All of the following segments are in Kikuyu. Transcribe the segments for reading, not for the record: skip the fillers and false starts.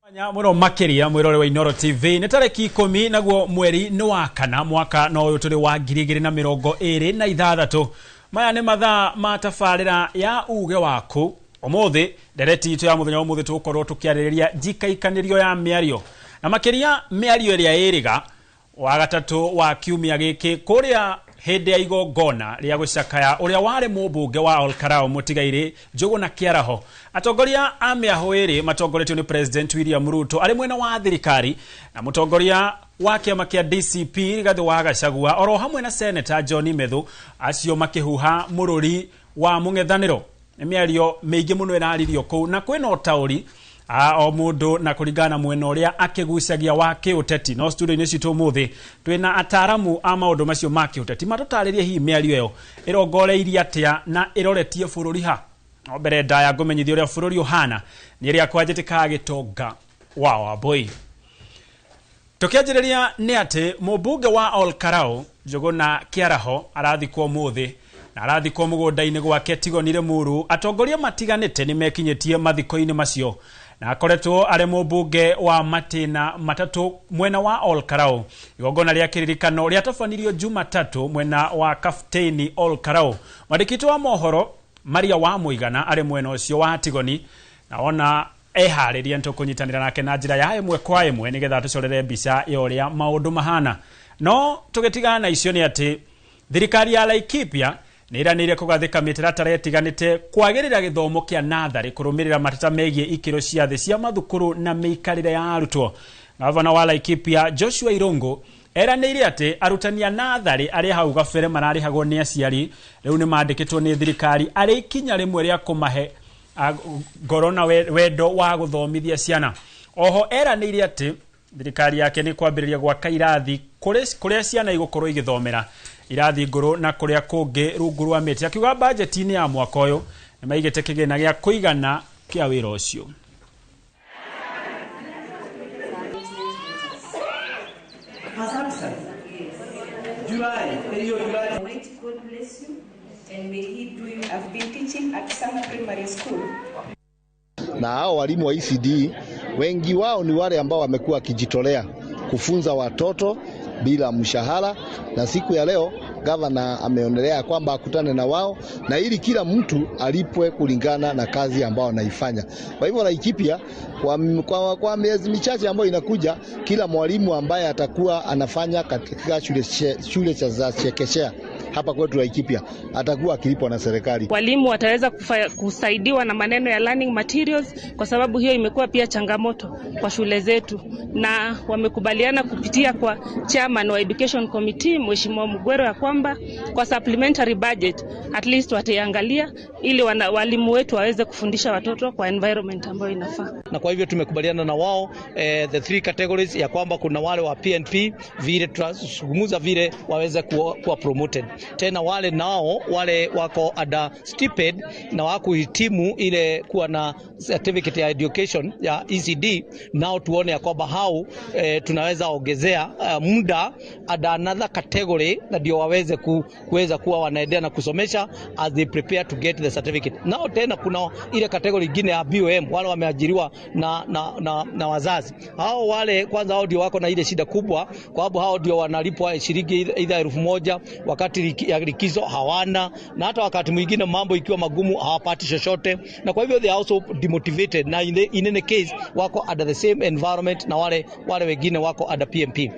Manya muno makiria mwirore wa Inooro TV nĩ tarĩki 10 naguo mweri nĩ wa kana mwaka no ũyũ tũrĩ wa 2026. Maya nĩ mathaa ma tabarĩra ya uge waku. Ũmũthĩ ndereti itũ ya mũthenya wa ũmũthĩ tũgũkorwo tũkĩarĩrĩria njikaikanĩrio ya mĩario na makĩria mĩario ĩrĩa ĩrĩga wa gatatũ wa kiumia gĩkĩ kũrĩa hĩndĩ ya igongona rĩa gũcakaya ũrĩa warĩ mũmbunge wa Olkarau mũtigairĩ Njũgũna Kĩaraho. Atongoria a mĩahũ ĩrĩ matongoretio nĩ President William Ruto arĩ mwena wa thirikari na mũtongoria wa kĩama kĩa DCP Rigathĩ wa Gachagua oro hamwe na Senator John Methu, acio makĩhuha mũrũri wa mũng'ethanĩro. Nĩ mĩario mĩingĩ mũno ĩraririo kũu na kwĩna ũtaũri o mũndũ na kũringana na mwena ũrĩa akĩgucagia wa kĩũteti. No studio-inĩ citũ ũmũthĩ twĩna ataaramu a maũndũ macio ma kĩũteti matũtarĩrie hihi mĩario ĩyo ĩrongoreirie atĩa na ĩroretie bũrũri ha. No mbere ndaya ngũmenyithia ũrĩa bũrũri ũhana nĩ ĩrĩa kwanjĩtĩkaga gĩtonga wa Wambui. Tũkĩanjĩrĩria nĩ atĩ mũmbunge wa Olkarau Njũgũna Kĩaraho arathikwo ũmũthĩ na arathikwo mũgũnda-inĩ gwake Tigoni Limuru. Atongoria matiganĩte nĩ mekinyĩtie mathiko-inĩ macio na akoretwo arĩ mũmbunge wa matĩna matatũ mwena wa Olkarau. Igongona rĩa kĩririkano rĩatabanirio Jumatatũ mwena wa Kapteni Olkarau. Mwandĩki wa mohoro Maria wa Mũigana arĩ mwena ũcio wa Tigoni na ona eharĩria nĩtũkũnyitanĩra nake na njĩra ya ĩmwe kwa ĩmwe nĩgetha tũcorere mbica ya ũrĩa maũndũ mahana. No tũgĩtigana na icio nĩ atĩ thirikari ya Laikipia nĩ ĩranĩire kũgathĩka mĩtaratara ĩtiganĩte kwagĩrĩra gĩthomo kĩa natharĩ kũrũmĩrĩra mateta megiĩ ikĩro cia thĩ cia mathukuru na mĩikarĩre ya arutwo. Gavana wa Laikipia Joshua Irungu eranĩire atĩ arutani a natharĩ arĩa hau gabere mararĩhagwo nĩ aciari rĩu nĩ mandĩkĩtwo nĩ thirikari arĩ ikinya rĩmwe rĩa kũmahe ngoro na wendo wa gũthomithia ciana. Oho eranĩire atĩ thirikari yake nĩ kwambĩrĩria gwaka irathi kũrĩa ciana igũkorwo igĩthomera irathi ngũrũ na kũrĩa kũngĩ rungu rwa mĩtĩ. Akiuga bajeti-inĩ ya mwaka ũyũ nĩ maigĩte kĩgĩna gĩa kũigana kĩa wĩra ũcio. Na hao walimu wa ECD wengi wao ni wale ambao wamekuwa wakijitolea kufunza watoto bila mshahara, na siku ya leo gavana ameonelea kwamba akutane na wao na ili kila mtu alipwe kulingana na kazi ambayo anaifanya. Kwa hivyo Laikipia kwa miezi michache ambayo inakuja, kila mwalimu ambaye atakuwa anafanya katika shule za chekechea hapa kwetu Laikipia atakuwa akilipwa na serikali. Walimu wataweza kusaidiwa na maneno ya learning materials, kwa sababu hiyo imekuwa pia changamoto kwa shule zetu, na wamekubaliana kupitia kwa chairman wa Education Committee Mheshimiwa Mugwero ya kwamba kwa supplementary budget at least wataiangalia ili walimu wetu waweze kufundisha watoto kwa environment ambayo inafaa. Na kwa hivyo tumekubaliana na wao the three categories ya kwamba kuna wale wa PNP vile tutazungumza vile waweze kuwa promoted. Tena wale nao wale wako ada stipend na wakuhitimu ile kuwa na certificate ya education ya ECD, nao tuone ya kwamba hao tunaweza ongezea muda ada another category na ndio waweze kuweza kuwa wanaendelea na kusomesha as they prepare to get the certificate. Nao tena kuna ile category nyingine ya BOM, wale wameajiriwa na wazazi. Hao wale kwanza hao ndio wako na ile shida kubwa, kwa sababu hao ndio wanalipwa shilingi either 1000 wakati ya likizo hawana, na hata wakati mwingine mambo ikiwa magumu hawapati chochote, na kwa hivyo they are also demotivated, na in any case wako under the same environment na wale wengine wako under PMP.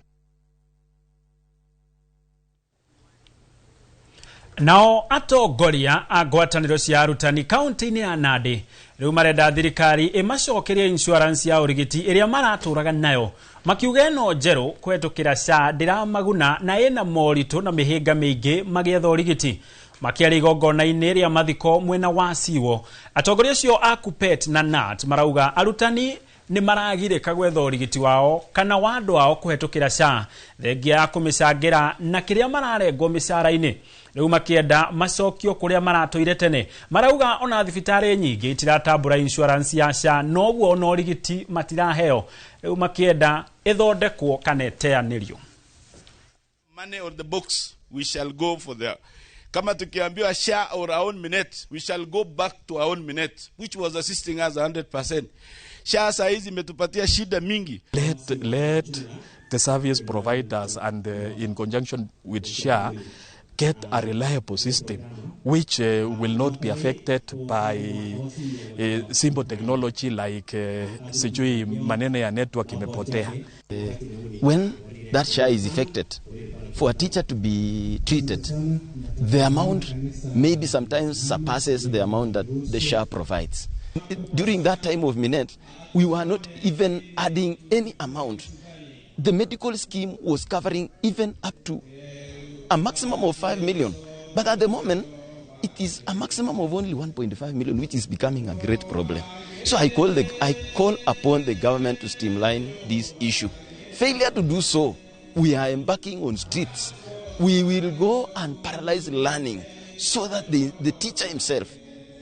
Nao atongoria a ngwatanĩro cia arutani kaunti-inĩ ya Nandi rĩu marenda thirikari ĩmacokerie insurance ya ũrigiti ĩrĩa maratũraga nayo, makiuga ĩno njerũ kũhetũkĩra SHA ndĩramaguna na ĩna moritũ na mĩhĩnga mĩingĩ magĩetha ũrigiti. Makĩaria igongona-inĩ rĩa mathiko mwena wa Siwo, atongoria acio a KUPPET na KNUT marauga arutani nĩ maragirĩka gwetha ũrigiti wao kana wa andũ ao kũhetũkĩra SHA thengia ya kũmĩcangĩra na kĩrĩa mararengwo mĩcara-inĩ. Rĩu makĩenda macokio kũrĩa maratũire tene. Marauga ona thibitarĩ nyingĩ itiratambũra insurance ya SHA, noguo ona ũrigiti matiraheo. Rĩu makĩenda ĩthondekwo kana ĩteanĩrio. Money on the books, we shall go for the Kama tukiambiwa SHA or our own minute, we shall go back to our own minute, which was assisting us 100%. SHA saa hizi imetupatia shida mingi. Let the service providers and in conjunction with SHA get a reliable system which will not be affected by simple technology like sijui maneno ya network imepotea. When that SHA is affected, for a teacher to be treated, the amount maybe sometimes surpasses the amount that the SHA provides. During that time of Minet, we were not even adding any amount. The medical scheme was covering even up to a maximum of 5 million. But at the moment, it is a maximum of only 1.5 million, which is becoming a great problem. So I call upon the government to streamline this issue. Failure to do so, we are embarking on streets. We will go and paralyze learning so that the teacher himself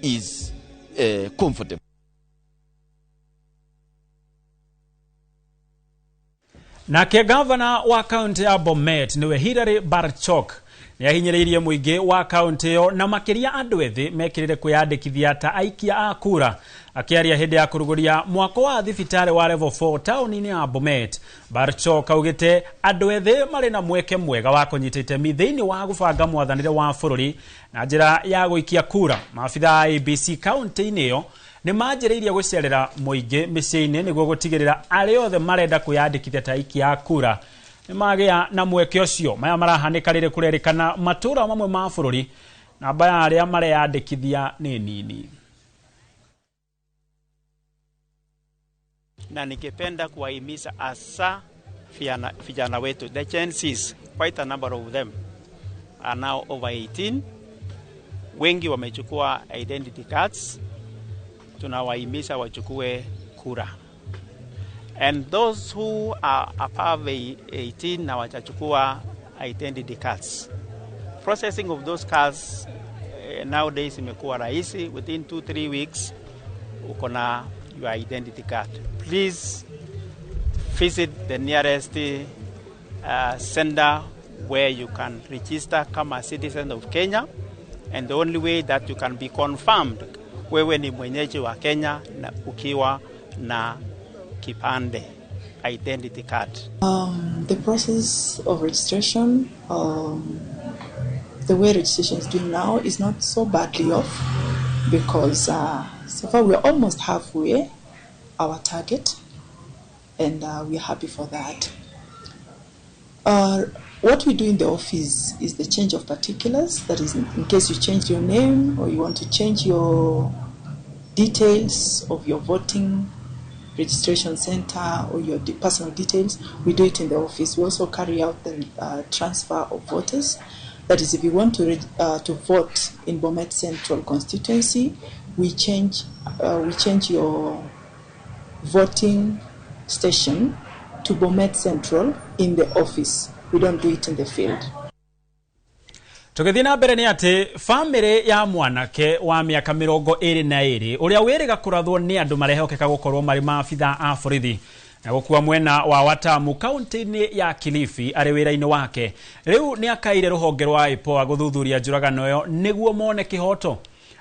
is comfortable. Nake gavana wa kaunti ya Bomet niwe Hilary Barchok nĩahinyĩrĩirie mũingĩ wa kaunti ĩyo na makĩria andũ ethĩ mekĩrĩre kwĩyandĩkithia ta aikia a kura. Akĩaria hĩndĩ ya kũrugũria mwako wa thibitarĩ wa level 4 taũni-inĩ ya Bomet, Barchok augĩte andũ ethĩ marĩ na mweke mwega wa kũnyita itemi thĩinĩ wa gũbanga mwathanĩre wa bũrũri na njĩra ya gũikia kura. Maabitha a ABC kaunti-inĩ ĩyo nĩ manjĩrĩirie gũcerera mũingĩ mĩciĩ-inĩ nĩguo gũtigĩrĩra arĩa othe marenda kwĩyandĩkithia ta aikia a kura nĩ magĩa na mweke ũcio. Maya marahanĩka rĩrĩ kũrerĩkana matũra mamwe ma bũrũri namba ya arĩa mareyandĩkithia nĩ nini. Na ningependa kuwahimiza hasa vijana wetu, the Gen Zs, quite a number of them are now over 18. Wengi wamechukua identity cards. Tunawahimiza wachukue kura. And those who are above 18 na wachachukua identity cards. Processing of those cards nowadays imekuwa rahisi. Within 2-3 weeks uko na your identity card. Please visit the nearest center where you can register kama citizen of Kenya, and the only way that you can be confirmed wewe ni mwenyeji wa Kenya na ukiwa na kipande, identity card. The process of registration, the way registration is doing now is not so badly off, because so far we're almost halfway our target, and we're happy for that. What we do in the office is the change of particulars. That is, in case you change your name or you want to change your details of your voting registration center or your personal details, we do it in the office. We also carry out the transfer of voters. That is, if you want to vote in Bomet Central constituency, we change your voting station to Bomet Central in the office. We don't do it in the field. Tũgĩthiĩ na mbere nĩ atĩ bamĩrĩ ya mwanake wa mĩaka 22 ũrĩa wĩrĩga kũrathwo nĩ andũ marehokeka gũkorwo marĩ maabitha a borithi na gũkua mwena wa Watamu kaunti-inĩ ya Kilifi arĩ wĩra-inĩ wake, rĩu nĩ akaire rũhonge rwa IPOA gũthuthuria njũragano ĩyo nĩguo mone kĩhoto.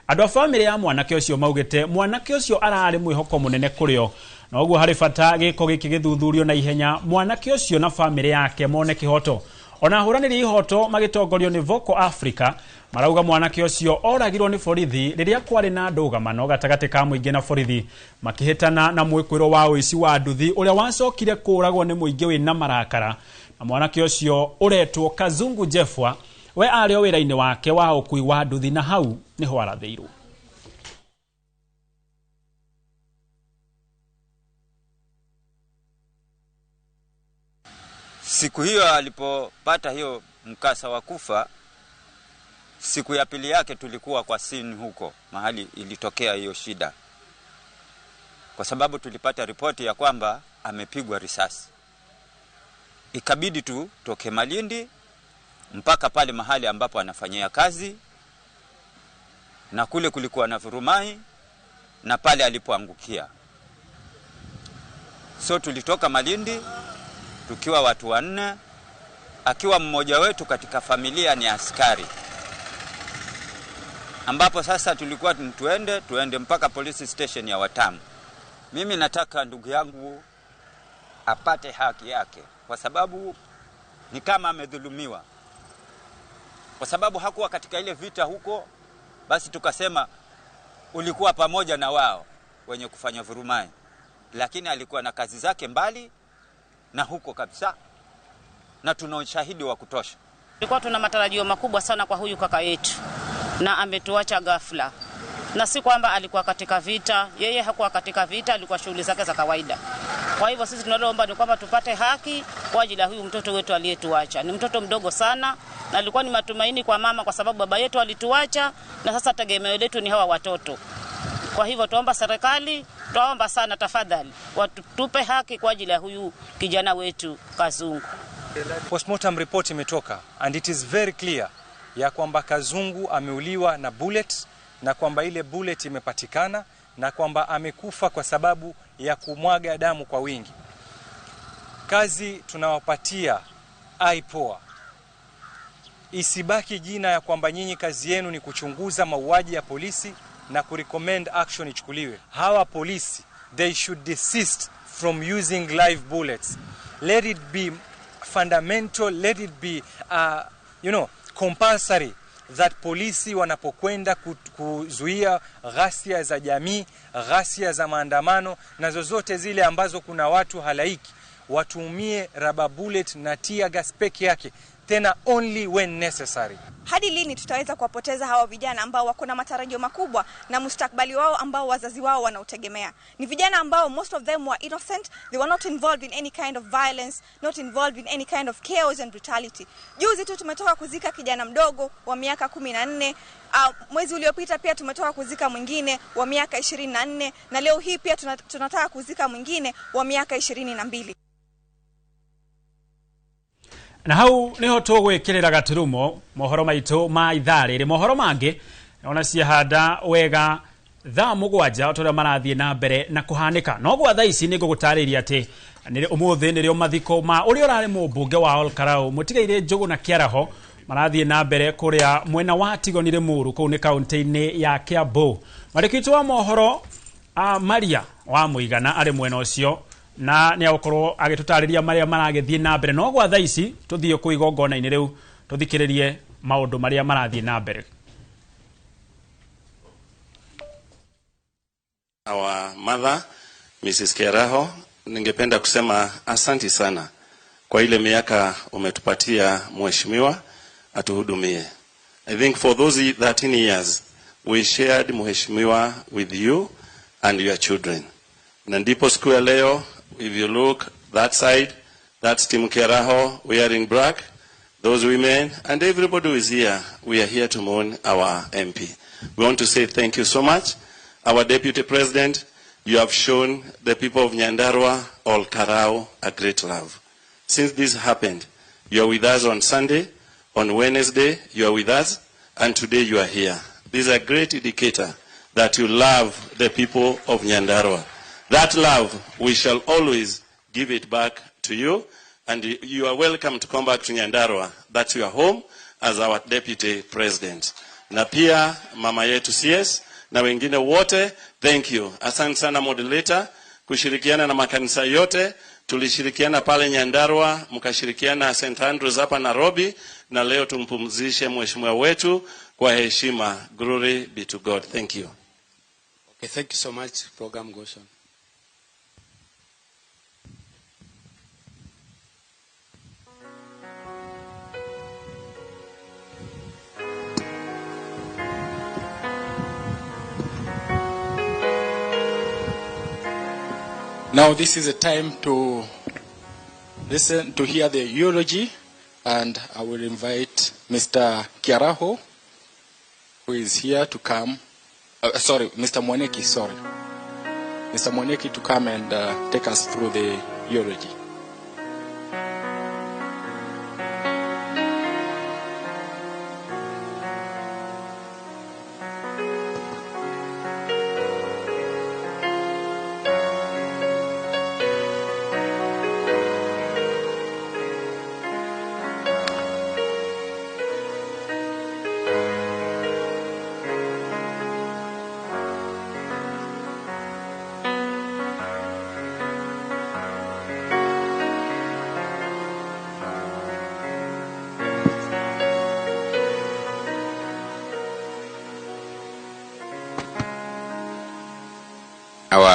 Andũ a bamĩrĩ ya mwanake ũcio maugĩte mwanake ũcio ararĩ mwĩhoko mũnene kũrĩ o, na ũguo harĩ bata gĩko gĩkĩ gĩthuthurio na ihenya mwanake ũcio na bamĩrĩ yake mone kĩhoto. Ona ahũranĩri ihoto magĩtongorio nĩ Vocal Africa marauga mwanake ũcio oragirwo nĩ borithi rĩrĩa kwarĩ na ndũgamano gatagatĩ ka mũingĩ na borithi makĩhĩtana na mwĩkwĩro wa ũici wa nduthi ũrĩa wacokire kũũragwo nĩ mũingĩ wĩna marakara. Na mwanake ũcio ũretwo Kazungu Jeffwa we arĩ o wĩra-inĩ wake wa ũkui wa nduthi na hau nĩho arathĩirwo. Siku hiyo alipopata hiyo mkasa wa kufa, siku ya pili yake tulikuwa kwa scene huko mahali ilitokea hiyo shida, kwa sababu tulipata ripoti ya kwamba amepigwa risasi. Ikabidi tu toke Malindi mpaka pale mahali ambapo anafanyia kazi, na kule kulikuwa na vurumai na pale alipoangukia. So tulitoka Malindi tukiwa watu wanne, akiwa mmoja wetu katika familia ni askari, ambapo sasa tulikuwa tuende mpaka police station ya Watamu. Mimi nataka ndugu yangu apate haki yake, kwa sababu ni kama amedhulumiwa, kwa sababu hakuwa katika ile vita huko. Basi tukasema ulikuwa pamoja na wao wenye kufanya vurumai, lakini alikuwa na kazi zake mbali na huko kabisa, na tuna ushahidi wa kutosha. Tulikuwa tuna matarajio makubwa sana kwa huyu kaka yetu, na ametuacha ghafla. Na si kwamba alikuwa katika vita, yeye hakuwa katika vita, alikuwa shughuli zake za kawaida. Kwa hivyo sisi tunaloomba ni kwamba tupate haki kwa ajili ya huyu mtoto wetu aliyetuacha. Ni mtoto mdogo sana, na alikuwa ni matumaini kwa mama, kwa sababu baba yetu alituacha, na sasa tegemeo letu ni hawa watoto. Kwa hivyo tuomba serikali, tuomba sana tafadhali, watupe haki kwa ajili ya huyu kijana wetu Kazungu. Postmortem report imetoka and it is very clear ya kwamba Kazungu ameuliwa na bullet, na kwamba ile bullet imepatikana, na kwamba amekufa kwa sababu ya kumwaga damu kwa wingi. Kazi tunawapatia IPOA, isibaki jina ya kwamba nyinyi kazi yenu ni kuchunguza mauaji ya polisi na kurecommend action ichukuliwe. Hawa polisi, they should desist from using live bullets. Let it be fundamental, let it be compulsory that polisi wanapokwenda kuzuia ghasia za jamii, ghasia za maandamano na zozote zile ambazo kuna watu halaiki, watumie rubber bullet na tear gas peke yake, tena only when necessary. Hadi lini tutaweza kuwapoteza hawa vijana ambao wako na matarajio makubwa na mustakabali wao ambao wazazi wao wanautegemea? Ni vijana ambao most of them were innocent, they were not involved in any kind of violence, not involved in any kind of chaos and brutality. Juzi tu tumetoka kuzika kijana mdogo wa miaka 14, mwezi uliopita pia tumetoka kuzika mwingine wa miaka 24, na leo hii pia tunataka kuzika mwingine wa miaka 22. Na hau niho tugwikirira gaturumo mohoro maitu ma ithaa riri. Mohoro mangi ona ciahanda wega thaa 7 turia marathie na mbere na kuhanika. No gwa thaa ici ningũgũtarĩria atĩ ũmũthĩ nĩrĩo mathiko ma ũrĩa ũrarĩ mũmbunge wa Olkarau mũtigaire Njũgũna Kĩaraho marathiĩ na mbere kũrĩa mwena wa Tigoni Limuru kũu nĩ kaunti-inĩ ya Kiambu. Mwandĩki witũ wa mohoro Maria wa Mũigana arĩ mwena ũcio na nĩ agũkorwo agĩtũtarĩria marĩa maragĩthiĩ na mbere. No gwa thaa ici tũthiĩ kũu igongona-inĩ rĩu tũthikĩrĩrie maũndũ marĩa marathiĩ na mbere. Our mother Mrs. Kiaraho, ningependa kusema asanti sana kwa ile miaka umetupatia mheshimiwa atuhudumie. I think for those 13 years we shared mheshimiwa with you and your children. Na ndipo siku ya leo, if you look that side, that's Team Kiaraho wearing black, those women and everybody who is here, we are here to mourn our MP. We want to say thank you so much. Our Deputy President, you have shown the people of Nyandarua, Olkarau, a great love. Since this happened, you are with us on Sunday, on Wednesday, you are with us, and today you are here. This is a great indicator that you love the people of Nyandarua. That love, we shall always give it back to you, and you are welcome to come back to Nyandarua. That's your home as our Deputy President. Na pia, mama yetu CS, na wengine wote, thank you. Asante sana moderator, kushirikiana na makanisa yote. Tulishirikiana pale Nyandarua, mkashirikiana St. Andrews hapa Nairobi, na leo tumpumzishe mheshimiwa wetu kwa heshima. Glory be to God. Thank you. Okay, thank you so much. Program goes on. Now this is a time to listen, to hear the eulogy, and I will invite Mr. Kiaraho, who is here to come. Sorry, Mr. Mwaniki, sorry. Mr. Mwaniki to come and take us through the eulogy.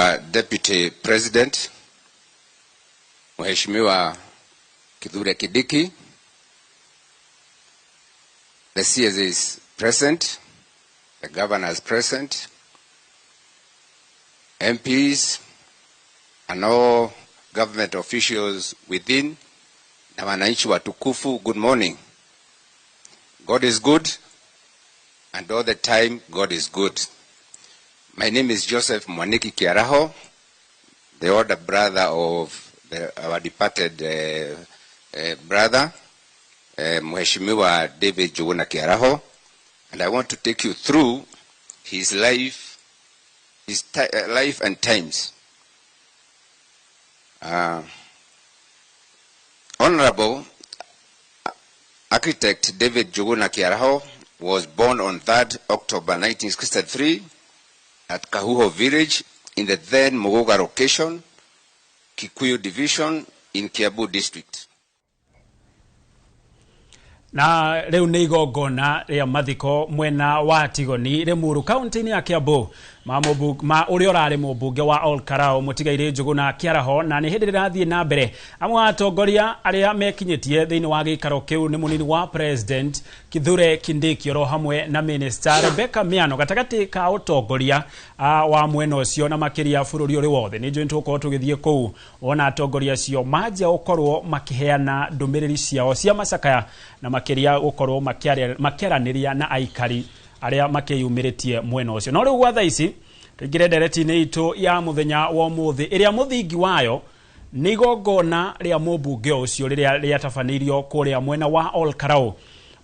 Our Deputy President, Mheshimiwa Kithure Kindiki, the CS is present, the Governor is present, MPs, and all government officials within, na wananchi watukufu, good morning. God is good, and all the time God is good. My name is Joseph Mwaniki Kiaraho, the older brother of our departed brother, Mheshimiwa David Njuguna Kiaraho, and I want to take you through his life, his life and times. Honorable Architect David Njuguna Kiaraho was born on 3rd October 1963 at Kahuho village in the then Muguga location, Kikuyu division in Kiambu district. Na rĩu nĩ igongona rĩa mathiko mwena wa Tigoni Limuru kaunti-inĩ ya Kiambu ma ũrĩa ũrarĩ mũmbunge wa Ol Kalou Mũtigairĩ Njuguna Kĩaraho, na nĩ hĩndĩ rĩrathiĩ na mbere. Amwe a atongoria arĩa mekinyĩtie thĩinĩ wa gĩikaro kĩu nĩ mũnini wa President Kithure Kindiki oro hamwe na Minister Rebecca Miano gatagatĩ ka ũtongoria wa mwena ũcio na makĩria bũrũri ũrĩ wothe. Nĩ njũĩ tũgũkorwo tũgĩthiĩ kũu wona atongoria acio manjia gũkorwo makĩheana ndũmĩrĩri ciao cia macakaya na makĩria gũkorwo makĩaranĩria na aikari arĩa makĩyumĩrĩtie mwena ũcio. No rĩu gwa thaa ici tũingĩre ndereti-inĩ itũ ya mũthenya wa ũmũthĩ ĩrĩa mũthingi wayo nĩ igongona rĩa mũmbunge ũcio rĩrĩa rĩatabanĩirio kũrĩa mwena wa Ol Kalou.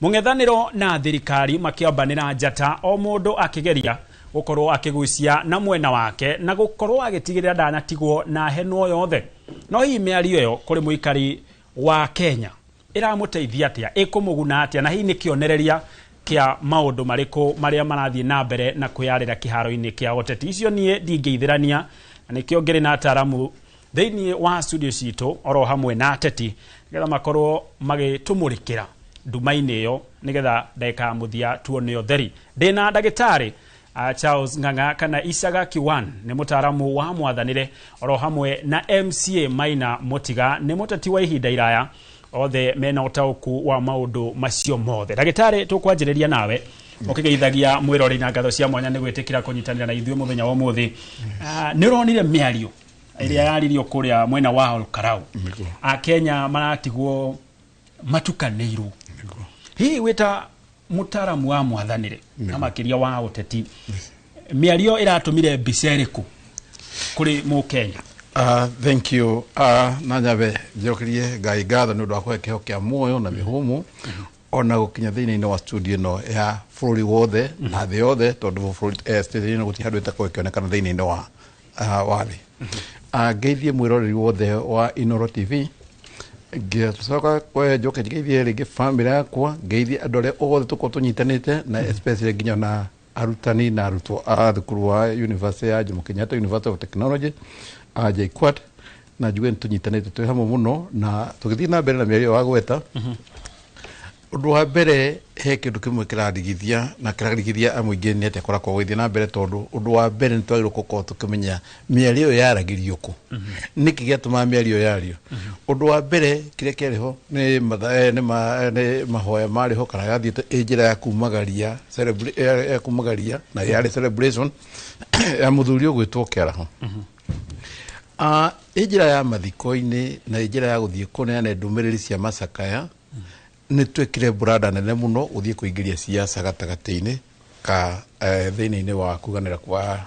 Mũng'ethanĩro na thirikari makĩambanĩra njata, o mũndũ akĩgeria gũkorwo akĩgucia na mwena wake na gũkorwo agĩtigĩrĩra ndanatigwo na henwo yothe. No hihi mĩario ĩyo kũrĩ mũikari wa Kenya ĩramũteithia atĩa, ĩkũmũguna atĩa, na hihi nĩ kĩonereria kĩa maũndũ marĩkũ marĩa marathiĩ na mbere na kwĩyarĩra kĩharo-inĩ kĩa ũteti? Icio niĩ ndingĩithĩrania, na nĩkĩo ngĩrĩ na ataaramu thĩinĩ wa studio citũ oro hamwe na ateti nĩgetha makorwo magĩtũmũrĩkĩra nduma-inĩ ĩyo nĩgetha ndagĩka ya mũthia tuone ũtheri. Ndĩna ndagĩtarĩ Charles Ng'ang'a kana Isaga Kiwan nĩ mũtaaramu wa mwathanĩre oro hamwe na MCA Maina Mũtiga nĩ mũteti wa ihinda iraya, othe mena ũtaũku wa maũndũ macio mothe. Ndagĩtarĩ, tũkwanjĩrĩria nawe ũkĩgeithagia mwĩrori na ngatho cia mwanya nĩ gwĩtĩkĩra kũnyitanĩra na ithuĩ mũthenya wa ũmũthĩ. Nĩ ũronire mĩario ĩrĩa yaririo kũrĩa mwena wa Ol Kalou, Akenya maratigwo matukanĩirwo. Hihi wĩta mũtaaramu wa mwathanĩre na makĩria wa ũteti, mĩario ĩratũmire mbica ĩrĩkũ kũrĩ mũkenya? Thank you. Na nyabe njokerie Ngai ngatho nĩ ũndũ wa kũhe kĩheo kĩa muoyo na mĩhũmũ ona gũkinya thĩinĩ wa studio ĩno ya bũrũri wothe na thĩ yothe, tondũ bũrũri station ĩno gũtirĩ handũ ĩtakorwo ĩkĩonekana thĩinĩ wa thĩ. Ngeithie mwĩroreri wothe wa Inoro TV, ngĩcoka njoke ngeithie rĩngĩ bamĩrĩ yakwa, ngeithie andũ arĩa othe tũkorwo tũnyitanĩte na especially nginya na arutani na arutwo a thukuru wa University ya Jomo Kenyatta University of Technology JKUAT, na njuge nĩ tũnyitanĩte twĩ hamwe mũno na tũgĩthiĩ na mbere na mĩario wa gweta. Ũndũ wa mbere he kĩndũ kĩmwe kĩrarigithia na kĩrarigithia amũingĩ nĩ atĩa kũrakorwo gũgĩthiĩ na mbere, tondũ ũndũ wa mbere nĩ twagĩrĩirwo gũkorwo tũkĩmenya mĩario ĩyo yaragĩrio kũ, nĩkĩ gĩatũmaga mĩario yario. Ũndũ wa mbere kĩrĩa kĩarĩ ho nĩ mahoya marĩ ho kana yathiĩte ĩ njĩra ya kumagaria ya kumagaria na yarĩ celebration ya mũthuri ũgwĩtwo Kĩaraho. Ĩ njĩra ya mathiko-inĩ na ĩ njĩra ya gũthiĩ kũneana ndũmĩrĩri cia macakaya, nĩ twekire brada nene mũno gũthiĩ kũingĩria siasa gatagatĩ-inĩ ka thĩinĩ wa kuganĩra kwa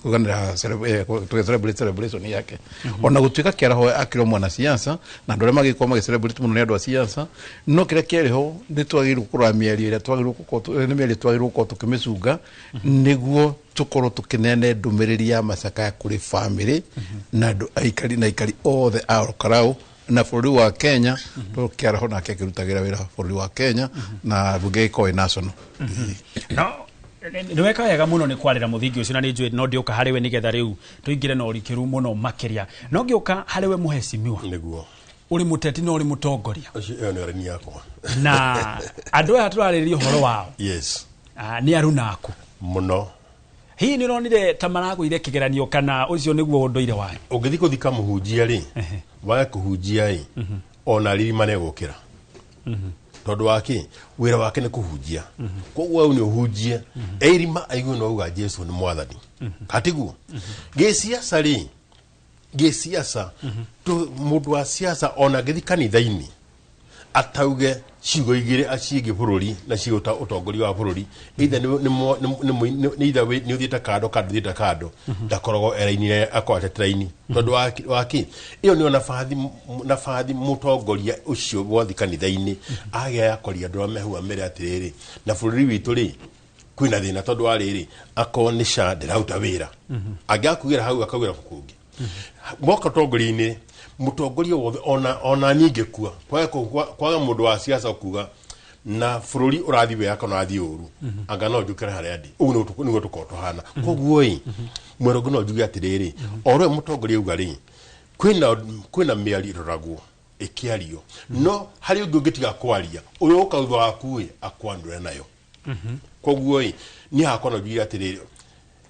kuganĩra tũgĩ celebration yake. Ona gũtuĩka Kĩaraho akĩrĩ mwana siasa na andũ arĩa magĩkorwo magĩ celebrate mũno nĩ andũ a siasa, no kĩrĩa kĩarĩ ho nĩ twagĩrĩirwo kũrora mĩario ĩrĩa twagĩrĩirwo gũkorwo nĩ mĩario twagĩrĩirwo gũkorwo tũkĩmĩcunga nĩguo tũkorwo tũkĩneana ndũmĩrĩri ya macakaya kũrĩ bamĩrĩ na andũ aikari na aikari othe a Ol Kalou na bũrũri wa Kenya, tondũ Kĩaraho nake akĩrutagĩra wĩra bũrũri wa Kenya na bunge ĩkorwo ĩ national. No nĩ weka wega mũno nĩ kwarĩra mũthingi ũcio, na nĩ njũĩ no ndĩũka harĩ we nĩgetha rĩu tũingĩre na ũrikĩru mũno makĩria. No ngĩũka harĩ we mũhecimiwa, nĩguo ũrĩ mũteti na ũrĩ mũtongoria, ĩyo nĩ raini yakwa, na andũ aya tũrarĩrĩria ũhoro wao yes nĩ aruna aku mũno. Hihi nĩ ũronire ta maragũire kĩgeranio kana ũcio nĩguo ũndũire wanyu? Ũngĩthiĩ gũthika mũhunjia rĩ, wage kũhunjia ĩ, ona ririma nĩegũkĩra, tondũ wake wĩra wake nĩ kũhunjia. Koguo au nĩ ũhunjie eirima aigue no auga Jesu nĩ mwathani, katiguo gĩciaca rĩ, gĩciaca mũndũ wa siasa ona angĩthiĩ kanitha-inĩ atauge ciugo igĩrĩ ciĩgiĩ bũrũri na ciĩgiĩ ũtongoria wa bũrũri, either nĩ either nĩ ũthiĩte kando kana ndũthiĩte kando, ndakoragwo eraini, akoragwo atete raini, tondũ waki ĩyo nĩyo nabathi mũtongoria ũcio wathi kanitha-inĩ agĩa ya kwaria andũ arĩa me hau, amere atĩrĩrĩ, na bũrũri witũ rĩ, kwĩna thĩna tondũ wa rĩrĩ, akorwo nĩ SHA ndĩraruta wĩra, angĩakugĩra hau akaugĩra kũngĩ moka ũtongoria-inĩ. Mũtongoria wothe ona niĩ ingĩkua kwaga mũndũ wa siasa kuga na bũrũri ũrathiĩ wega kana ũrathiĩ ũru, anga no njũkĩre harĩa ndĩ. Ũguo nĩguo tũkorwo tũhana. Koguo ĩ mwena ũngĩ no njuge atĩrĩrĩ, o rĩo mũtongoria auga rĩ, kwĩna mĩario ĩroragwo ĩkĩario, no harĩ ũngĩ ũngĩtiga kwaria, ũrĩa ũka thutha waku ĩ akwanũre nayo. Koguo ĩ niĩ hakwa no njuge atĩrĩrĩ,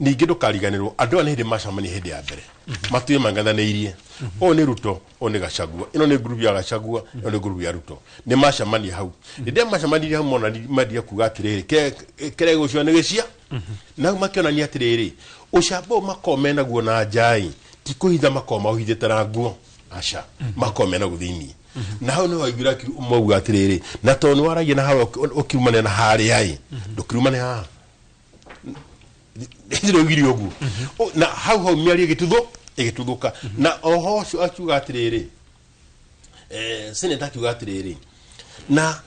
ningĩ ndũkariganĩrwo andũ aya nĩ hĩndĩ macemania hĩndĩ ya mbere, matũire mang'ethanĩirie. Ũyũ nĩ Ruto, ũyũ nĩ Gachagua, ĩno nĩ ngurubu ya Gachagua, ĩno nĩ ngurubu ya Ruto. Nĩ macemania hau. Hĩndĩ ĩrĩa macemanirie hau, mona mendire kuga atĩrĩrĩ, kĩrĩa gĩgũcio nĩ gĩcia na hau makĩonania atĩrĩrĩ, ũcamba ũyũ makoragwo menaguo na njai ti kũhitha, makoragwo maũhithĩte na nguo, aca, makoragwo menaguo thĩiniĩ. Na hau nĩho waiguire mauga atĩrĩrĩ, na tondũ nĩ waragia na hau ũkirumania na harĩa ĩ ndũkirumane haha ndĩroigire ũguo. Na hau hau mĩario ĩgĩtuthũka, na oho ũcio akiuga atĩrĩrĩ, senator akiuga atĩrĩrĩ, na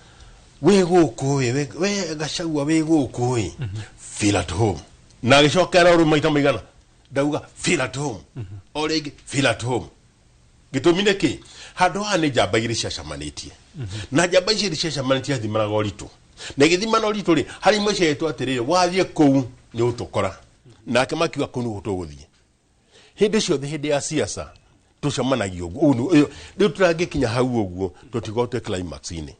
wĩ gũkũ ĩ, we Gachagua wĩ gũkũ ĩ, feel at home. Na agĩcokera ũrũ maita maigana ndauga feel at home, o rĩngĩ feel at home. Gĩtũmi nĩ kĩ? Handũ haha nĩ njamba igĩrĩ ciacamanĩtie, na njamba ici igĩrĩ ciacamanĩtie thimanaga ũritũ, na igĩthimana ũritũ rĩ, harĩ imwe ciaĩtwo atĩrĩrĩ, wathiĩ kũu nĩ ũtũkora, nake makiuga kũu nĩguo tũgũthiĩ. Hĩndĩ ciothe hĩndĩ ya siasa tũcemanagia ũguo. Ũguo rĩu tũrangĩkinya hau ũguo tũtikorwo twĩ climax-inĩ,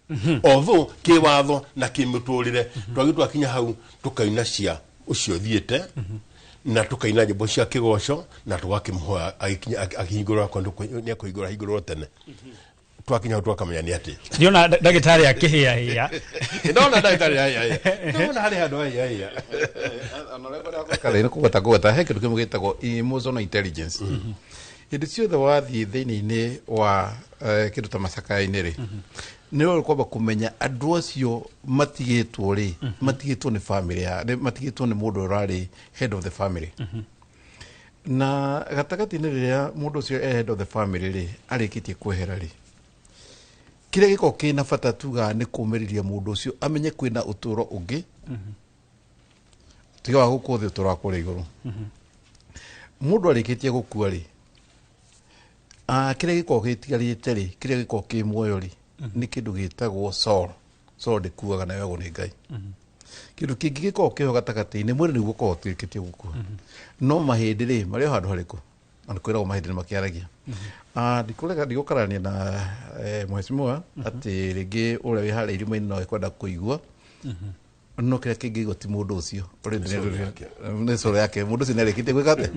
although kĩwatho na kĩmĩtũrĩre twagĩ twakinya hau tũkaina cia ũcio thiĩte na tũkaina nyĩmbo cia kĩgoco na tũgakĩmũhoya agĩkinya akĩhingũra nĩ akũhingũra hingũrwo tene. Twakinya hau twakamenya nĩ atĩ Ndiona ndagĩtarĩ akĩhĩahĩa. Ndona ndagĩtarĩ ahĩahĩa, ndona harĩ handũ ahĩahĩa. Kare nĩ kũgweta he kĩndũ kĩmwe gĩtagwo emotional intelligence. Hĩndĩ ciothe wathiĩ thĩinĩ-inĩ wa kĩndũ ta macakaya-inĩ rĩ, nĩ ũrĩ kwamba kũmenya andũ acio matigĩtwo rĩ, matigĩtwo nĩ family ya matigĩtwo nĩ mũndũ ũrarĩ head of the family. Na gatagatĩ-inĩ rĩrĩa mũndũ ũcio e head of the family rĩ, arĩkĩtie kwehera rĩ, kĩrĩa gĩkoragwo kĩna bata tugaga nĩ kũmĩrĩria mũndũ ũcio amenye kwĩna ũtũũro ũngĩ tiga wa gũkũ thĩ, ũtũũro wa kũrĩa igũrũ. Mũndũ arĩkĩtie gũkua rĩ, kĩrĩa gĩkoragwo gĩtigarĩte rĩ, kĩrĩa gĩkoragwo kĩ muoyo rĩ, nĩ kĩndũ gĩtagwo soul. Soul ndĩkuaga na yoyagwo nĩ Ngai. Kĩndũ kĩngĩ gĩkoragwo kĩho gatagatĩ-inĩ, mwĩrĩ nĩguo ũkoragwo ũtuĩkĩtie gũkua, no mahĩndĩ rĩ, marĩ o handũ harĩkũ? Na nĩ kwĩragwo mahĩndĩ nĩ makĩaragia. Ndikũrega ndigũkarania na mheshimiwa atĩ rĩngĩ ũrĩa wĩ harĩa irima-inĩ no ekwenda kũigua, no kĩrĩa kĩngĩigua ti mũndũ ũcio. Already nĩ soul yake. Mũndũ ũcio nĩarĩkĩtie gwĩka atĩa?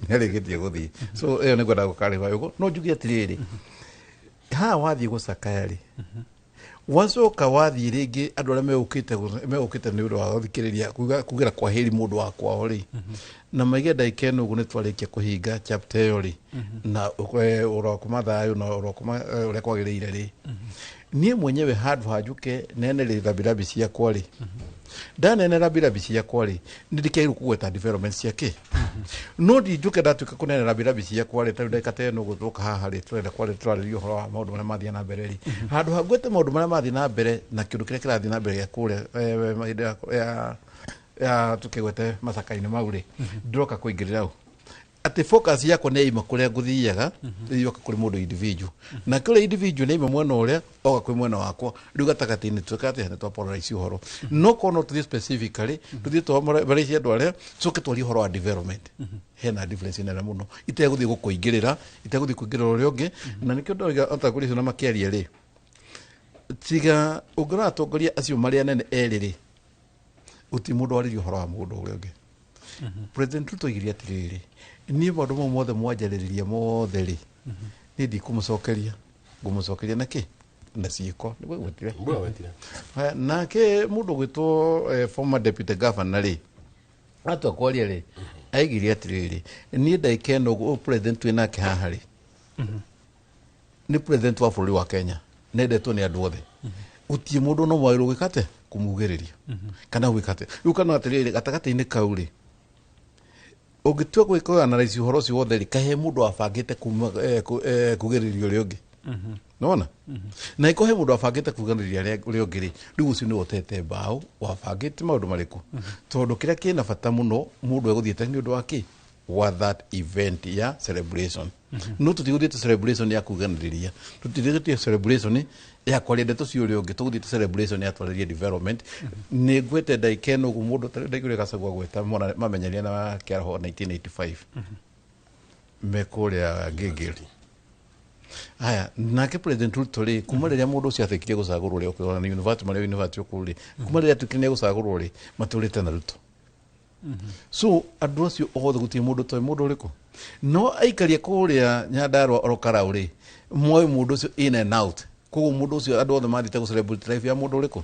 Nĩarĩkĩtie gũthiĩ. So ĩyo nĩ ngwenda gũkarĩba ũguo. No njuge atĩrĩrĩ, haha wathiĩ gũcakaya rĩ, wacoka wathiĩ rĩngĩ andũ arĩa megũkĩte nĩ ũndũ wa gũthikĩrĩria kugĩra kwahĩri mũndũ wa kwao rĩ, na maige ndagĩka ĩno ũguo nĩ twarĩkia kũhinga chapter ĩyo rĩ, na ũrokoma thayũ na ũrokoma ũrĩa kwagĩrĩire rĩ, niĩ mwenyewe handũ hanjuke nene rĩ rambirambi ciakwa rĩ, ndanene rambirambi ciakwa rĩ, nĩ ndĩkĩagĩrĩirwo kũgweta development ciake, no ndinjuke ndatuĩka kũnene rambirambi ciakwa rĩ, tarĩu ndagĩka ta ĩno ũguo tũroka haha rĩ, tũrenda kwaria, tũrarĩria ũhoro wa maũndũ marĩa mathiĩ na mbere rĩ, handũ ha ngwete maũndũ marĩa mathiĩ na mbere na kĩndũ kĩrĩa kĩrathiĩ na mbere gĩa kũrĩa mahinda ya tũkĩgwete macaka-inĩ mau rĩ, ndĩroka kũingĩrĩra hau atĩ focus yakwa nĩ yaima kũrĩa ngũthiaga, yoka kũrĩ mũndũ individual, na kũrĩa individual nĩ yaima mwena ũrĩa oka kwĩ mwena wakwa. Rĩu gatagatĩ-inĩ tuĩka atĩ nĩ twa polarize ũhoro. No korwo no tũthiĩ specifically, tũthiĩ twamarĩcie andũ arĩa, tũcoke twarie ũhoro wa development, hena difference nene mũno itegũthiĩ gũkũingĩrĩra, itegũthiĩ kũingĩrĩra ũrĩa ũngĩ. Na nĩkĩo ndoiga atongoria acio na makĩaria rĩ, tiga ũngĩrora atongoria acio marĩ anene erĩ rĩ, gũtirĩ mũndũ warĩria ũhoro wa mũndũ ũrĩa ũngĩ. President Ruto oigire atĩrĩrĩ, niĩ maũndũ mau mothe mwanjarĩrĩria mothe rĩ, niĩ ndikũmũcokeria, ngũmũcokeria na kĩ na ciĩko. Nĩguo gwetire. Nĩguo gwetire. Haya, nake mũndũ ũgwĩtwo former deputy governor rĩ, atua kwaria rĩ, aigire atĩrĩrĩ, niĩ ndagĩka ĩno ũguo president twĩ nake haha rĩ, nĩ president wa bũrũri wa Kenya, nendetwo nĩ andũ othe, gũtirĩ mũndũ no mwagĩrĩirwo gwĩka atĩa, kũmugĩrĩria kana gwĩka atĩa. Rĩu kana atĩrĩrĩ, gatagatĩ-inĩ kau rĩ, ũngĩtua gwĩka analyse ũhoro ũcio wothe rĩ, kahe mũndũ wabangĩte kuma kugĩrĩria ũrĩa ũngĩ, nona na iko he mũndũ wabangĩte kuganĩria ũrĩa ũngĩ rĩ, rĩu ũcio nĩwe ũtete mbaũ wabangĩte maũndũ marĩkũ, tondũ kĩrĩa kĩna bata mũno mũndũ egũthiĩte nĩ ũndũ wa kĩ, wa that event ya celebration. No tũtigũthiĩte celebration ya kuganĩrĩria, tũtigũthiĩte celebration ya kwaria ndeto cia ũrĩa ũngĩ, tũgũthiĩte celebration ya twarĩrie development. Nĩ ngwete ndagĩka ĩno ũguo mũndũ ndaigũrĩa Gachagua gweta mamenyania na Kĩaraho 1985 me kũrĩa Gilgil. Haya, nake President Ruto rĩ, kuma rĩrĩa mũndũ ũcio atuĩkire gũcagũrwo rĩ, okorwo nĩ university marĩa university kũu rĩ, kuma rĩrĩa atuĩkire nĩ gũcagũrwo rĩ, matũrĩte na Ruto. So andũ acio othe gũtirĩ mũndũ toĩ mũndũ ũrĩkũ, no aikaria kũrĩa Nyandarua oro Karau rĩ, moĩ mũndũ ũcio in and out. Koguo mũndũ ũcio andũ othe mathiĩte gũ celebrate life ya mũndũ ũrĩkũ,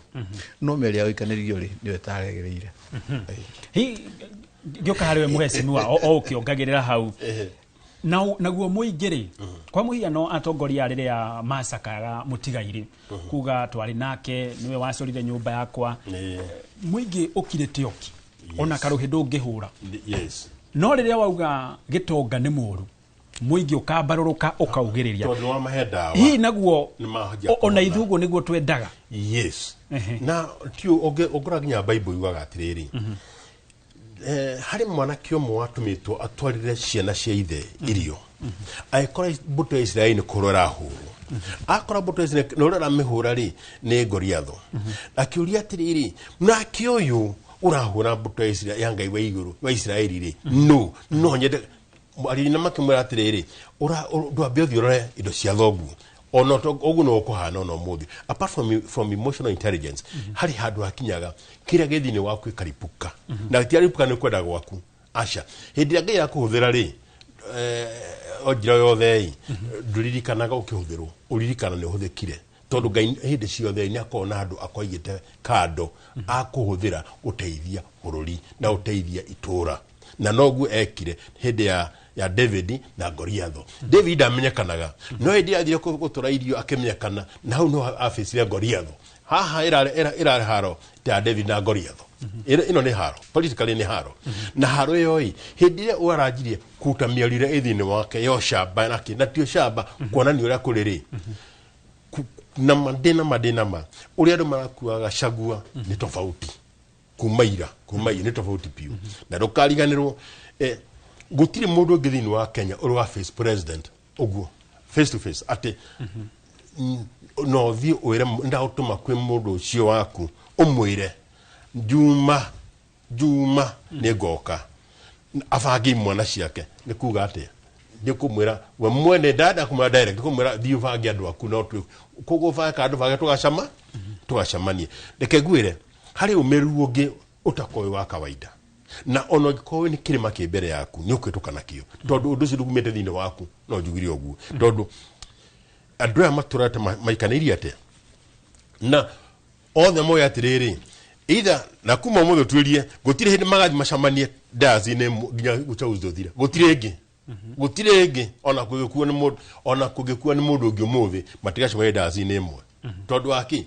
no mĩario ya gũikanĩrio rĩ, nĩyo ĩtaragĩrĩire. Hi ngĩũka harĩ we mũhecimiwa, o ũkĩongagĩrĩra hau na naguo mũingĩ rĩ, kwa mũhiano atongoria rĩrĩa macakayaga mũtigairĩ kuga twarĩ nake nĩwe wacorire nyũmba yakwa, mũingĩ ũkirĩte ũki ona karũhĩ ndũngĩhũra. No rĩrĩa wauga gĩtonga nĩ mũũru, mũingĩ ũkambarũrũka ũkaugĩrĩria. Tondũ wamahe ndawa. Hihi naguo Nĩmahota ona kuona. ithuĩ ũguo nĩguo twendaga. Yes, na ti ũngĩrora nginya Bible yugaga atĩrĩrĩ, harĩ mwanake ũmwe watũmĩtwo atwarĩre ciana cia ithe irio, agĩkora mbũtũ ya Isiraeli nĩ kũhũrwo ĩrahũrwo, akora mbũtũ ya Isiraeli na ũrĩa ũramĩhũra rĩ nĩ Goliathũ, akĩũria atĩrĩrĩ, nake ũyũ ũrahũra mbũtũ ya Isiraeli ya Ngai wa igũrũ wa Isiraeli rĩ, no no nyende arina makĩmwĩra atĩrĩrĩ, ndwambe ũthiĩ ũrore indo cia thoguo. Ona ũguo no ũkũhana ona ũmũthĩ, apart from emotional intelligence, harĩ handũ hakinyaga kĩrĩa gĩ thĩinĩ waku ĩkaripuka, na gĩtiaripuka nĩ kwenda gwaku, aca. Hĩndĩ ĩrĩa Ngai akũhũthĩra rĩ, o njĩra yothe ĩ ndũririkanaga ũkĩhũthĩrwo, ũririkana nĩ ũhũthĩkire, tondũ Ngai hĩndĩ ciothe nĩ akoragwo na andũ akoigĩte kando akũhũthĩra gũteithia bũrũri na gũteithia itũra, na noguo ekire hĩndĩ ya David na Goliath. David ndamenyekanaga, no hĩndĩ athire gũtũra irio akĩmenyekana, na hau no abĩcire Goliath. Haha ĩrarĩ haro ta ya David na Goliath. Ĩno nĩ haro politically, nĩ haro, na haro ĩyo ĩ hĩndĩ ĩrĩa waranjirie kũruta mĩario ĩrĩa ĩ thĩinĩ wake ya ũcamba na kĩ na ti ũcamba, kuonania ũrĩa kũrĩ rĩ, na ma ndĩ na ma ndĩ na ma ũrĩa andũ marakuaga Gachagua nĩ tofauti kuma ira, kuma ira nĩ tofauti biũ. Na ndũkariganĩrwo, gũtirĩ mũndũ ũngĩ thĩinĩ wa Kenya ũrĩ wa face president ũguo face to face atĩ no thiĩ ũĩre ndagũtũma kwĩ mũndũ ũcio waku ũmwĩre Juma Juma nĩ ngoka abange imwana ciake. Nĩ kuga atĩa? Nĩ kũmwĩra we mwene ndanda kũmwĩra direct, kũmwĩra thiĩ ũbange andũ aku, no twĩ koguo ũbange kana ndũbange, tũgacama tũgacemanie. Reke ngwĩre harĩ ũmĩrĩru ũngĩ ũtakorwo wa kawaida, na ona ũngĩkorwo nĩ kĩrĩma kĩ mbere yaku nĩ ũkũhĩtũka nakĩo, tondũ ũndũ ũcio ndũgumĩte thĩinĩ waku. No njugire ũguo tondũ andũ aya matũrate maikanĩirie atĩa na othe moĩ atĩrĩrĩ, either na kuma ũmũthĩ tuĩrie gũtirĩ hĩndĩ magathi macemanie ndaci-inĩ nginya uchaguzi ũthire. Gũtirĩ ĩngĩ, gũtirĩ ĩngĩ, ona kũngĩkua nĩ mũndũ, ona kũngĩkua nĩ mũndũ ũngĩ ũmũthĩ, matigacemania ndaci-inĩ ĩmwe. Tondũ wa kĩ?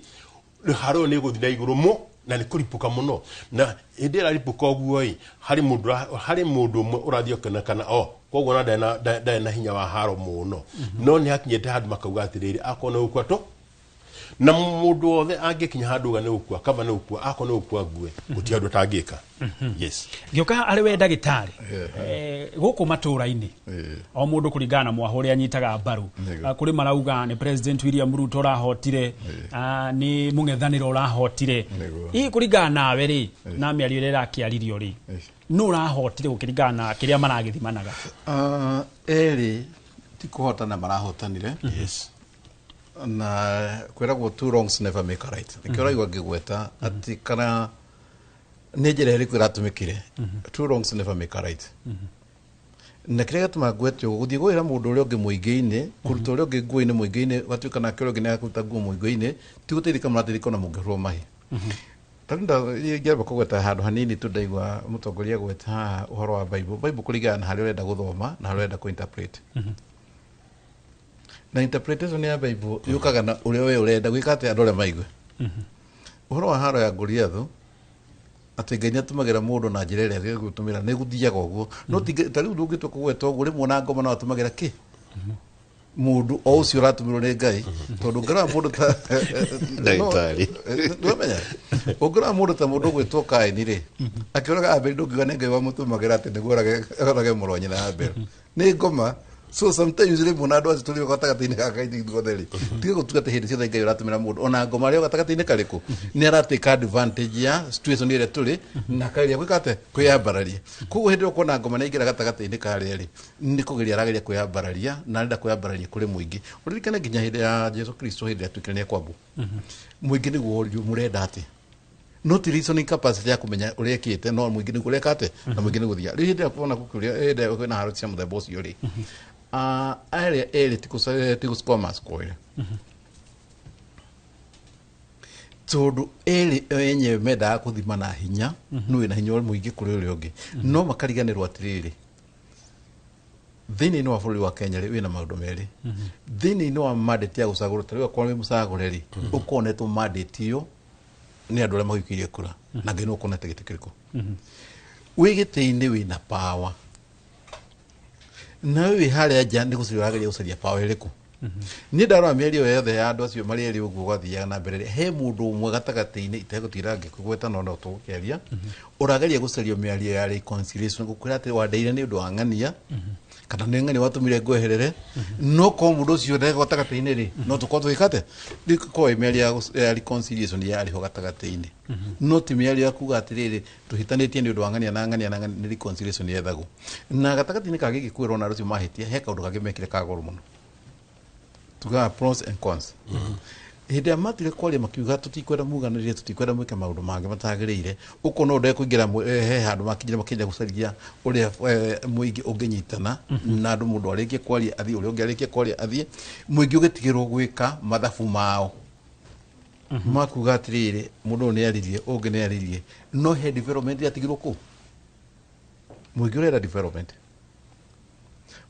Haro nĩ ĩgũthiĩ na igũrũ mũ na nĩ kũripũka mũno, na hĩndĩ ĩrĩa aripũka ũguo ĩ, harĩ mũndũ ũmwe ũrathiĩ ũkĩonekana o koguo na ndarĩ na hinya wa haro mũno, no nĩ hakinyĩte handũ makauga atĩrĩrĩ, akorwo nĩ gũkua tũ na mũndũ wothe angĩkinya handũ uga nĩ gũkua, kaba nĩ gũkua, akorwo nĩ gũkua ngue, gũtirĩ handũ ũtangĩka. Yes. Ngĩũka arĩ we ndagĩtarĩ, gũkũ matũũra-inĩ o mũndũ kũringana na mwaho ũrĩa anyitaga mbaru. Kũrĩ marauga nĩ President William Ruto ũrahotire, nĩ mũng'ethanĩro ũrahotire. Hihi kũringana nawe rĩ, na mĩario ĩrĩa ĩrakĩaririo rĩ, nũ ũrahotire gũkĩringana na kĩrĩa maragĩthimanaga? Erĩ ti kũhotana marahotanire. Na kwĩragwo two wrongs never make a right. Nĩkĩo ũraigua ngĩgweta atĩ kana Nĩ njĩra ĩrĩkũ ĩratũmĩkire? Two wrongs never make a right. Na kĩrĩa gĩatũma ngwete ũguo, gũthiĩ gwĩra mũndũ ũrĩa ũngĩ mũingĩ-inĩ, kũruta ũrĩa ũngĩ nguo-inĩ mũingĩ-inĩ, gatuĩka nake ũrĩa ũngĩ nĩ akũruta nguo mũingĩ-inĩ, ti gũteithĩka mũrateithĩka ona mũngĩhũrwo mahi. Tarĩu ingĩamba kũgweta handũ hanini tu, ndaigua mũtongoria gweta haha ũhoro wa Bible. Bible kũringana na harĩa ũrenda gũthoma na harĩa ũrenda kũ-interpret. Na interpretation ya Bible yũkaga na ũrĩa we ũrenda gwĩka atĩ andũ arĩa maigue. Ũhoro wa haro ya Goliathu, atĩ Ngai nĩatũmagĩra mũndũ na njĩra ĩrĩa egũtũmĩra, nĩ gũthiaga ũguo. No ti ta rĩu ndũngĩtua kũgweta ũguo, rĩmwe ona ngoma no atũmagĩra kĩ mũndũ o ũcio ũratũmĩrwo nĩ Ngai, tondũ ũngĩrora mũndũ ta Ndagĩtarĩ. Ndũramenya, ũngĩrora mũndũ ta mũndũ ũgwĩtwo Kaini rĩ, akĩũraga Abeli, ndũngiuga nĩ Ngai wamũtũmagĩra atĩ nĩguo orage mũrũ wa nyina Abeli, nĩ ngoma. So sometimes rĩmwe na andũ acio tũrĩ gatagatĩ-inĩ ga Ngai ithuothe rĩ, tiga gũtua atĩ hĩndĩ ciothe Ngai ũratũmĩra mũndũ, ona ngoma arĩ o gatagatĩ-inĩ karĩkũ, nĩ aratake advantage ya situation ĩrĩa tũrĩ na akageria gwĩka atĩ kwĩyambararia. Koguo hĩndĩ ĩrĩa ũkuona ngoma nĩ aingĩra gatagatĩ-inĩ karĩa rĩ, nĩ kũgeria arageria kwĩyambararia, na arenda kwĩyambararia kũrĩ mũingĩ. Ũririkane nginya hĩndĩ ya Jesu Kristo, hĩndĩ ĩrĩa atuĩkire nĩ ekwambwo, mũingĩ nĩguo woririo mũrenda atĩ, no ti reasoning capacity ya kũmenya ũrĩa ĩkĩte, no mũingĩ nĩguo ũreka atĩ na mũingĩ nĩguo ũthiaga. Rĩu hĩndĩ ĩrĩa kuona gũkĩũria, hĩndĩ ĩrĩa kwĩna haro cia mũthemba ũcio rĩ, arĩa erĩ ti gũscore mascore, tondũ erĩ enyewe mendaga gũthima na hinya nũ wĩna hinya mũingĩ kũrĩ ũrĩa ũngĩ, no makariganĩrwo atĩrĩrĩ, thĩinĩ wa bũrũri wa Kenya rĩ, wĩna maũndũ merĩ thĩinĩ wa mandate ya gũcagũrwo. Ta rĩu akorwo wĩ mũcagũre rĩ, ũkonetwo mandate ĩyo nĩ andũ arĩa magũikĩirie kura, na Ngai nĩ ũkonete gĩtĩ kĩrĩkũ wĩ gĩtĩ-inĩ, wĩna power, nawe wĩ harĩa nja nĩ gũcaria ũrageria gũcaria power ĩrĩkũ. Niĩ ndarora mĩario yothe ya andũ acio marĩ erĩ ũguo gwathiaga na mbere rĩ, he mũndũ ũmwe gatagatĩ-inĩ itegũtira ngĩkũgweta, no no tũgũkĩaria, ũrageria gũcaria mĩario ya reconciliation, gũkwĩra atĩ wandeire nĩ ũndũ wa ng'ania, kana nĩ ng'ania watũmire ngweherere. No korwo mũndũ ũcio ndego gatagatĩ-inĩ rĩ, no tũkorwo tũgĩka atĩa? Rĩu korwo ĩ mĩario ya reconciliation yarĩ ho gatagatĩ-inĩ, no ti mĩario ya kuga atĩrĩrĩ, tũhĩtanĩtie nĩ ũndũ wa ng'ania na ng'ania na ng'ania. Nĩ reconciliation yethagwo na gatagatĩ-inĩ ka gĩkĩ kwĩrwo na andũ acio mahĩtia. He kaũndũ kangĩ mekire ka goro mũno, tugaga pros and cons. Hĩndĩ ĩrĩa matire kwaria makiuga tũtikwenda muganĩrie, tũtikwenda mwĩke maũndũ mangĩ matagĩrĩire, ũkona ũndũ kũingĩra he handũ makinyire makĩenda gũcaria ũrĩa mũingĩ ũngĩnyitana na andũ. Mũndũ arĩkie kwaria athiĩ, ũrĩa ũngĩ arĩkie kwaria athiĩ, mũingĩ ũgĩtigĩrwo gwĩka mathabu mao makuga atĩrĩrĩ, mũndũ ũyũ nĩ aririe, ũngĩ nĩ aririe, no he development yatigirwo kũ mũingĩ ũrenda development.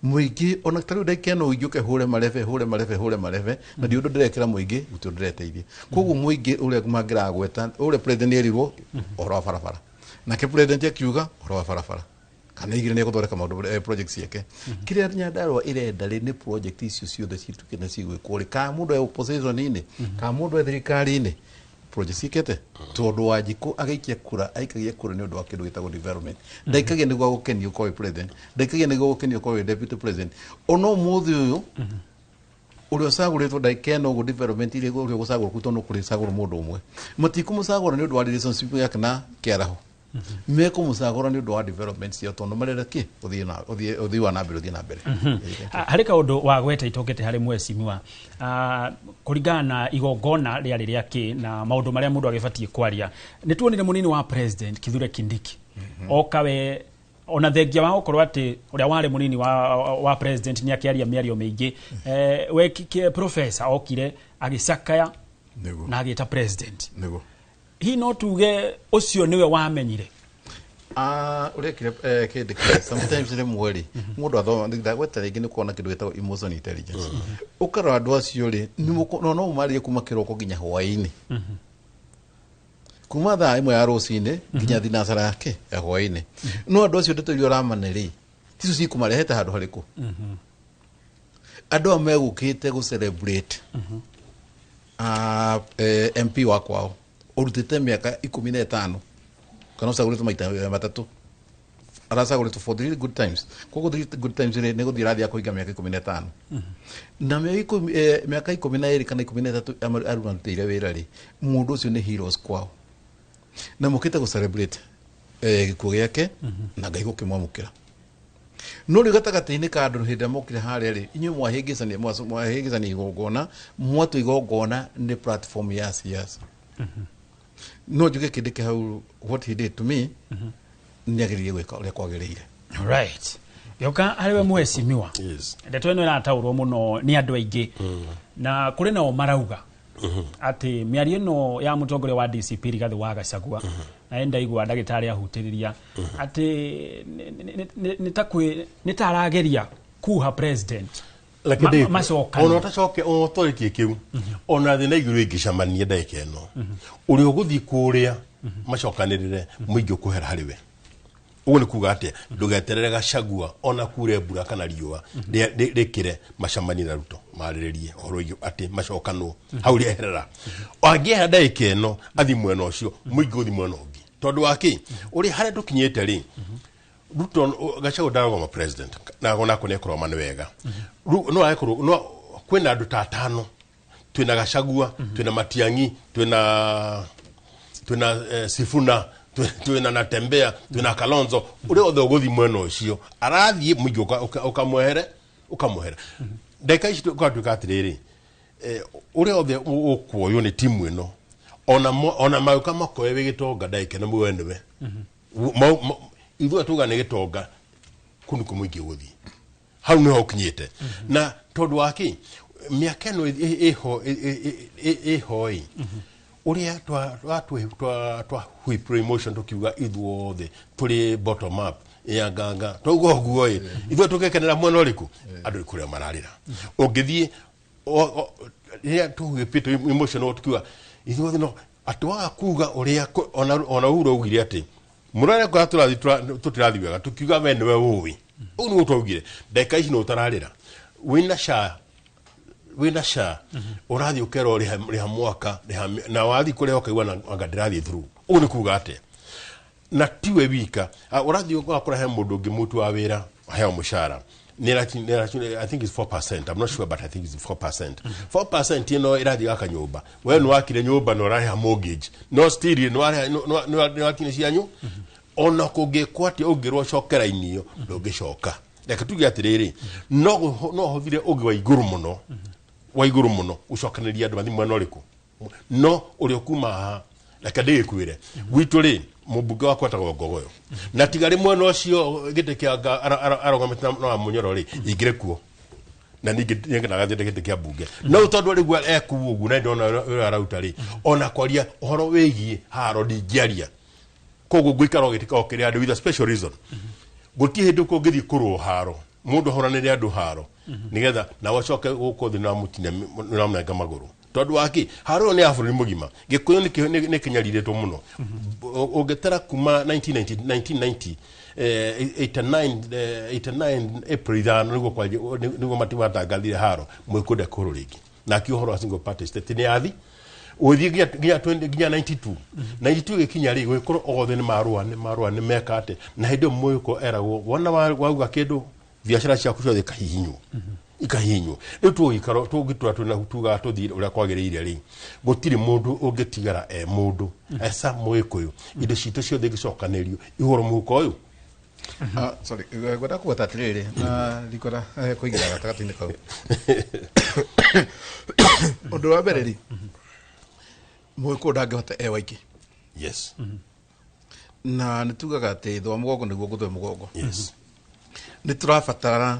Mũingĩ ona ta rĩu ndagĩka ĩno ũingĩ ũke hũre marebe, hũre marebe, hũre marebe, na ndi ũndũ ndĩrekĩra mũingĩ, gũtirĩ ũndũ ndĩreteithia. Koguo mũingĩ ũrĩa mangĩragweta ũrĩa president erirwo ũhoro wa barabara, nake president akiuga ũhoro wa barabara kana igĩrĩ nĩ egũthondeka maũndũ, project ciake. Kĩrĩa Nyandarua ĩrenda rĩ, nĩ project icio ciothe cituĩke nĩ cigwĩkwo rĩ, kana mũndũ e opposition-inĩ, kana mũndũ e thirikari-inĩ, project ciĩkĩte. Tondũ Wanjikũ agĩikia kura, aikagia kura nĩ ũndũ wa kĩndũ gĩtagwo development. Ndaikagia nĩguo agũkenia ũkorwo wĩ president, ndaikagia nĩguo agũkenia ũkorwo wĩ deputy president. Ona ũmũthĩ ũyũ ũrĩa ũcagũrĩtwo ndagĩka ĩno ũguo, development iria ũrĩa ũgũcagũrwo kuu, tondũ kũrĩ cagũrwo mũndũ ũmwe, matikũmũcagũra nĩ ũndũ wa relationship yake na kĩaraho, mekũmũcagũra nĩ ũndũ wa development ciao, tondũ marenda kĩ ũthiĩ na ũthiĩ ũthii wa na mbere, ũthiĩ na mbere. Harĩ kaũndũ wagweta itokete harĩ mheshimiwa, kũringana na igongona rĩarĩ rĩa kĩ na maũndũ marĩa mũndũ agĩbatiĩ kwaria, nĩ tuonire mũnini wa president Kithure Kindiki oka we, ona thengia wa gũkorwo atĩ ũrĩa warĩ mũnini wa president nĩ akĩaria mĩario mĩingĩ, we professor okire agĩcakaya na agĩta president. Hihi no tuge ũcio nĩwe wamenyire? Ah, ũrekire kĩndũ kĩrĩa sometimes rĩmwe rĩ, mũndũ athoma, ndagweta rĩngĩ, nĩ kuona kĩndũ gĩtagwo emotion intelligence. Ũkarora andũ acio rĩ, no ũmarĩrie kuma kĩroko nginya hwaĩ-inĩ, kuma thaa 1 ya rũcinĩ nginya thinacara yake ya hwaĩ-inĩ, no andũ acio ndeto iria ũramane rĩ, ticio cikũmarehete handũ harĩkũ. Andũ aya megũkĩte gũ celebrate MP wa kwao ũrutĩte mĩaka 15, kana ũcagũrĩtwo maita 3, aracagũrĩtwo for three good times. Koguo three good times rĩ, nĩ gũthiĩ arathiĩ akũhinga mĩaka 15, na mĩaka 12 kana 13 arutĩire wĩra rĩ, mũndũ ũcio nĩ heroes kwao, na mũkĩte gũ celebrate gĩkuũ gĩake na Ngai gũkĩmwamũkĩra. No rĩu gatagatĩ-inĩ ka andũ, hĩndĩ ĩrĩa mokire harĩa rĩ, inyuĩ mwahĩngĩcania igongona, mwatua igongona nĩ platform ya siasa. No njuge Kindiki hau, what he did to me, nĩ ageririe gwĩka ũrĩa kwagĩrĩire. Right, gĩoka harĩ we mheshimiwa. Yes. Ndeto ĩno ĩrataũrwo mũno nĩ andũ aingĩ, na kũrĩ nao marauga atĩ mĩario ĩno ya mũtongoria wa DCP Rigathĩ wa Gachagua, na ndaigua ndagĩtarĩ ahutĩrĩria atĩ nĩ ta kwĩ nĩ ta arageria kuha president Reke macokane. Ona ũtacoke, ona ũtorĩtie kĩu, ona thĩ na igũrũ ingĩcemania ndagĩka ĩno, ũrĩa ũgũthiĩ kũrĩa macokanĩrĩre, mũingĩ ũkũhera harĩ we. Ũguo nĩ kuga atĩa? Ndũgeterere Gachagua ona kure mbura kana riũa rĩkĩre, macemanie na Ruto marĩrĩrie ũhoro wĩgiĩ atĩ macokanwo hau rĩeherera. Angĩehera ndagĩka ĩno athiĩ mwena ũcio, mũingĩ ũthiĩ mwena ũngĩ, tondũ wa kĩ? Ũrĩa harĩa tũkinyĩte rĩ, Ruto, Gachagua ndarũgama president na onako nĩ ekũrũgama nĩ wega. No agĩkorwo no kwĩna andũ ta atano, twĩna Gachagua, twĩna Matiang'i, twĩna Sifuna, twĩna Natembea, twĩna Kalonzo. Ũrĩa othe ũgũthiĩ mwena ũcio arathiĩ, mũingĩ ũkamwehere, ũkamwehere. Ndagĩka ici ũgatuĩka atĩrĩrĩ, ũrĩa othe ũkuoywo nĩ timu ĩno, ona magĩũka makoe wĩ gĩtonga ndagĩka ĩno muoe nĩwe. Ithuĩ tuga nĩ gĩtonga kũu nĩkuo mũingĩ ũgũthiĩ, hau nĩho ũkinyĩte. Na tondũ wa kĩ? Mĩaka ĩno ĩho ĩho ĩ ũrĩa twa whip emotion, tukiuga ithuothe tũrĩ bottom up ya nganga, twauga ũguo ĩ, ithuĩ tũgekenera mwena ũrĩkũ? Andũ nĩ kũrĩa mararĩra. Ũngĩthiĩ rĩrĩa tũhwĩpĩte emotional, tukiuga ithuothe, no atĩ waga kuga ũrĩa ona Uhuru augire atĩ mũrore kũrĩa tũrathiĩ, tũtirathiĩ wega, tukiuga we nĩwe ũĩ. Ũguo nĩguo twaugire. Ndagĩka ici no ũtararĩra wĩna SHA, wĩna SHA ũrathiĩ ũkerwo rĩha, rĩha mwaka rĩha na wathiĩ kũrĩa ũkaigua na anga ndĩrathiĩ through. Ũguo nĩ kuga atĩa? Na tiwe wika. Ah, ũrathiĩ ũgakora he mũndũ ũngĩ mũtu wa wĩra aheo mũcara I think it's 4%. I'm not sure, but I think it's 4%. 4% ĩno ĩrathiĩ gaka nyũmba. We nĩ wakire nyũmba na ũrarĩha mortgage. No still nĩ warĩha, nĩ wakire cianyu. Ona kũngĩkwo atĩa, ũngĩrwo cokera inio, ndũngĩcoka. Reke tuge atĩrĩrĩ, no hũthire ũngĩ wa igũrũ mũno, wa igũrũ mũno gũcokanĩria andũ mathiĩ mwena ũrĩkũ, no ũrĩa ũkuma haha, reke ndĩgĩkwĩre, gwitũ rĩ, mũmbunge wakwa etagwo Ngogoyo, na tiga rĩ mwena ũcio gĩtĩ kĩa arũgamĩte na Wamunyoro rĩ, ingĩrĩ kuo na ningĩ nĩngenaga gĩtĩ kĩa mbunge, no tondũ rĩu ekuo ũguo na ndona ũrĩa arauta rĩ, ona kwaria ũhoro wĩgiĩ haro ndingĩaria. Koguo ngũikara o gĩtĩ o kĩrĩa andũ with a special reason. Gũtirĩ hĩndĩ kũngĩthiĩ kũrũo haro, mũndũ ahũranĩre andũ haro nĩgetha nawe acoke gũkũ thĩ nĩwamũnenga magũrũ. Tondũ wa kĩ? Haro ĩyo nĩ ya bũrũri mũgima. Gĩkũyũ nĩ kĩnyarirĩtwo mũno. Ũngĩtara kuma 1990, 1990 89, 89 April 5 nĩguo nĩguo matangathire haro, mũgĩkũyũ ndekũhũrwo rĩngĩ. Nake ũhoro wa single party state nĩ yathi ũgĩthiĩ nginya 20 nginya 92, 92 gĩkinya rĩ, gũgĩkorwo othe nĩ marũa, nĩ marũa, nĩ meka atĩ. Na hĩndĩ ĩyo mũgĩkũyũ eragwo wona wauga kĩndũ, biacara ciaku ciothe ikahihinywo, ikahihinywo. Rĩu tũgĩikara tũngĩtura twĩna tugaga tũthiĩ ũrĩa kwagĩrĩire rĩ, gũtirĩ mũndũ ũngĩtigara e mũndũ eca mũgĩkũyũ. Indo citũ ciothe ingĩcokanĩrio ihũrwo mũhuko ũyũ. Ah, sorry, ngwenda kũgweta atĩrĩrĩ na ndikwenda kũingĩra gatagatĩ-inĩ kau. Ũndũ wa mbere rĩ, mũgĩkũyũ ndangĩhota e waiki. Na nĩ tugaga atĩ thwa mũgongo nĩguo ngũthwe mũgongo. Nĩ tũrabatara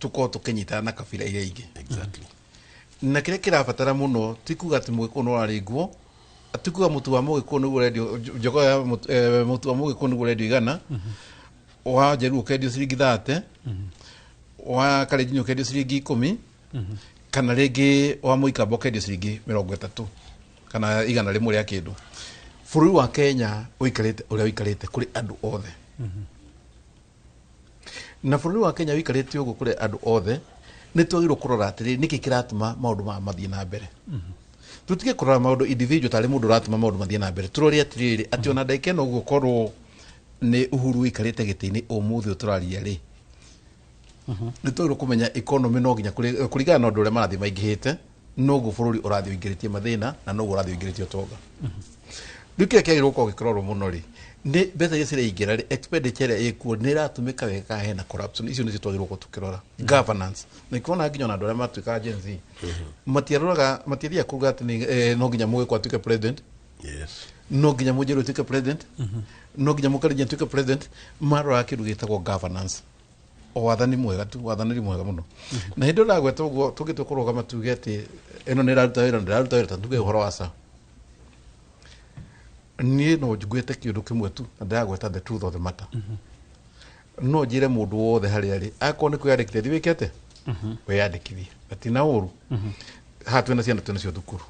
tũkorwo tũkĩnyitana na kabira iria ingĩ. Na kĩrĩa kĩrabatara mũno ti kuga atĩ mũgĩkũyũ no ararĩngwo, ti kuga mũtu wa mũgĩkũyũ nĩguo ũrendio, njogoo ya mũtu wa mũgĩkũyũ nĩguo ũrendio 100, wa njaruo ũkendio ciringi 30, wa kalenjin ũkendio ciringi 10, kana rĩngĩ wa mũikamba ũkendio ciringi 30 kana 100 rĩa kĩndũ. Bũrũri wa Kenya ũikarĩte ũrĩa ũikarĩte kũrĩ andũ othe, na bũrũri wa Kenya ũikarĩte ũguo kũrĩ andũ othe, nĩ twagĩrĩirwo kũrora atĩrĩrĩ, nĩkĩ kĩratũma maũndũ maya mathiĩ na mbere. Tũtige kũrora maũndũ individual tarĩ mũndũ ũratũma maũndũ mathiĩ na mbere. Tũrore atĩrĩrĩ, atĩ ona ndagĩka ĩno ũguo korwo nĩ Uhuru ũikarĩte gĩtĩ-inĩ ũmũthĩ ũyũ tũraria rĩ, nĩ twagĩrĩirwo kũmenya economy no nginya kũringana na ũndũ ũrĩa marathiĩ maingĩhĩte, noguo bũrũri ũrathiĩ ũingĩrĩtie mathĩna na noguo ũrathiĩ ũingĩrĩtie ũtonga. Rĩu kĩrĩa kĩagĩrĩirwo gũkorwo gĩkĩrorwo mũno rĩ, nĩ mbeca iria ciraingĩra rĩ, expenditure ĩrĩa ĩkuo nĩ ĩratũmĩka wega kana hena corruption. Icio nĩcio twagĩrĩirwo gũkorwo tũkĩrora, governance. Na ikuona nginya ona andũ arĩa matuĩkaga Gen Z matiaroraga, matiathiaga kuga atĩ no nginya mũgĩkũyũ atuĩke president. No nginya Mũnjerũ atuĩke president, no nginya Mũkarenjin atuĩke president. Maroraga kĩndũ gĩtagwo governance, o wathani mwega tu, wathanĩri mwega mũno. Na hĩndĩ ĩyo ndagweta ũguo, tũngĩtua kũrũgama tuge atĩ ĩno nĩ ĩraruta wĩra, ndĩraruta wĩra, ta tuge ũhoro wa SHA, niĩ no ngwĩte kĩũndũ kĩmwe tu, na ndĩragweta the truth of the matter. No njĩre mũndũ wothe harĩa arĩ, akorwo nĩ kwĩyandĩkithia, thiĩ wĩke atĩa, wĩyandĩkithie, na ti na ũru. Haha twĩna ciana, twĩna cio thukuru,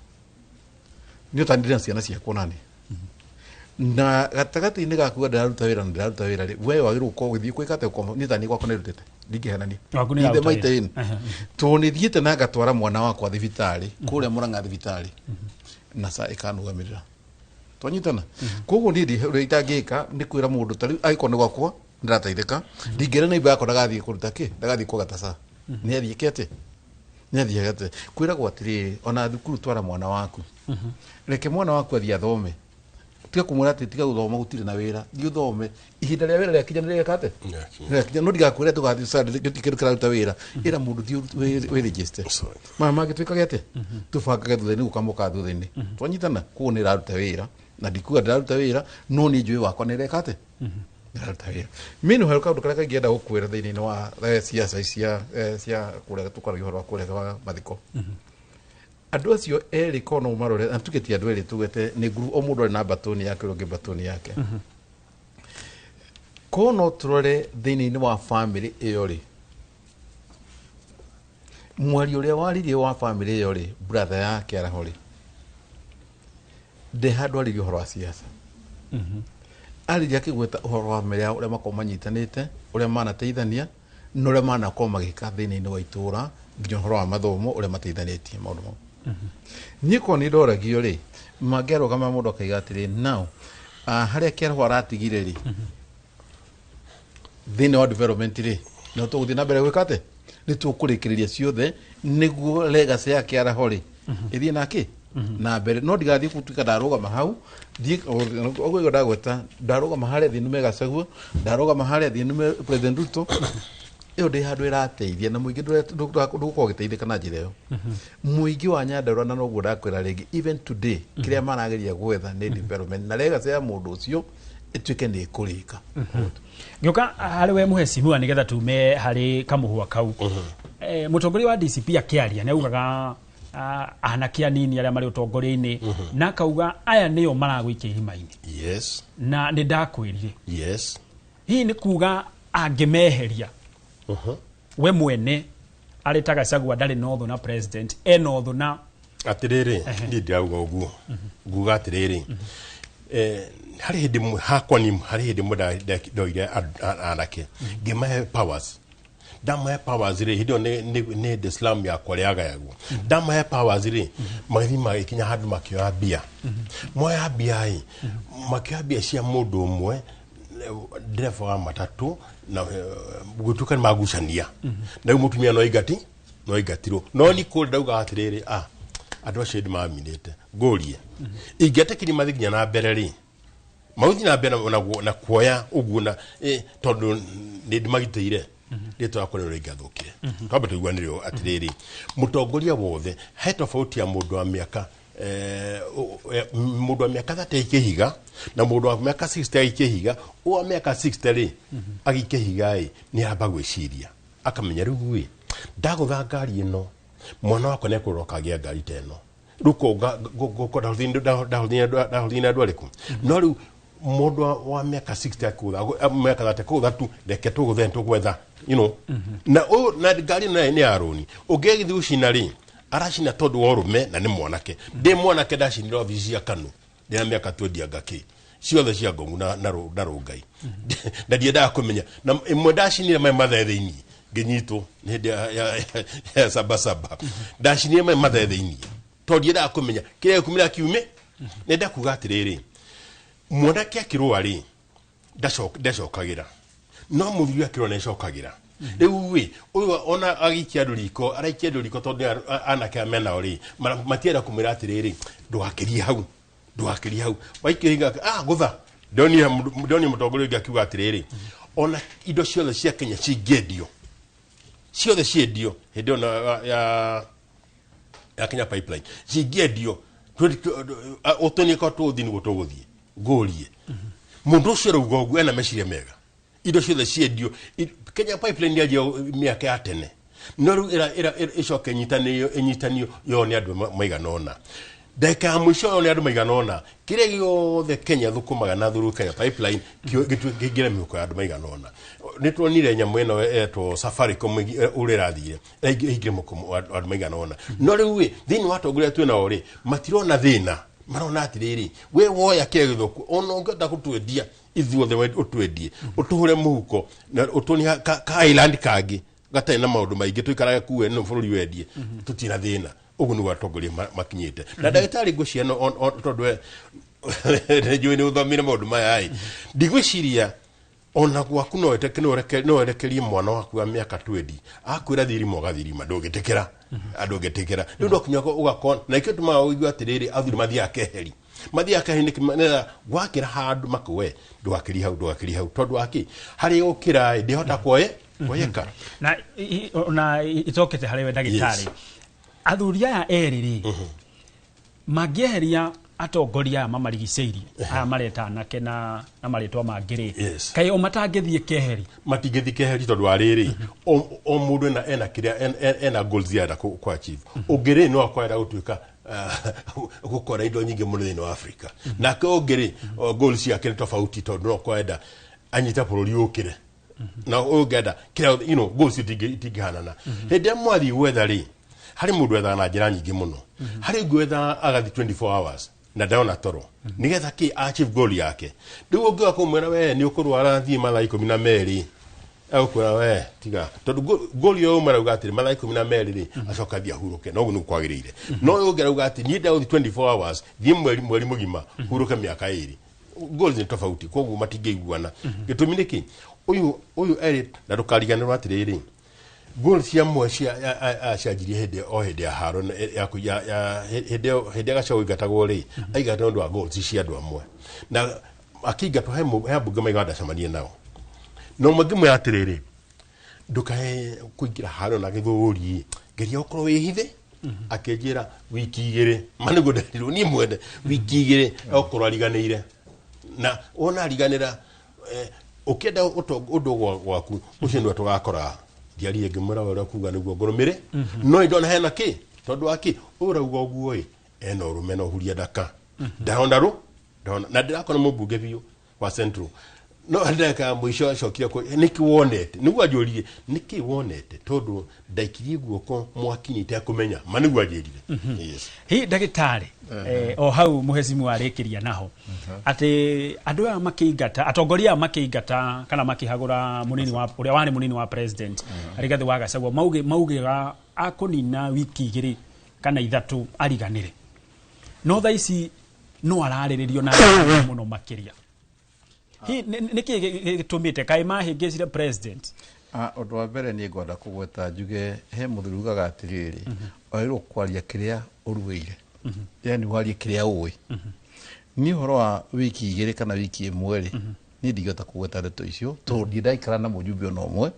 niĩ ũtanire na ciana ciakwa nani, na gatagatĩ-inĩ ga kuga ndĩraruta wĩra na ndĩraruta wĩra rĩ, we wagĩrĩirwo gũkorwo ũgĩthiĩ gwĩka atĩa? Gũkorwo niĩ taniĩ gwakwa nĩrutĩte, ndingĩhenania. Waku nĩ Ithe ĩraruta maita wĩra. ĩni tondũ nĩ thiĩte na ngatwara mwana wakwa thibitarĩ kũrĩa Mũrang'a thibitarĩ na SHA ĩkanũgamĩrĩra, twanyitana. Koguo niĩ ũrĩa itangĩka nĩ kwĩra mũndũ ta rĩu, angĩkorwo nĩ gwakwa ndĩrateithĩka, ndingĩra neighbor yakwa ndagathiĩ kũruta kĩ, ndagathiĩ kũgata SHA, nĩ athiĩ ke atĩ nĩ athiĩ atĩ kwĩragwo atĩrĩrĩ, ona thukuru twara mwana waku, reke mwana waku athiĩ athome, tiga kũmwĩra atĩ tiga gũthoma, gũtirĩ na wĩra. Thiĩ ũthome, ihinda rĩa wĩra rĩakinya nĩ rĩeka atĩ rĩakinya. No ndigakwĩre ndũgathiĩ SHA, gũtirĩ kĩndũ kĩraruta wĩra. Ĩra mũndũ thiĩ wĩregister, maya mangĩ twĩkage atĩ tũbangage thutha-inĩ, gũkamoka thutha-inĩ, twanyitana. Koguo nĩ ĩraruta wĩra, na ndikuga ndĩraruta wĩra, no niĩ njũĩ wakwa nĩ ĩreka atĩ ndĩraruta wĩra. Meanwhile, kaũndũ karĩa kaingĩenda gũkwĩra thĩinĩ wa ciaca cia kũrĩa tũkwaragia ũhoro wa kũrĩa wa mathiko, andũ acio erĩ korwo no ũmarore, na tuge ti andũ erĩ, tugete nĩ group, o mũndũ arĩ na batoni yake, ũrĩa ũngĩ batoni yake. Korwo no tũrore thĩinĩ wa family ĩyo rĩ, mwario ũrĩa waririe wa family ĩyo rĩ, brother yake araho rĩ, ndĩ handũ aririe ũhoro wa siasa, aririe akĩgweta ũhoro wa family yao, ũrĩa makorwo manyitanĩte, ũrĩa manateithania na ũrĩa manakorwo magĩka thĩinĩ wa itũra, nginya ũhoro wa mathomo, ũrĩa mateithanĩtie maũndũ mau. Niĩ korwo nĩ ndoragio rĩ, mangĩarũgama mũndũ akaiga atĩrĩ, now harĩa kĩarũhũ aratigire rĩ, thĩinĩ wa development rĩ, no tũgũthiĩ na mbere gwĩka atĩ nĩ tũkũrĩkĩrĩria ciothe nĩguo legacy ya kĩaraho rĩ ĩthiĩ nake na mbere. No ndigathiĩ gũtuĩka ndarũgama hau, thiĩ ũguo ndagweta, ndarũgama harĩa thiĩ nume Gachagua, ndarũgama harĩa thiĩ nume President Ruto, ĩyo ndĩ handũ ĩrateithia na mũingĩ ndũgũkorwo ũgĩteithĩka na njĩra ĩyo. Mũingĩ wa Nyandarua, na noguo ndakwĩra rĩngĩ, even today kĩrĩa marageria gwetha nĩ development na legacy ya mũndũ ũcio ĩtuĩke nĩ ĩkũrĩka. Ngĩũka harĩ we mũhecimiwa, nĩgetha tume harĩ kamũhwa kau, mũtongoria wa DCP akĩaria nĩ augaga anake anini arĩa marĩ ũtongoria-inĩ, na akauga aya nĩo maragũikia irima-inĩ. Na nĩ ndakwĩrire, hihi nĩ kuga angĩmeheria we mwene arĩ ta Gachagua ndarĩ na ũthũ na president, ena ũthũ na Atĩrĩrĩ, niĩ ndirauga ũguo, nguga atĩrĩrĩ, harĩ hĩndĩ hakwa ni harĩ hĩndĩ ĩmwe ndoire anake ngĩmahe powers. Ndamahe powers rĩ, hĩndĩ ĩyo nĩ hĩndĩ slum yakwa rĩagayagwo. Ndamahe powers rĩ, magĩthiĩ magĩkinya handũ makĩoya mbia, moya mbia ĩ, makĩoya mbia cia mũndũ ũmwe, ndereba wa matatũ, na gũtuĩka nĩ magucania na rĩu mũtumia no aingati, no aingatirwo. No ni kũrĩ ndauga atĩrĩrĩ, andũ acio ndĩ maminĩte ngũrie ingĩetĩkirie mathiĩ nginya na mbere rĩ, magũthiĩ na mbere na kuoya ũguo na tondũ nĩ ndĩmagitĩire rĩtwa rĩakwa nĩrĩo rĩngĩathũkire. Twambe tũiguanĩre ũũ atĩrĩrĩ, mũtongoria wothe he tofauti ya mũndũ wa mĩaka mũndũ wa mĩaka 30 aikie ihiga na mũndũ wa mĩaka 60 aikie ihiga. Ũyũ wa mĩaka 60 rĩ, agĩikia ihiga ĩ, nĩ aramba gwĩciria akamenya, rĩu ĩ, ndagũtha ngari ĩno, mwana wakwa nĩ ekũrora akagĩa ngari ta ĩno, rĩu ndahũthire na andũ arĩkũ? No rĩu mũndũ wa mĩaka 60 akũgũtha, mĩaka 30 kũgũtha tu, reke tũgũthe, tũgwetha na ũyũ na ngari ĩno nĩ ya rũni. Ũngĩgĩthiĩ gũcina rĩ, aracina tondũ wa ũrũme na nĩ mwanake. Ndĩ mwanake ndacinire obici cia KANU ndĩna mĩaka 20 anga kĩ, ciothe cia Ngongu na Rũngai, na ndiendaga kũmenya. Na ĩmwe ndacinire mai mathe thĩinĩ, ngĩnyitwo nĩ hĩndĩ ya sabasaba. Ndacinire mai mathe thĩinĩ tondũ ndiendaga kũmenya kĩrĩa gĩkumĩra kiume. Nenda kuga atĩrĩrĩ, mwanake akĩrũa rĩ, ndacokagĩra, no mũthuri akĩrũa nĩacokagĩra. Rĩu ĩ, ũyũ ona agĩikia andũ riko, araikia andũ riko tondũ anake aya menao rĩ, matienda kũmwĩra atĩrĩrĩ, ndũgakĩrie hau, ndũgakĩrie hau, waikia ihiga, gũtha. Ndonire mũtongoria ũngĩ akiuga atĩrĩrĩ, ona indo ciothe cia Kenya cingĩendio, ciothe ciendio, hĩndĩ ĩyo ya Kenya Pipeline cingĩendio, Ũtũnie ko tũgũthiĩ nĩguo tũgũthiĩ ngũrie mũndũ ũcio arauga ũguo ena meciria mega, indo ciothe ciendio. Kenya Pipeline yanjia mĩaka ya tene, no rĩu ĩcoke ĩnyitanio yo nĩ andũ maigana ũna, ndagĩka ya mũico yo nĩ andũ maigana ũna, kĩrĩa gĩothe Kenya thũkũmaga na through Kenya Pipeline kĩingĩre mĩhuko ya andũ maigana ũna. Nĩ tuonire nyamũ ĩno etwo Safaricom ũrĩa ĩrathire ĩingĩre mũhuko wa andũ maigana ũna. No rĩu ĩ thĩinĩ wa atongoria twĩ nao rĩ, matirona thĩna, marona atĩrĩrĩ, we woya kĩrĩa gĩthũku, ona ũngĩhota gũtwendia ithuothe, ũtwendie ũtũhũre mũhuko na ũtuonie ka island kangĩ gatarĩ na maũndũ maingĩ, tũikarage kuo no bũrũri wendie, tũtirĩ na thĩna. Ũguo nĩguo atongoria makinyĩte. Na ndagĩtarĩ, ngwĩciria tondũ we nĩnjũĩ nĩ ũthomire maũndũ maya ĩ, ndigwĩciria ona gwaku no no werekerie mwana waku wa mĩaka 20 akwĩra thirima ũgathirima, ndũngĩtĩkĩra, ndũngĩtĩkĩra. Rĩu no kinya ũgakora na ikĩo tũmaga ũigue atĩrĩrĩ, athuri mathiaga keheri, mathiaga keheri nĩkĩ? Nĩgetha gwakĩra handũ makũwe, ndũgakĩrie hau, ndũgakĩrie hau, tondũ wakĩ harĩa ũkĩra ĩ ndĩhota kuoyeka. Na na icokete harĩ we ndagĩtarĩ. Athuri aya erĩ rĩ, mangĩeheria atongoria aya mamarigicĩirie, aya mareta anake na marĩtwa mangĩ rĩ, kaĩ o matangĩthiĩ keheri? Matingĩthiĩ keheri tondũ wa rĩrĩ, o mũndũ ena kĩrĩa ena goals arenda kũ achieve. Ũngĩ rĩ, no akorwo gũtuĩka gũkora indo nyingĩ mũno thĩinĩ wa Africa, nake ũngĩ rĩ, goals ciake nĩ tofauti, tondũ no akorwo anyite bũrũri ũkĩre, na ũyũ ũngĩenda kĩrĩa, goals itingĩhanana. Hĩndĩ ĩrĩa mwathiĩ gwetha rĩ, harĩ mũndũ wethaga na njĩra nyingĩ mũno, harĩ ũngĩ wethaga agathiĩ 24 hours na ndona toro nigetha kĩ achieve goal yake. Rĩu ũngĩoka kũmwĩra we nĩ ũkũrwara thiĩ mathaa 12, egũkwĩra we tiga, tondũ goal ĩyo ũmwe arauga atĩrĩ mathaa 12 rĩ, acoka athiĩ ahurũke, no ũguo nĩguo kwagĩrĩire. No ũyũ ũngĩ arauga atĩ niĩ ndagũthiĩ 24 hours, thiĩ mweri mũgima, hurũke mĩaka 2. Goals nĩ tofauti, koguo matingĩiguana. Gĩtũmi nĩ kĩ ũyũ erĩ? Na ndũkariganĩrwo atĩrĩrĩ, goal cia mwe cia cianjirie hĩndĩ o hĩndĩ ya haro ya hĩndĩ ya Gachagua aingatagwo rĩ, aingatagwo nĩ ũndũ wa goals cia andũ amwe, na akĩingatwo he ambunge maigana ndacemanie nao. No mangĩmwĩra atĩrĩrĩ, ndũkae kũingĩra haro na gĩthũri, geria ũkorwo wĩhithe. Akĩnjĩra wiki 2, ma nĩguo nderirwo niĩ mwene, wiki 2 okorwo ariganĩire. Na wona ariganĩra, ũkĩenda ũndũ gwaku ũcio nĩwe tũgakora. Ndiarie ngĩmwĩra ũrĩa kuga nĩguo ngũrũmĩre, no ndona hena kĩ, tondũ wa kĩ ũrauga ũguo ĩ, ena ũrũme na ũhuria ndaka ndahona rũ ndahona na ndĩrakora mũmbunge biũ wa Central, no ndagĩka ya mũico acokire nĩkĩ wonete, nĩguo anjũririe nĩkĩ wonete, tondũ ndaikirie guoko mwaki-inĩ itekũmenya, ma nĩguo anjĩrire. Yes. Hi ndagĩtarĩ, o hau mũhecimu arĩkĩria naho atĩ andũ aya makĩingata, atongoria aya makĩingata kana makĩhagũra mũnini wa ũrĩa warĩ mũnini wa president Rigathĩ wa Gachagua, maugĩga akũnina wiki 2 kana 3 ariganĩre, no thaa ici no ararĩrĩrio na mũno makĩria. Hi nĩkĩ gĩtũmĩte kaĩ mahĩngĩcire president? Ũndũ wa mbere niĩ ngwenda kũgweta njuge he mũthuri ugaga atĩrĩrĩ, wagĩrĩirwo kwaria kĩrĩa ũruĩire, yani warie kĩrĩa ũĩ. Niĩ ũhoro wa wiki 2 kana wiki 1 rĩ, niĩ ndingĩhota kũgweta ndeto icio, tondũ ndirĩ ndaikara na mũjumbe ona ũmwe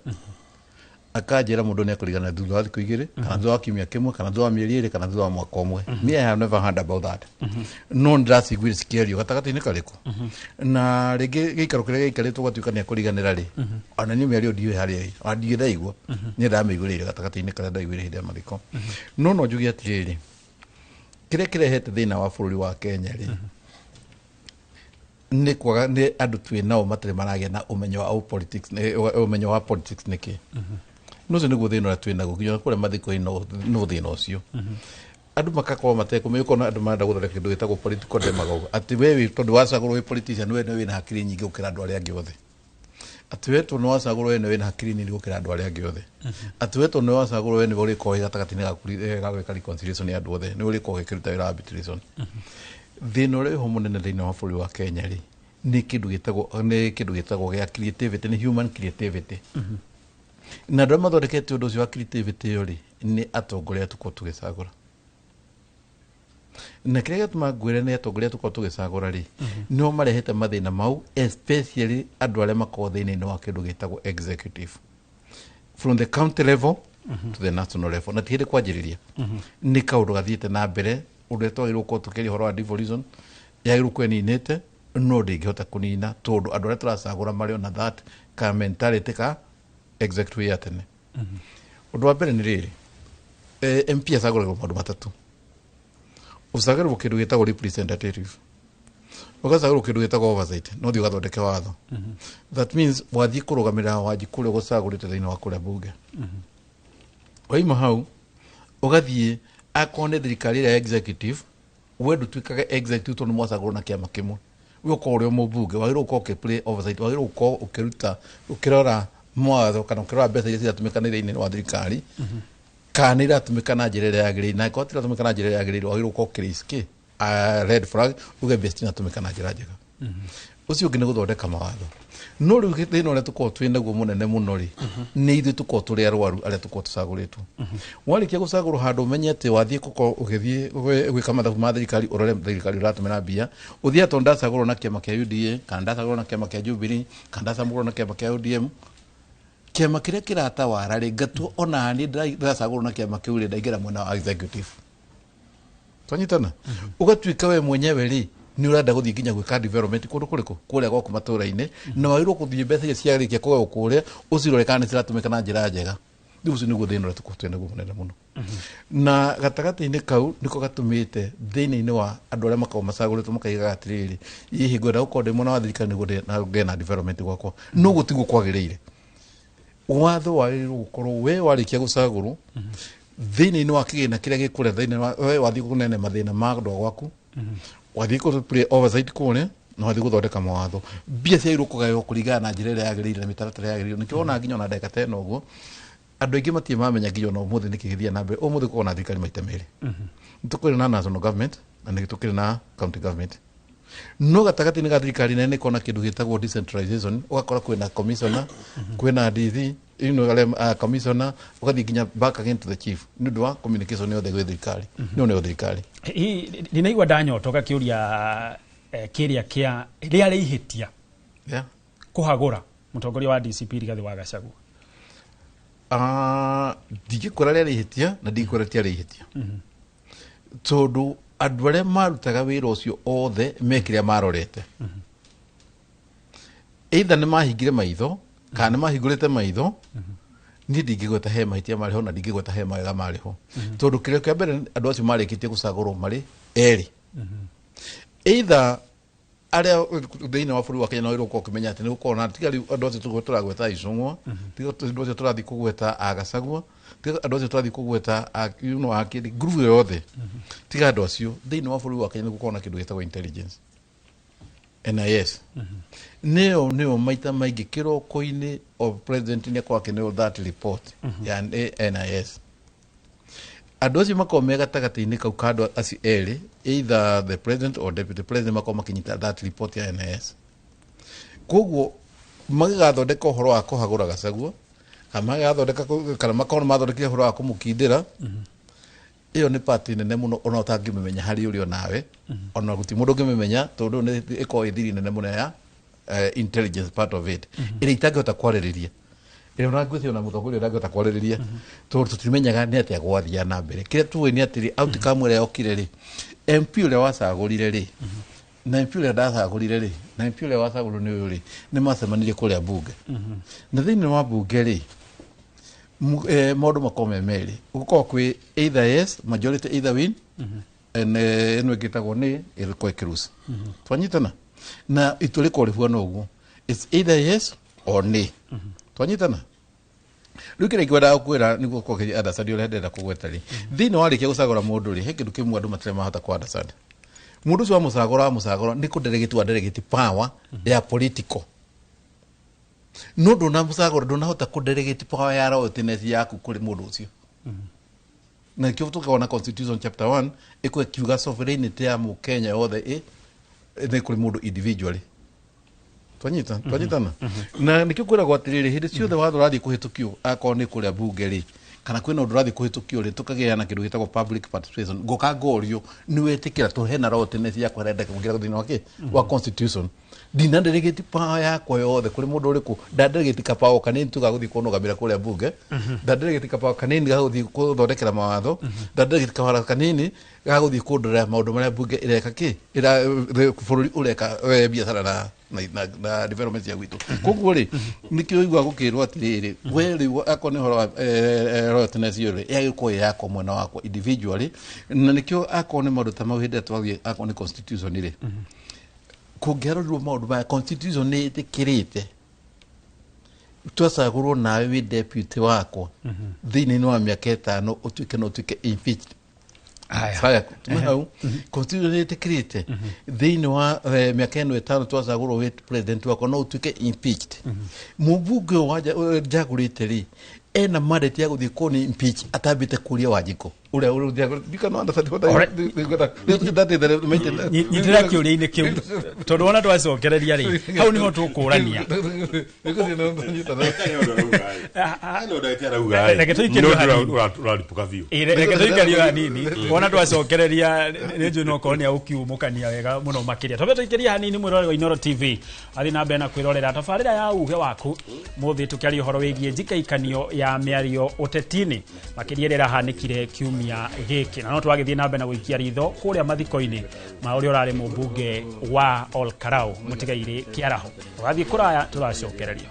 akanjĩra mũndũ nĩ ekũrigana thutha wa thikũ 2 kana thutha wa kiumia kĩmwe kana thutha wa mĩeri 2 kana thutha wa mwaka ũmwe. Me, I have never heard about that, no ndĩraciguire cikĩario gatagatĩ-inĩ karĩkũ na rĩngĩ gĩikaro kĩrĩa gĩikarĩtwo gũtuĩka nĩ ekũriganĩra rĩ, ona niĩ mĩario ndiũĩ harĩa ĩ, ona ndirĩ ndaigua, niĩ ndamĩiguĩrĩire gatagatĩ-inĩ karĩa ndaiguire hĩndĩ ya mathiko. No njuge atĩrĩrĩ, kĩrĩa kĩrehete thĩna wa bũrũri wa Kenya rĩ, nĩ kwaga nĩ andũ twĩ nao matarĩ maragĩa na ũmenyo wa politics, ũmenyo wa politics nĩkĩ. No ũcio nĩguo thĩna ũrĩa twĩ naguo nginya kũrĩa mathiko-inĩ, no thĩna ũcio andũ makakorwo matekũmenya, ũkona andũ marenda gũthondeka kĩndũ gĩtagwo political demagogue, atĩ we tondũ wacagũrwo wĩ politician, we nĩwe wĩna hakiri nyingĩ gũkĩra andũ arĩa angĩ othe, atĩ we tondũ nĩwacagũrwo we nĩwe wĩna hakiri nini gũkĩra andũ arĩa angĩ othe, atĩ we tondũ nĩwacagũrwo we nĩwe ũrĩkorwo wĩ gatagatĩ-inĩ ga gwĩka reconciliation ya andũ othe, nĩwe ũrĩkorwo ũgĩkĩruta wĩra wa arbitration. Thĩna ũrĩa wĩho mũnene thĩinĩ wa bũrũri wa Kenya rĩ, nĩ kĩndũ gĩtagwo gĩa creativity, nĩ human creativity, na andũ arĩa mathondekete ũndũ ũcio wa creativity ĩyo rĩ, nĩ atongoria tũkorwo tũgĩcagũra. Na kĩrĩa gĩatũma ngwĩre nĩ atongoria tũkorwo tũgĩcagũra rĩ, nĩo marehete mathĩna mau, especially andũ arĩa makoragwo thĩinĩ wa kĩndũ gĩtagwo executive from the county level to the national level. Na ti hĩndĩ kwanjĩrĩria, nĩ kaũndũ gathiĩte na mbere. Ũndũ ũrĩa twagĩrĩirwo gũkorwo tũkĩaria ũhoro wa devolution yagĩrĩirwo gũkorwo ĩninĩte, no ndĩngĩhota kũnina tondũ andũ arĩa tũracagũra marĩ ona that ka mentality ka executive ya tene. Ũndũ wa mbere nĩ rĩrĩ, MP acagũragĩrwo maũndũ matatũ. Ũcagũragĩrwo kĩndũ gĩtagwo representative, ũgacagũrwo kĩndũ gĩtagwo oversight, no thiĩ ũgathondeke watho. That means wathiĩ kũrũgamĩrĩra Wanji kũrĩa ũgũcagũrĩte thĩinĩ wa kũrĩa bunge. Waima hau ũgathiĩ, akorwo nĩ thirikari ĩrĩa ya executive, we ndũtuĩkaga executive tondũ mwacagũrwo na kĩama kĩmwe. We ũkorwo ũrĩ o mũmbunge, wagĩrĩirwo gũkorwo ũkĩ-play oversight, wagĩrĩirwo gũkorwo ũkĩruta, ũkĩrora mawatho kana ũkĩrora mbeca iria ciratũmĩka nĩ thĩinĩ wa thirikari kana nĩ iratũmĩka na njĩra ĩrĩa yagĩrĩire. Na angĩkorwo tiratũmĩka na njĩra ĩrĩa yagĩrĩire, wagĩrĩirwo gũkorwo ũkĩ-raise kĩ red flag, uge mbeca citinatũmĩka na njĩra njega. Ũcio ũngĩ nĩ gũthondeka mawatho. No rĩu thĩna ũrĩa tũkoragwo twĩ naguo mũnene mũno rĩ, nĩ ithuĩ tũkoragwo tũrĩ arwaru arĩa tũkoragwo tũcagũrĩtwo. Warĩkia gũcagũrwo handũ, ũmenye atĩ wathiĩ gũkorwo ũgĩthiĩ gwĩka mathabu ma thirikari, ũrore thirikari ũratũmĩra mbia, ũthiĩ atĩ ndacagũrwo na kĩama kĩa UDA kana ndacagũrwo na kĩama kĩa Jubilee kana ndacagũrwo na kĩama kĩa ODM, kĩama kĩrĩa kĩratawara rĩ, ngatua ona niĩ ndĩracagũrwo na kĩama kĩu rĩ, ndaingĩra mwena wa executive. Twanyitana? Ũgatuĩka we mwenyewe rĩ, nĩ ũrenda gũthiĩ nginya gwĩka development kũndũ kũrĩkũ? Kũrĩa gwaku matũra-inĩ. Na wagĩrĩirwo gũthiĩ mbeca iria ciarĩkia kũgaywo kũrĩa, ũcirore kana nĩ ciratũmĩka na njĩra njega. Rĩu ũcio nĩguo thĩna ũrĩa tũkoragwo twĩ naguo mũnene mũno. Na gatagatĩ-inĩ kau nĩko gatũmĩte thĩinĩ wa andũ arĩa makoragwo macagũrĩtwo makaigaga atĩrĩrĩ, hihi ngwenda gũkorwo ndĩ mwena wa thirikari nĩguo ngĩe na development gwakwa, no gũtiguo kwagĩrĩire. Watho wagĩrĩirwo gũkorwo we warĩkia gũcagũrwo thĩinĩ wa kĩgĩna kĩrĩa gĩkũrĩa thĩinĩ wa we, wathiĩ kũnene mathĩna ma andũ a gwaku, wathiĩ kũ play oversight kũrĩa, na wathiĩ gũthondeka mawatho, mbia ciagĩrĩirwo kũgaywo kũringana na njĩra ĩrĩa yagĩrĩire na mĩtaratara yagĩrĩire. Nĩkĩo wona nginya ona ndagĩka ta ĩno ũguo andũ aingĩ matirĩ mamenya nginya ona ũmũthĩ nĩkĩ gĩthiaga na mbere. Ũmũthĩ gũkoragwo na thirikari maita merĩ. Nĩ tũkĩrĩ na national government na nĩ tũkĩrĩ na county government, no gatagatĩ-inĩ ga thirikari nene nĩ kona kĩndũ gĩtagwo decentralization. Ũgakora kwĩna commissioner, kwĩna DC, arĩa commissioner, ũgathiĩ nginya back again to the chief nĩ ũndũ wa communication yothe gwĩ thirikari, nĩyo nĩyo thirikari. Hihi ndinaigua ndanyotoka kĩũria kĩrĩa kĩa rĩarĩ ihĩtia kũhagũra mũtongoria wa DCP Rigathĩ wa Gachagua? Ndingĩkwĩra rĩarĩ ihĩtia na ndingĩkwĩra rĩtiarĩ ihĩtia, tondũ andũ arĩa marutaga wĩra ũcio othe me kĩrĩa marorete, either nĩ mahingire maitho kana nĩ mahingũrĩte maitho. Niĩ ndingĩgweta he mahĩtia marĩ ho na ndingĩgweta he mawega marĩ ho, tondũ kĩrĩa kĩa mbere, andũ acio marĩkĩtie gũcagũrwo marĩ erĩ, either arĩa thĩinĩ wa bũrũri wa Kenya no gũkorwo ũkĩmenya atĩ nĩ gũkorwo na tiga rĩu andũ acio tũragweta Icũng'wa, tiga andũ acio tũrathiĩ kũgweta a Gachagua, tiga andũ acio tũrathiĩ kũgweta a a kĩndĩ ngurubu yothe, tiga andũ acio, thĩinĩ wa bũrũri wa Kenya nĩ gũkorwo na kĩndũ gĩtagwo intelligence, NIS. Nĩyo maita maingĩ kĩroko-inĩ of president nĩ akorwo akĩneo that report ya NIS. Andũ acio makorwo me gatagatĩ-inĩ kau ka andũ acio erĩ, either the president or deputy president, makorwo makĩnyita that report ya NIS. Koguo magĩgathondeka ũhoro wa kũhagũra Gachagua kana magĩgathondeka kana makorwo nĩ mathondekire ũhoro wa kũmũkindĩra, ĩyo nĩ part nene mũno ona ũtangĩmĩmenya harĩ ũrĩ onawe, ona gũtirĩ mũndũ ũngĩmĩmenya, tondũ nĩ ĩkoragwo ĩ thiri nene mũno ya intelligence part of it ĩrĩa itangĩhota kwarĩrĩria, ĩrĩa ona ngwĩciria ona mũtongoria ndangĩhota kwarĩrĩria, tondũ tũtimenyaga nĩ atĩa gwathiaga na mbere. Kĩrĩa tũĩ nĩ atĩrĩ, outcome ĩrĩa yokire rĩ, MP ũrĩa wacagũrire rĩ, na MP ũrĩa ndacagũrire rĩ, na MP ũrĩa wacagũrirwo nĩ ũyũ rĩ, nĩ macemanirie kũrĩa bunge. Na thĩinĩ wa bunge rĩ, maũndũ makorwo me merĩ, gũkorwo kwĩ either yes majority, either win, and ĩno ĩngĩ ĩtagwo nĩ ĩrĩkorwo ĩkĩruca. Twanyitana? Na itua rĩkorwo rĩhuana ũguo, it's either yes or nay. Twanyitana? Rĩu kĩrĩa ingĩendaga gũkwĩra nĩguo ũkorwo ũkĩ understand ũrĩa ndĩrenda kũgweta rĩ, thĩinĩ warĩkia gũcagũra mũndũ rĩ, he kĩndũ kĩmwe andũ matirĩ mahota kũ understand. Mũndũ ũcio wamũcagũra nĩ kũ delegate, wa delegate power ya political, no ndũnamũcagũra, ndũnahota kũ delegate power ya loyaltiness yaku kũrĩ mũndũ ũcio. Na nĩkĩo tũkona constitution chapter 1 ĩkũ ĩkiuga sovereignty ya mũkenya yothe ĩ nĩ kũrĩ mũndũ individually. Twanyita? Twanyitana? Na nĩkĩo kwĩragwo atĩrĩrĩ, hĩndĩ ciothe watho ũrathiĩ kũhĩtũkio, akorwo nĩ kũrĩa bunge rĩ, kana kwĩna ũndũ ũrathiĩ kũhĩtũkio rĩ, tũkagĩa na kĩndũ gĩtagwo public participation. Ngoka ngorio nĩ wetĩkĩra tũhe na loyaltiness yakwa ĩrenda kũingĩra thĩinĩ wa kĩ wa constitution. Ndina delegate power yakwa yothe kuri mundu uriku. Nda delegate ka power kanini tu ga guthii kunugamira kuria bunge, nda delegate ka power kanini ga guthii kuthondekera mawatho, nda delegate ka power kanini ga guthii kundorera maundu maria bunge ireka ki ira bururi ureka biacara na development ya gwitu. Koguo ri nikio igua gukirwo atiriri, we riu akorwo ni horo wa royaltiness ri yagĩkorwo ĩ yakwa mwena wakwa individually, na nikio akorwo ni maundu ta mau hĩndĩ ĩrĩa twathiĩ akorwo ni constitution rĩ, kũngĩarorirwo maũndũ maya, constitution nĩ ĩtĩkĩrĩte twacagũrwo nawe wĩ deputy wakwa thĩinĩ wa mĩaka 5 ũtuĩke no ũtuĩke impeached. Haya, tume hau. Constitution nĩ ĩtĩkĩrĩte thĩinĩ wa mĩaka ĩno 5 twacagũrwo wĩ president wakwa no ũtuĩke impeached. Mũmbunge ũyũ njagũrĩte rĩ ena mandate ya gũthiĩ kũni impeach atambĩte kũria Wanjikũ ũrĩa Nyitĩrĩra kĩũria-inĩ kĩu tondũ wona twacokereria rĩ hau nĩho tũkũrania. Reke tũikĩrio hanini. Reke tũikĩrio hanini wona twacokereria nĩ njũĩ no okorwo nĩ agũkiumũkania wega mũno makĩria. Twambe tũikĩrie hanini mwĩroreri wa Inooro TV athiĩ na mbere na kwĩrorera tabarĩra ya uge waku mũthĩ tũkĩaria ũhoro wĩgiĩ njikaikanio ya mĩario ũteti-inĩ makĩria ĩrĩa ĩrahanĩkire kiumia gĩkĩ, na no twagĩthiĩ na mbere na gũikia ritho kũrĩa mathiko-inĩ ma ũrĩa ũrarĩ mũmbunge wa Ol Kalou mũtigairĩ Kĩaraho. Tũgathiĩ kũraya tũracokereria.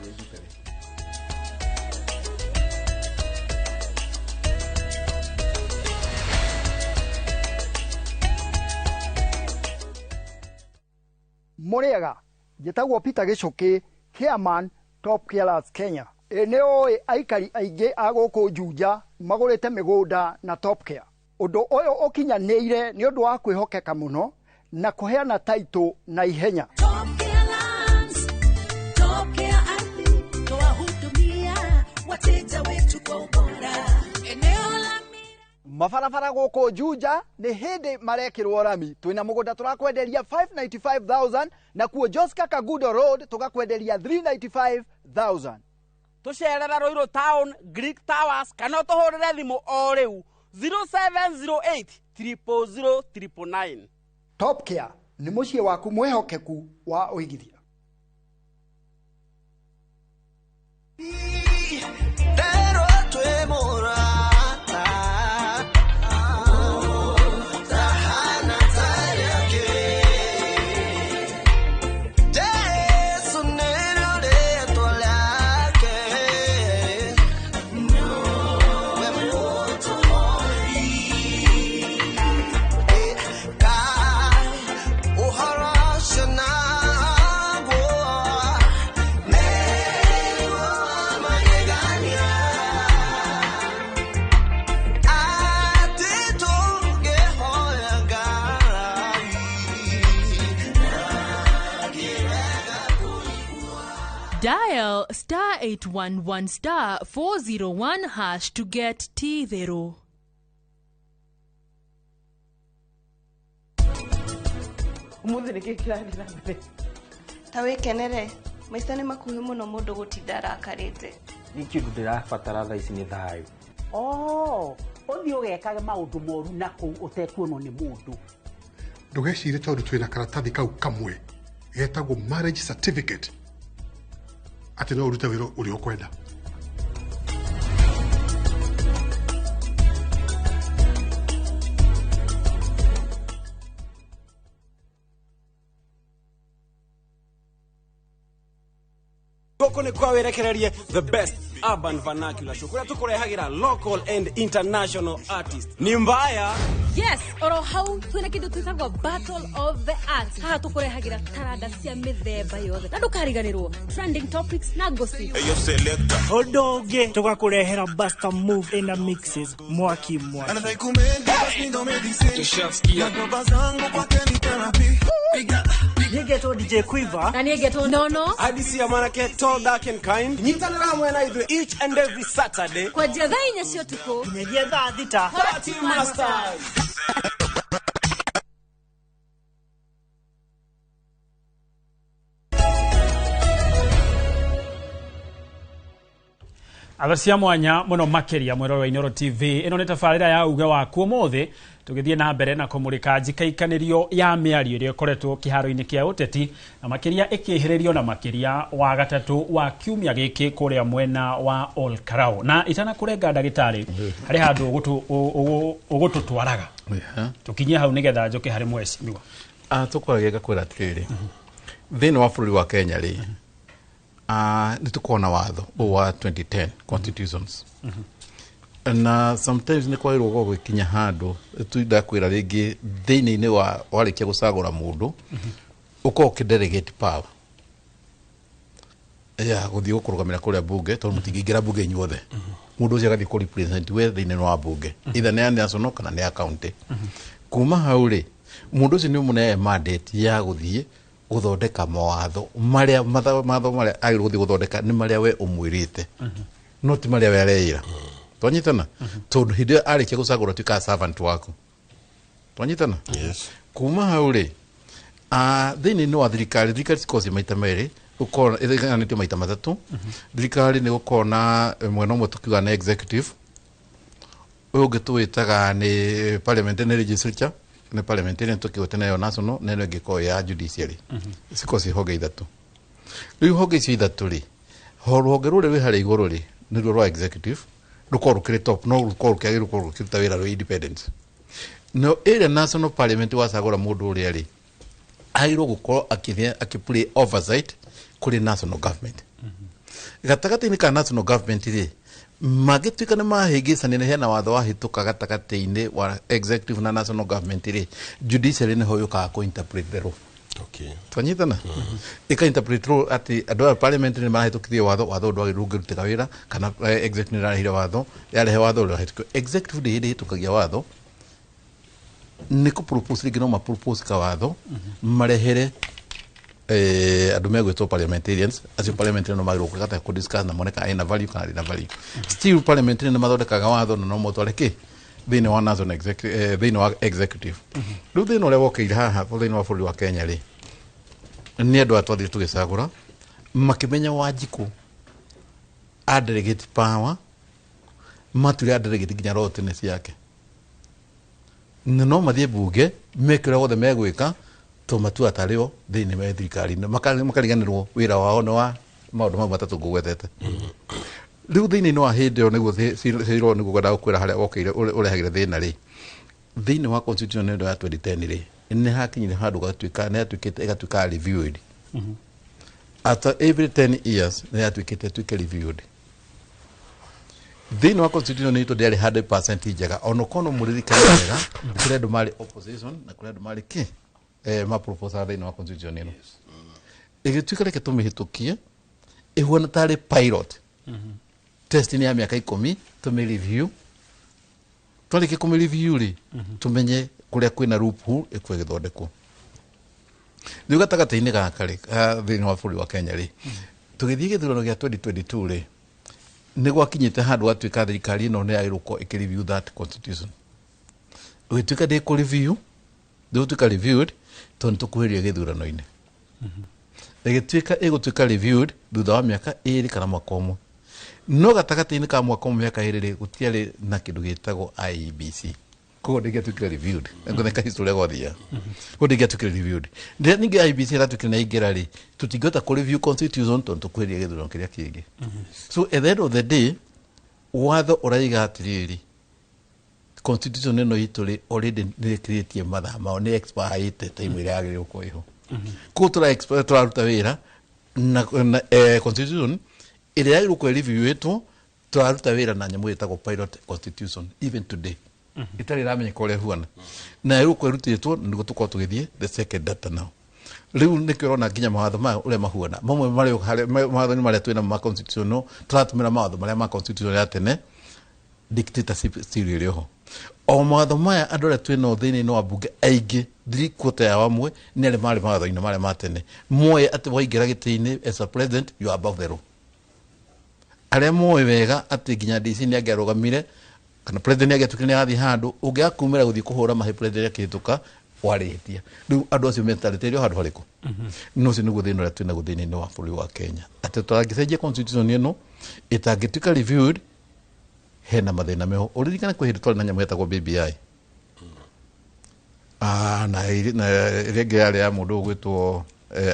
Mũrĩega, njĩtagwo Peter Gĩcũkĩ, chairman Top Carers Kenya. Nĩ ũĩ aikari aingĩ a gũkũ Juja magũrĩte mĩgũnda na Top Care. Ũndũ ũyũ ũkinyanĩire nĩ ũndũ wa kwĩhokeka mũno na kũheana title na ihenya. Top Care Lands, Top Care Ardhi, twahudumia wateja wetu kwa ubora. Eneo la mabarabara gũkũ Juja nĩ hĩndĩ marekĩrwo rami. Twĩna mũgũnda tũrakwenderia 595,000 na kuo Joska Kagudo Road tũgakwenderia 395,000. Tũcerera Ruiru Town, Greek Towers kana ũtũhũrĩre thimũ o rĩu 0708 000 999. Top Care nĩ mũciĩ waku mwĩhokeku wa ũigithia. Dial star 811 star 401 hash to get T0. Umuthi nĩ kĩĩ kĩrathiĩ na mbere? Ta wĩkenere, maica nĩ makuhĩ mũno mũndũ gũtinda arakarĩte. Niĩ kĩndũ ndĩrabatara thaa ici nĩ thayũ. Oh, ũthiĩ ũgekage maũndũ moru na kũu ũtekuonwo nĩ mũndũ. Ndũgecire tondũ twĩna karatathi kau kamwe getagwo marriage certificate atĩ no ũrute wĩra ũrĩa ũkwenda. Gũkũ nĩ kwa wĩrekererie the best urban vernacular show kũrĩa tũkũrehagĩra local and international artists. Ni mbaya. Yes, oro hau twina kindu twitagwo Battle of the Arts. Haha tukurehagira taranda cia mithemba yothe na ndukariganirwo trending topics na gossip. Ũndũ ũngĩ tũgakũrehera Buster Move ina mixes mwaki mwaki. Nigetwo DJ Quiver na nigetwo Nono Adisi ya manake tall dark and kind. Nyitanĩra hamwe na ithuĩ each and every Saturday kwanjia thaa 4 cia ũtukũ nginyagia thaa 6. Party Masters. Atha cia mwanya muno makiria mwiroro wa Inooro TV ino ni tabarira ya uge waku umuthi tugithie na mbere na kumurika njikaikanirio ya miario iria ikoretwo kiharo-ini kia uteti na makiria ikihiririo na makiria wa gatatu wa kiumia giki kuria mwena wa Ol Kalou na itanakurenga ndagitari hari handu ugututwaraga tukinyie hau nigetha njoke hari mwecimiwa. Tukwaragia ngakwira atiriri thiini wa bururi wa Kenya ri nĩ tũkoragwo na watho ũyũ wa 2010 constitutions na sometimes nĩ kwagĩrĩirwo gũkorwo gũgĩkinya handũ ndakwĩra rĩngĩ thĩinĩ-inĩ wa warĩkia gũcagũra mũndũ ũkorwo ũkĩ delegate power ya gũthiĩ gũkũrũgamĩra kũrĩa bunge tondũ mũtingĩingĩra bunge inyuothe mũndũ ũcio agathiĩ kũ represent we thĩinĩ wa bunge either nĩ ya national kana nĩ ya county. Kuma hau rĩ mũndũ ũcio nĩ ũmũneaga mandate ya gũthiĩ gũthondeka mawatho marĩa matho marĩa agĩrĩirwo gũthiĩ gũthondeka nĩ marĩa we ũmwĩrĩte no ti marĩa we areĩra. Twanyitana tondũ hĩndĩ ĩyo arĩkia gũcagũra tuĩkaga servant waku. Twanyitana. Yes. Kuma hau rĩ thĩinĩ wa thirikari thirikari cikoragwo ciĩ maita merĩ gũkorwo ĩgayanĩtio maita matatũ. Thirikari nĩ gũkorwo na mwena ũmwe tũkiuga nĩ executive, ũyũ ũngĩ tũwĩtaga nĩ parliament nĩ legislature nĩ parliamentarian tũkĩgwete nayo national na ĩno ĩngĩ ĩkoragwo ya judiciary. Cikoragwo ciĩ honge ithatũ. Rĩu honge icio ithatũ rĩ rũhonge rũrĩa rwĩ harĩa igũrũ rĩ nĩruo rwa executive rũkoragwo rũkĩrĩ top no rũkoragwo rũkĩagĩrĩirwo gũkorwo rũkĩruta wĩra rwĩ independent. No ĩrĩa national parliament wacagũra mũndũ ũrĩa rĩ agĩrĩirwo gũkorwo akĩ play oversight kũrĩ national government. Gatagatĩ-inĩ ka national government rĩ mangĩtuĩka nĩ mahĩngĩcanire hena watho wahĩtũka gatagatĩ-inĩ wa executive na national government rĩ judiciary nĩho yũkaga kũ interpret the law. Okay. Twanyitana ĩka interpret law atĩ andũ aya parliament nĩ marahĩtũkithie watho watho ndwagĩrĩirwo ũngĩrutĩka wĩra kana executive nĩ ĩrarehire watho yarehe watho ũrĩa wahĩtũkio. Executive ndĩ hĩndĩ ĩhĩtũkagia watho nĩ kũ propose rĩngĩ no ma propose kawatho marehere andũ megwĩtwo parliamentarians acio parliamentarians no magĩrĩirwo kũgata kũ discuss na mone kana ĩna value kana ndĩna value. Still parliamentarians nĩ mathondekaga watho na no motware kĩ thĩinĩ wa national executive thĩinĩ wa executive. Rĩu thĩna ũrĩa wokĩire haha thĩinĩ wa bũrũri wa Kenya rĩ nĩ andũ aya twathire tũgĩcagũra makĩmenya Wanjikũ a delegate power mature a delegate nginya roho ciake na no mathiĩ bunge meke ũrĩa wothe megwĩka to matua tarĩo thĩinĩ wa thirikari-inĩ makariganĩrwo wĩra wao nĩ wa maũndũ mau matatũ ngũgwetete. Rĩu thĩinĩ wa hĩndĩ ĩyo nĩguo ciro nĩguo ngwendaga gũkwĩra harĩa wokĩire ũrehagĩre thĩna rĩ thĩinĩ wa constitution ĩno ya 2010 rĩ nĩ hakinyire handũ gatuĩka nĩ yatuĩkĩte ĩgatuĩka reviewed after every 10 years nĩ yatuĩkĩte ĩtuĩke reviewed. Thĩinĩ wa constitution itũ ndĩarĩ 100% njega ona ũkorwo no mũririkane wega kũrĩ andũ marĩ opposition na kũrĩ andũ marĩ kĩ ma proposal thĩinĩ wa constitution ĩno ĩgĩtuĩka reke tũmĩhĩtũkie ĩhuana tarĩ pilot test ya mĩaka 10 tũmĩ review twarĩkia kũmĩ review rĩ tũmenye kũrĩa kwĩna loophole ĩkũe ĩgĩthondekwo. Rĩu gatagatĩ-inĩ gaka rĩ thĩinĩ wa bũrũri wa Kenya rĩ tũgĩthiĩ gĩthurano gĩa 2022 rĩ nĩ gwakinyĩte handũ gwatuĩka thirikari ĩno nĩ yagĩrĩirwo gũkorwo ĩkĩ review that constitution. Ũgĩtuĩka ndĩkũ review ndĩgũtuĩka reviewed tondũ nĩ tũkuhĩrĩria gĩthurano-inĩ. Ĩgĩtuĩka ĩgũtuĩka reviewed thutha wa mĩaka 2 kana mwaka ũmwe. No gatagatĩ-inĩ ka mwaka ũmwe mĩaka 2 rĩ gũtiarĩ na kĩndũ gĩtagwo IEBC. Koguo ndĩngĩatuĩkire reviewed. Ngũtheka history gwathiaga. Koguo ndĩngĩatuĩkire reviewed. Rĩrĩa ningĩ IEBC ĩratuĩkire nĩ yaingĩra rĩ tũtingĩhota kũ review constitution tondũ tũkuhĩrĩria gĩthurano kĩrĩa kĩngĩ. So at the end of the day watho ũraiga atĩrĩrĩ constitution ĩno itũ rĩ already nĩ ĩkĩrĩtie mathaa mao nĩ expire time ĩrĩa yagĩrĩirwo gũkorwo ĩho. Koguo tũraruta wĩra na constitution ĩrĩa yagĩrĩirwo gũkorwo ĩreviewĩtwo tũraruta wĩra na nyamũ ĩtagwo pilot constitution even today ĩtarĩ ĩramenyeka ũrĩa ĩhuana na yagĩrĩirwo gũkorwo ĩrutĩtwo nĩguo tũkorwo tũgĩthiĩ the second data now. Rĩu nĩkĩo ũrona nginya mawatho maya ũrĩa mahuana mamwe marĩ mawatho-inĩ marĩa twĩna ma constitutional tũratũmĩra mawatho marĩa ma constitution ya tene dictatorship still ĩrĩ oho. O mawatho maya andũ arĩa twĩnao thĩinĩ wa bunge aingĩ 3/4 yao amwe nĩ arĩa marĩ mawatho-inĩ marĩa ma tene moĩ atĩ waingĩra gĩtĩ-inĩ as a president you are above the law. Arĩa moĩ wega atĩ nginya DC nĩ angĩarũgamire kana president nĩ angĩatuĩkire nĩ arathiĩ handũ ũngĩaga kumĩra gũthiĩ kũhũra mahe president akĩhĩtũka Warĩhĩtia. Rĩu andũ acio metarĩte handũ harĩkũ? No ũcio nĩguo thĩna ũrĩa twĩnaguo thĩinĩ wa bũrũri wa Kenya, atĩ tũtangĩcenjia constitution ĩno ĩtangĩtuĩka reviewed, hena mathĩna meho. Ũririkane kwĩ hĩndĩ twarĩ na nyamũ yetagwo BBI. Ah, na ĩrĩa ĩngĩ yarĩ ya mũndũ ũgwĩtwo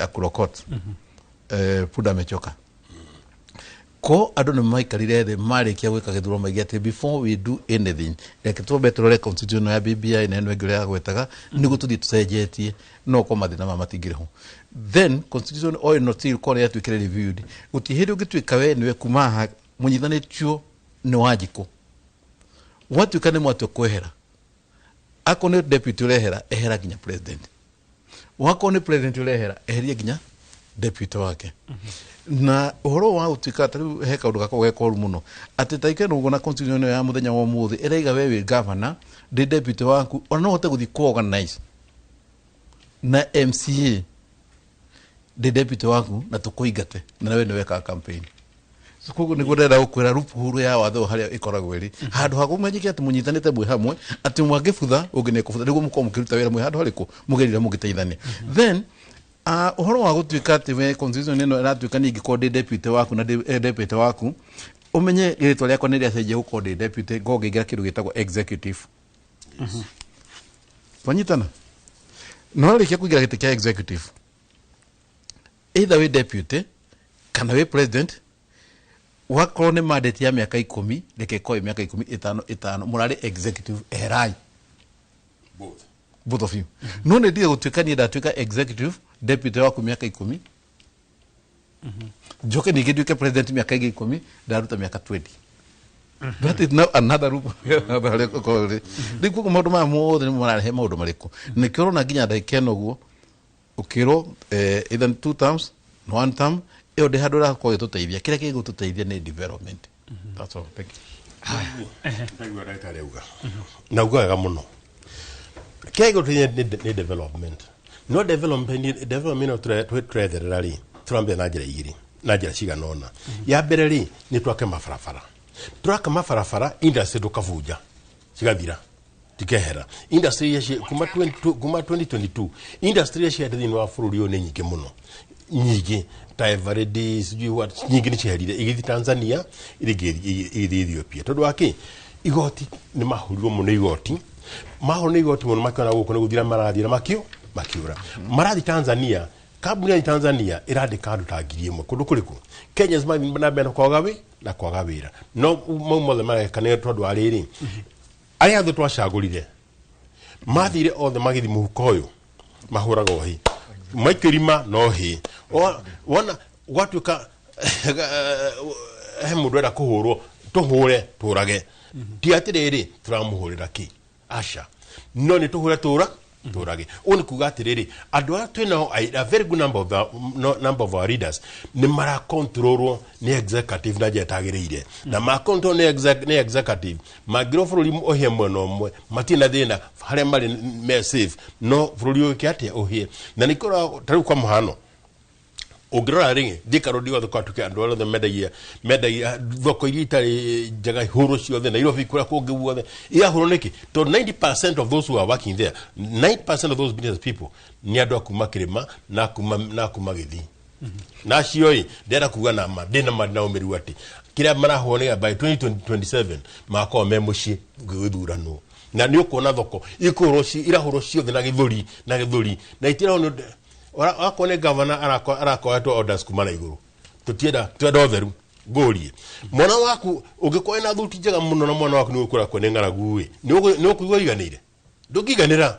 Akurokot. Punda amechoka. Ko andũ nĩ maikarire thĩ marĩkia gwĩka gĩthurano maige atĩ before we do anything, reke twambe tũrore constitution ya BBI na ĩno ĩngĩ ũrĩa yagwetaga nĩguo tũthiĩ tũcenjetie, no ko mathĩna maya matingĩrĩ ho. Then constitution o ĩno still korwo yatuĩkire reviewed, gũtirĩ hĩndĩ ũngĩtuĩka we nĩwe kuma haha mũnyithanĩtio nĩ Wanjikũ, gwatuĩka nĩ mwatua kwehera, akorwo nĩ deputy ũrehera, ehera nginya president. Wakorwo nĩ president ũrehera, eheria nginya deputy wake. Na ũhoro wa gũtuĩka ta rĩu he kaũndũ gakoragwo ge koru mũno, atĩ ta ikeno ũguo na constitution ĩno ya mũthenya wa ũmũthĩ ĩraiga we wĩ governor, ndĩ deputy waku, ona no ũhote gũthiĩ ku-organize na MCA, ndĩ deputy waku, na tũkũingate na we nĩ wekaga campaign. So koguo nĩguo ndĩrenda gũkwĩra loophole ya watho harĩa ĩkoragwo ĩrĩ handũ ha kũmenyeke atĩ mũnyitanĩte mwĩ hamwe, atĩ mwangĩbutha ũngĩ nĩ ekũbutha, nĩguo mũkorwo mũkĩruta wĩra mwĩ handũ harĩkũ mũgerire mũgĩteithania. Then ũhoro wa gũtuĩka atĩ we constitution ĩno ĩratuĩka niĩ ingĩkorwo ndĩ deputy waku na ndĩ deputy waku, ũmenye rĩtwa rĩakwa nĩ rĩacenjia gũkorwo ndĩ deputy, ngorwo ngĩingĩra kĩndũ gĩtagwo executive. Twanyitana? Na warĩkia kũingĩra gĩtĩ kĩa executive, either wĩ deputy kana wĩ president, wakorwo nĩ mandate ya mĩaka 10, reke ĩkorwo ĩ mĩaka 10, 5 5, mũrarĩ executive, eherai both, both of you. No nĩ ndige gũtuĩka niĩ ndatuĩka executive deputy waku mĩaka 10, njoke ningĩ nduĩke president mĩaka ĩngĩ 10, ndaruta mĩaka 20. That is now another loop harĩa ũkorwo ũrĩ. Rĩu koguo maũndũ maya mothe nĩ mararehe maũndũ marĩkũ? Nĩkĩo ũrona nginya ndagĩka ĩno ũguo ũkĩrwo either two terms, one term, ĩyo ndĩ handũ ĩrakorwo ĩgĩtũteithia. Kĩrĩa gĩgũtũteithia nĩ development. That's all. Thank you. Ndaigua ndagĩtarĩ auga na auga wega mũno. Kĩrĩa gĩgũtũteithia nĩ development. No development ĩno tũretherera rĩ, tũrambia na njĩra igĩrĩ, na njĩra cigana ũna. Ya mbere rĩ, nĩ twake mabarabara. Twaka mabarabara, industry ndũkabunja cigathira, tikehera industry iria kuma 2022, industry iria ciarĩ thĩinĩ wa bũrũri ũyũ nĩ nyingĩ mũno, nyingĩ ta Eveready, sijui what, nyingĩ nĩ cieherire igĩthiĩ Tanzania, iria ingĩ igĩthiĩ Ethiopia. Tondũ wa kĩ? Igoti nĩ mahũrirwo mũno, igoti mahũrwo nĩ igoti mũno, makĩona gũkũ nĩ gũthira marathiĩ na makĩũra marathiĩ Tanzania. Kambuni ya Tanzania ĩrandĩka andũ ta 1,000 kũndũ kũrĩkũ. Kenya mathiĩ na mbere na kwaga wĩra. No mau mothe mareka nĩ tondũ wa rĩrĩ, arĩa othe twacagũrire mathire othe magĩthiĩ mũhuko ũyũ, mahũraga ũhĩ maikĩrima no hĩ. Wona gwatuĩka he mũndũ enda kũhũrwo, tũhũre tũrage, ti atĩrĩrĩ tũramũhũrĩra kĩ, aca, no nĩ tũhũre tũrage. Ũũ nĩ kuga atĩrĩrĩ, andũ arĩa twĩnao, a very good number of, the, no, number of our leaders nĩ marakontrolwo nĩ executive na njĩra ĩtagĩrĩire, na makontrol nĩ executive, mangĩrwo bũrũri ũhĩe mwena ũmwe matirĩ na thĩna, harĩa marĩ me safe, no bũrũri ũyũ atĩa ũhĩe. Na nĩkĩo ta rĩu kwa mũhano ũngĩrora rĩ, Thika Road yothe kwatuĩka andũ arĩa othe mendagia thoko iria itarĩ njega ihũrwo ciothe, Nairobi kũrĩa kũngĩ guothe irahũrwo nĩkĩ? Tondũ 90% of those who are working there, 90% of those business people nĩ andũ a kuma kĩrĩma na kuma Gĩthii. Na acio ĩ ndĩrenda kuga na ma ndĩ na ma na ũmĩrĩru atĩ kĩrĩa marahũrwo nĩ by 2027 magakorwo me mũciĩ gũgĩthuranwo, na nĩ ũkuona thoko ikũhũrwo irahũrwo ciothe na gĩthũri na itirahũrwo nĩ akorwo nĩ gavana arakoretwo orders kuma na igũrũ. Tũtienda, twenda ũtheru. Ngũrie, mwana waku ũngĩkorwo ena thuti njega mũno na mwana waku nĩ ũgũkũra kwe nĩ ng'aragu ĩ, nĩ ũkũigua iganĩire? Ndũngĩiganĩra.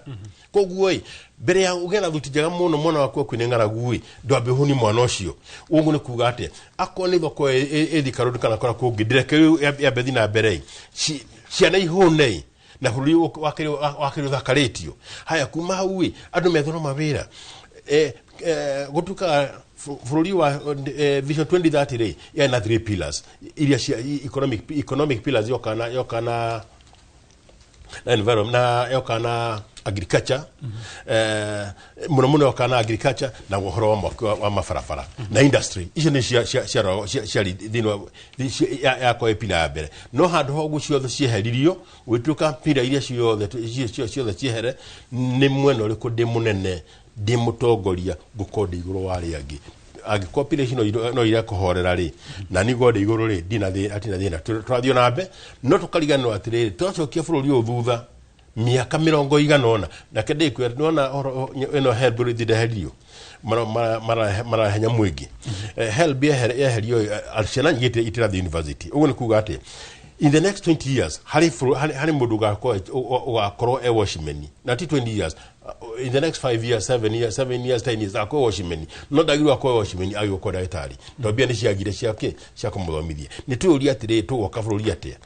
Koguo ĩ mbere ya ũgĩe na thuti njega mũno, mwana waku akue nĩ ng'aragu ĩ, ndwambe ũhũni mwana ũcio. Ũguo nĩ kuga atĩa? Akorwo nĩ thoko ĩ Thika Road kana kũrĩa kũngĩ, ndĩreke rĩu yambe thiĩ na mbere ĩ, ciana ihũne ĩ, na bũrũri wakĩrĩ ũthakarĩtio. Haya, kuma hau ĩ, andũ methwo mawĩra. Gũtuĩkaga bũrũri wa Vision 2030 rĩ, yarĩ na three pillars iria cia economic pillars, yoka na environment na yoka na Agriculture, muno muno kana agriculture na ũhoro wa mwaki wa mabarabara na industry. Icio nĩ ciarĩ thĩinĩ wa yakwa ĩ pillar ya mbere, no handũ ha ũguo ciothe cieheririo, gwĩtuĩka pillar iria ciothe ciothe ciehere. Nĩ mwena ũrĩkũ ndĩ mũnene, ndĩ mũtongoria, ngũkorwo ndĩ igũrũ wa arĩa angĩ? Angĩkorwo pillar ici no irekũhorera rĩ, na nĩguo ndĩ igũrũ rĩ, ndina thĩna, atina thĩna, tũrathiĩ na mbe, no tũkariganĩrwo atĩrĩrĩ, tũracokia bũrũri ũyũ thutha mĩaka mĩrongo igana ũna. Nake ndĩkwĩra, nĩwona ũhoro ĩno HELB rĩthi ndeheririo, marahenya mũingĩ. HELB yeherio, ciana nyingĩ itirathiĩ university. Ũguo nĩ kuga atĩ in the next 20 years harĩ mũndũ ũgakorwo e watchman, na ti 20 years, in the next 5 years, 7 years, 7 years, 10 years, akorwo watchman, no ndagĩrĩirwo akorwo watchman, agĩrĩirwo gũkorwo ndagĩtarĩ, tondũ mbia nĩ ciagire ciake cia kũmũthomithia. Nĩ twĩyũria atĩrĩrĩ, tũgwaka bũrũri atĩa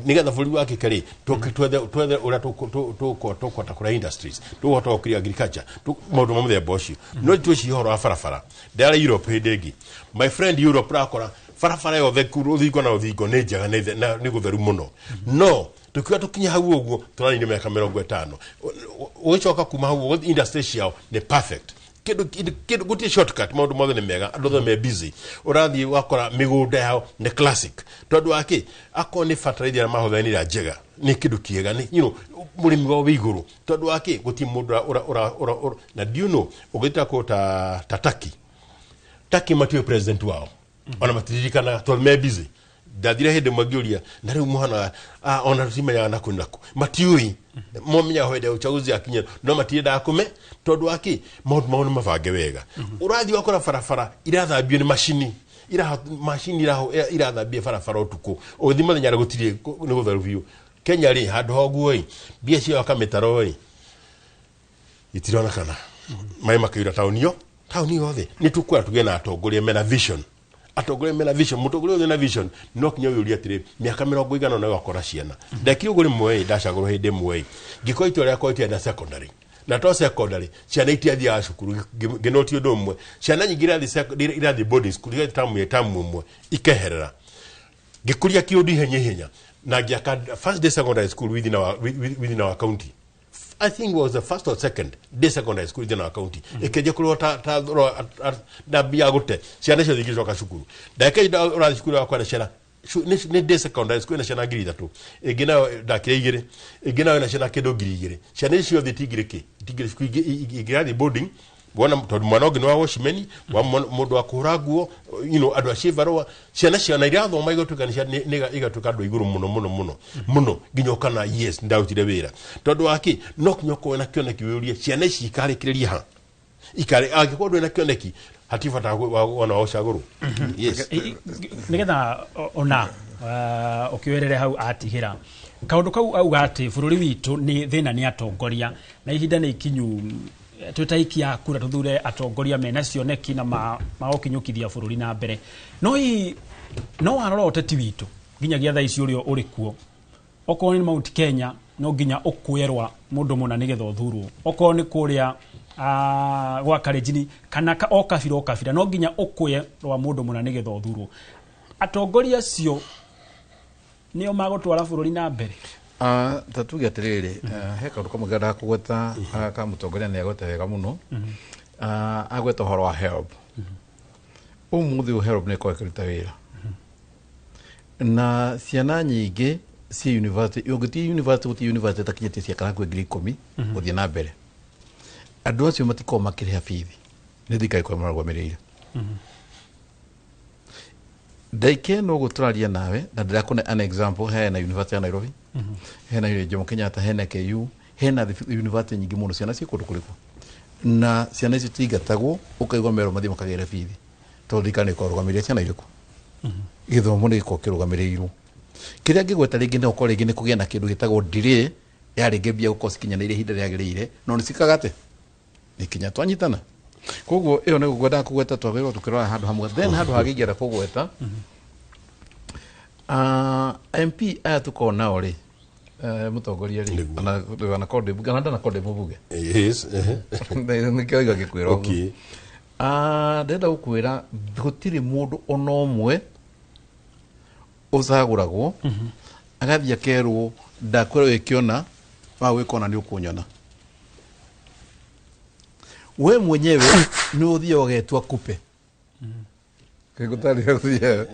nĩgetha bũrũri wakĩke rĩ? Twethe ũrĩa tũkũhota kũrehe industries, tũkũhota gũkĩria agriculture, maũndũ ma mũthemba ũcio. No twĩcirie ũhoro wa barabara. Ndarĩ Europe hĩndĩ ĩngĩ, my friend. Europe ũrakora barabara yothe rũthingo na rũthingo nĩ njega, na nĩ gũtheru mũno, no tukiuga tũkinye hau ũguo tũranine mĩaka 50 ũgĩcoka kuma hau ũguo. Industry ciao nĩ perfect, kĩndũ gũtirĩ shortcut, maũndũ mothe nĩ mega, andũ othe me busy. Ũrathiĩ wakora mĩgũnda yao nĩ classic, tondũ wake akorwo nĩ fertilizer arĩa mahũthĩra nĩ ĩrĩa njega, nĩ kĩndũ kĩega, nĩ mũrĩmi wao wĩ igũrũ, tondũ wake gũtirĩ mũndũ ũra na do you know, ũgĩta kũ ta Turkey, Turkey matiũĩ president wao, ona matiririkanaga tondũ me busy. Ndathire hĩndĩ ĩmwe ngĩũria, na rĩu mũhana ona tũtimenyaga naku naku, matiũĩ, momenyaga hĩndĩ ya uchaguzi akinya, no matiendaga kũme, tondũ waki maũndũ mao nĩ mabange wega. Ũrathiĩ wakora barabara irathambio nĩ macini, macini irathambia barabara ũtukũ, ũgĩthiĩ mũthenya gũtirĩ, nĩ gũtheru biũ. Kenya rĩ, handũ ha ũguo ĩ, mbia cia gwaka mĩtaro ĩ itironekana, maĩ makaiyũra taũni yo, taũni yothe. Nĩ tũkwenda tũgĩe na atongoria mena vision, atongoria mena vision. Mũtongoria wothe na vision no kinya wĩũrie atĩrĩ, mĩaka mĩrongo igana na ũgakora ciana. Ndekire ũguo rĩmwe ĩ, ndacagũrwo hĩndĩ ĩmwe ĩ, ngĩkorwo itũra rĩakwa rĩtiarĩ na secondary, na to secondary ciana itiathiaga cukuru. Ngĩnoti ũndũ ũmwe, ciana nyingĩ irathiĩ boarding school, igathiĩ tamu ya tamu ĩmwe ikeherera. Ngĩkũria kĩũndũ ihenya ihenya na ngĩaka first day secondary school within our county. I think was the first or second day secondary school within our county. Ĩkĩanjia kũrwo ta ndambia gũte ciana ciothe igĩcoka cukuru. Ndagĩka ihinda ũrathiĩ cukuru wakwa na ciana nĩ day secondary school ĩna ciana 3,000, ĩngĩ nayo ndakĩra igĩrĩ, ĩngĩ nayo ĩna ciana kĩndũ 2,000. Ciana ici ciothe itingĩrĩ kĩ itingĩrĩ cukuru, ingĩrathiĩ boarding wona, tondũ mwana ũngĩ nĩ wa watchman, wa mũndũ wa kũhũra nguo, andũ a ciĩbarũa. Ciana ciana irathoma igatuĩka igatuĩka andũ a igũrũ mũno mũno mũno mũno, nginya ũkana yes, ndarutire wĩra, tondũ waki no kinya ũkorwo na kĩoneki, wĩũrie ciana ici ikarĩkĩrĩria ha ikarĩ. Angĩkorwo ndũrĩ na kĩoneki, hatirĩ bata wona wa ũcagũrwo, yes. Nigetha ona ũkĩoerere hau atigĩra kaũndũ kau auga atĩ bũrũri witũ nĩ thĩna nĩ atongoria, na ihinda nĩ ikinyu twĩ ikia kura tũthure atongoria mena cioneki na magũkinyũkithia bũrũri na mbere. No hihi no warora ũteti witũ nginyagia thaa ici ũrĩa ũrĩ kuo, okorwo nĩ Mount Kenya no nginya ũkwerwa mũndũ mũna nĩgetha ũthurwo, okorwo nĩ kũrĩa gwa Kalenjin kana o kabira o kabira no nginya ũkũye rwa mũndũ mũna nĩgetha ũthurwo, atongoria acio nĩo magũtwara bũrũri na mbere? Ta tuge atĩrĩrĩ, he kaũndũ kamwe ngendaga kũgweta, ka mũtongoria nĩ agweta wega mũno. Agweta ũhoro wa HELB. Ũmũthĩ ũyũ HELB nĩ ĩkoragwo ĩkĩruta wĩra na ciana nyingĩ ciĩ university. Ũngĩthiĩ university, gũtirĩ university ĩtakinyĩtie ciakana hakuhĩ 10,000 gũthiĩ na mbere. Andũ acio matikoragwo makĩrĩha bithi, nĩ thirikari ĩkoragwo ĩmarũgamĩrĩire. Ndaika ĩno ũguo tũraria nawe na ndĩrakũne an example, hena University ya Nairobi, hena Jomo Kenyatta, hena KU, hena university nyingĩ mũno. Ciana ciĩ kũndũ kũrĩkũ na ciana icio citingatagwo ũkaigua merwo mathiĩ makagĩre bithi, tondũ thirikari nĩ ĩkoragwo ĩrũgamĩrĩire ciana irĩkũ, gĩthomo nĩ gĩkoragwo kĩrũgamĩrĩirwo. Kĩrĩa ngĩgweta rĩngĩ nĩ gũkorwo rĩngĩ nĩ kũgĩa na kĩndũ gĩtagwo delay ya rĩngĩ mbia gũkorwo cikinyanĩire ihinda rĩagĩrĩire, no nĩ cikaga atĩ nĩ kinya twanyitana. Koguo ĩyo nĩ ngwendaga kũgweta, twagĩrĩirwo tũkĩrora handũ hamwe. Then handũ hangĩ ingĩenda kũgweta, MP aya tũkoragwo nao rĩ, mũtongoria rĩ, ona korwo ndĩ mbunge, ona ndanakorwo ndĩ mũmbunge. Yes. Nĩkĩo iga ngĩkwĩra ũguo. Ndĩrenda gũkwĩra gũtirĩ mũndũ ona ũmwe ũcagũragwo agathiĩ akerwo, ndakwĩra wĩke ũna, wa gwĩka ũna nĩ ũkũnyona. We mwenyewe nĩ ũthiaga ũgetua kupe. Ngũtarĩria gũthiaga.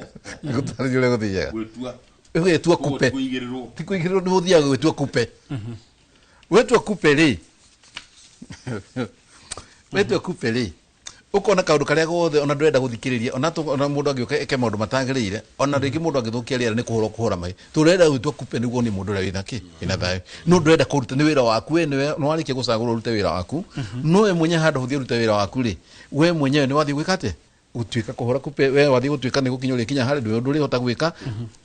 Ngũtarĩria ũrĩa gũthiaga. Gwĩtua. Ũgetua kupe. Kũigĩrĩrwo. Ti kũigĩrĩrwo, nĩ ũthiaga gwĩtua kupe. Wetua kupe rĩ, wetua kupe rĩ, ũkona kaũndũ karĩa gothe ona ndũrenda gũthikĩrĩria, ona ona mũndũ angĩũka eke maũndũ matagĩrĩire, ona rĩngĩ mũndũ angĩthũkia rĩera nĩ kũhũra kũhũra maĩ, tũrenda gwĩtua kupe nĩguo nĩ mũndũ ũrĩa wĩna kĩ wĩna thayũ, no ndũrenda kũruta nĩ wĩra waku. We nĩwe nĩ warĩkia gũcagũrwo ũrute wĩra waku, no we mwenyewe handũ ũthiĩ ũrute wĩra waku rĩ, we mwenyewe nĩ wathiĩ gwĩka atĩa? Gũtuĩka kũhũra kupe. We wathiĩ gũtuĩka nĩ gũkinya ũrĩkinya harĩ ndũĩ ũndũ ũrĩhota gwĩka,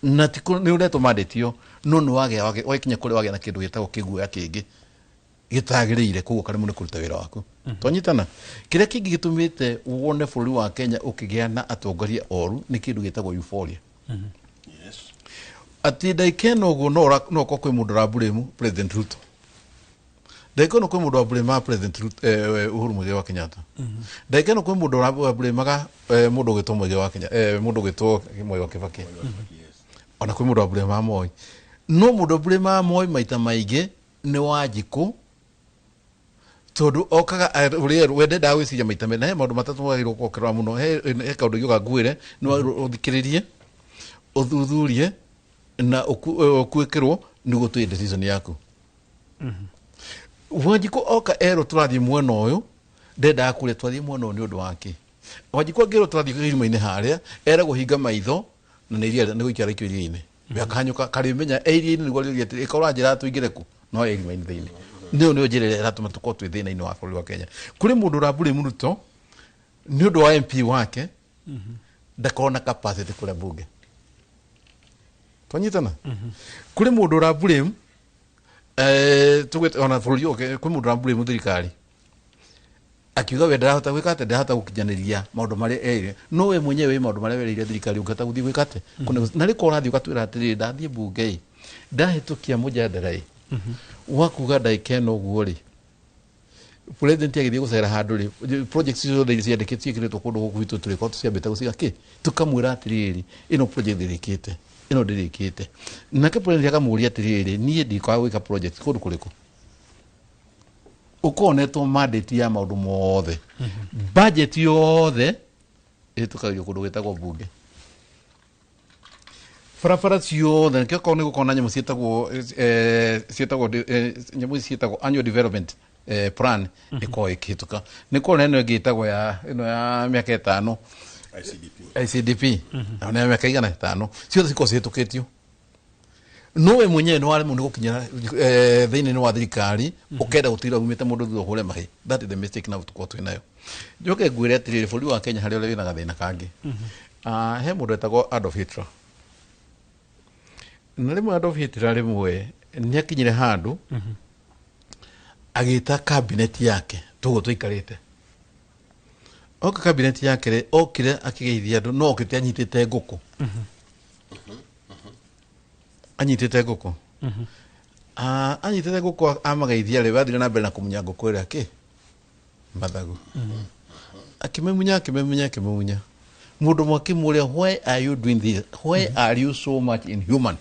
na ti nĩ ũretwo mandate ĩyo, no nĩ wagĩa wakinya kũrĩa wagĩa na kĩndũ gĩtagwo kĩguoya kĩngĩ gĩtagĩrĩire, koguo karemwo nĩ kũruta wĩra waku. Twanyitana? Kĩrĩa kĩngĩ gĩtũmĩte wone bũrũri wa Kenya ũkĩgĩa na atongoria oru nĩ kĩndũ gĩtagwo euphoria, atĩ ndagĩka ĩno ũguo no ũkorwo kwĩ mũndũ ũraburĩmu President Ruto, ndagĩka ĩno kwĩ mũndũ waburĩmaga President Ruto, Uhuru Muigai wa Kenyatta, ndagĩka ĩno kwĩ mũndũ waburĩmaga mũndũ ũgwĩtwo Muigai wa Kenya, mũndũ ũgwĩtwo Mwai wa Kibaki, ona kwĩ mũndũ waburĩmaga Moi. No mũndũ waburĩmaga Moi maita maingĩ nĩ Wanjikũ, tondũ okaga ũrĩa we ndendaga gwĩciria maita merĩ. Na he maũndũ matatũ wagĩrĩirwo gũkorwo mũno. He kaũndũ ingĩũka ngwĩre, nĩ wagĩrĩirwo ũthikĩrĩrie, ũthuthurie na ũkuĩkĩrwo nĩguo ũtue decision yaku. Wanjikũ oka erwo tũrathiĩ mwena ũyũ, ndendaga kũrĩa twathiĩ mwena ũyũ nĩ ũndũ wake. Wanjikũ angĩrwo tũrathiĩ irima-inĩ harĩa, eragwo hinga maitho na nĩ iria nĩ gũikia araikio iria-inĩ, we akahanyũka karĩmenya e iria-inĩ nĩguo arĩũria atĩrĩ, ĩka ũranjĩra tũingĩre kũ? No e irima-inĩ thĩinĩ. Nĩyo nĩyo njĩra ĩrĩa ĩratũma tũkorwo twĩ thĩna-inĩ wa bũrũri wa Kenya. Kũrĩ mũndũ ũrambũrĩ Ruto nĩ ũndũ wa MP wake ndakorwo na capacity kũrĩa bunge. Twanyitana? Kũrĩ mũndũ ũrambũrĩ tugwĩte ona bũrũri ũyũ, kwĩ mũndũ ũrambũrĩ thirikari akiuga we ndarahota gwĩka atĩ ndarahota gũkinyanĩria maũndũ marĩa erire, no we mwenyewe wĩ maũndũ marĩa werĩire thirikari ũngĩhota gũthiĩ gwĩka atĩ na rĩkorwo ũrathiĩ ũgatwĩra atĩrĩrĩ, ndathiĩ bunge ĩ, ndahĩtũkia mũjadara ĩ wa kuga ndagĩka ĩno ũguo rĩ, president agĩthiĩ gũcera handũ rĩ, project ciothe iria ciandĩkĩtwo ciĩkĩrĩtwo kũndũ gũkũ gwitũ tũrĩkorwo tũciambĩte gũciga kĩ, tũkamwĩra atĩrĩrĩ, ĩno project ndĩrĩkĩte, ĩno ndĩrĩkĩte. Nake president akamũria atĩrĩrĩ, niĩ ndikwaga gwĩka project kũndũ kũrĩkũ? Ũkonetwo mandate ya maũndũ mothe, budget yothe ĩhĩtũkagĩrio kũndũ gwĩtagwo bunge, barabara ciothe. Nĩkĩo korwo nĩ gũkorwo na nyamũ ciĩtagwo nyamũ ici ciĩtagwo annual development plan ĩkorwo ĩkĩhĩtũka, nĩ korwo na ĩno ĩngĩ ĩtagwo ya ĩno ya mĩaka 5, ICDP. ICDP, nayo nĩ ya mĩaka igana 5, ciothe cikorwo cihĩtũkĩtio. No we mwenyewe nĩ waremwo nĩ gũkinyĩra thĩinĩ wa thirikari, ũkenda gũtigĩra umĩte mũndũ thutha ũhũre mahĩ. That is the mistake now tũkorwo twĩ nayo. Njoke ngwĩre atĩrĩrĩ, bũrũri wa Kenya harĩa ũrĩa wĩna gathĩna kangĩ, he mũndũ wetagwo Adolf Hitler, na rĩmwe Adolf Hitler rĩmwe nĩ akinyire handũ agĩta cabinet yake tũguo tũikarĩte. Oka cabinet yake rĩ, okire akĩgeithia andũ, no okĩte anyitĩte ngũkũ, anyitĩte ngũkũ. Anyitĩte ngũkũ amageithia rĩ, wathire na mbere na kũmunya ngũkũ ĩrĩa kĩ mathagu, akĩmĩmunya, akĩmĩmunya, akĩmĩmunya. Mũndũ ũmwe akĩmũria, "Why are you doing this? Why are you so much inhuman?"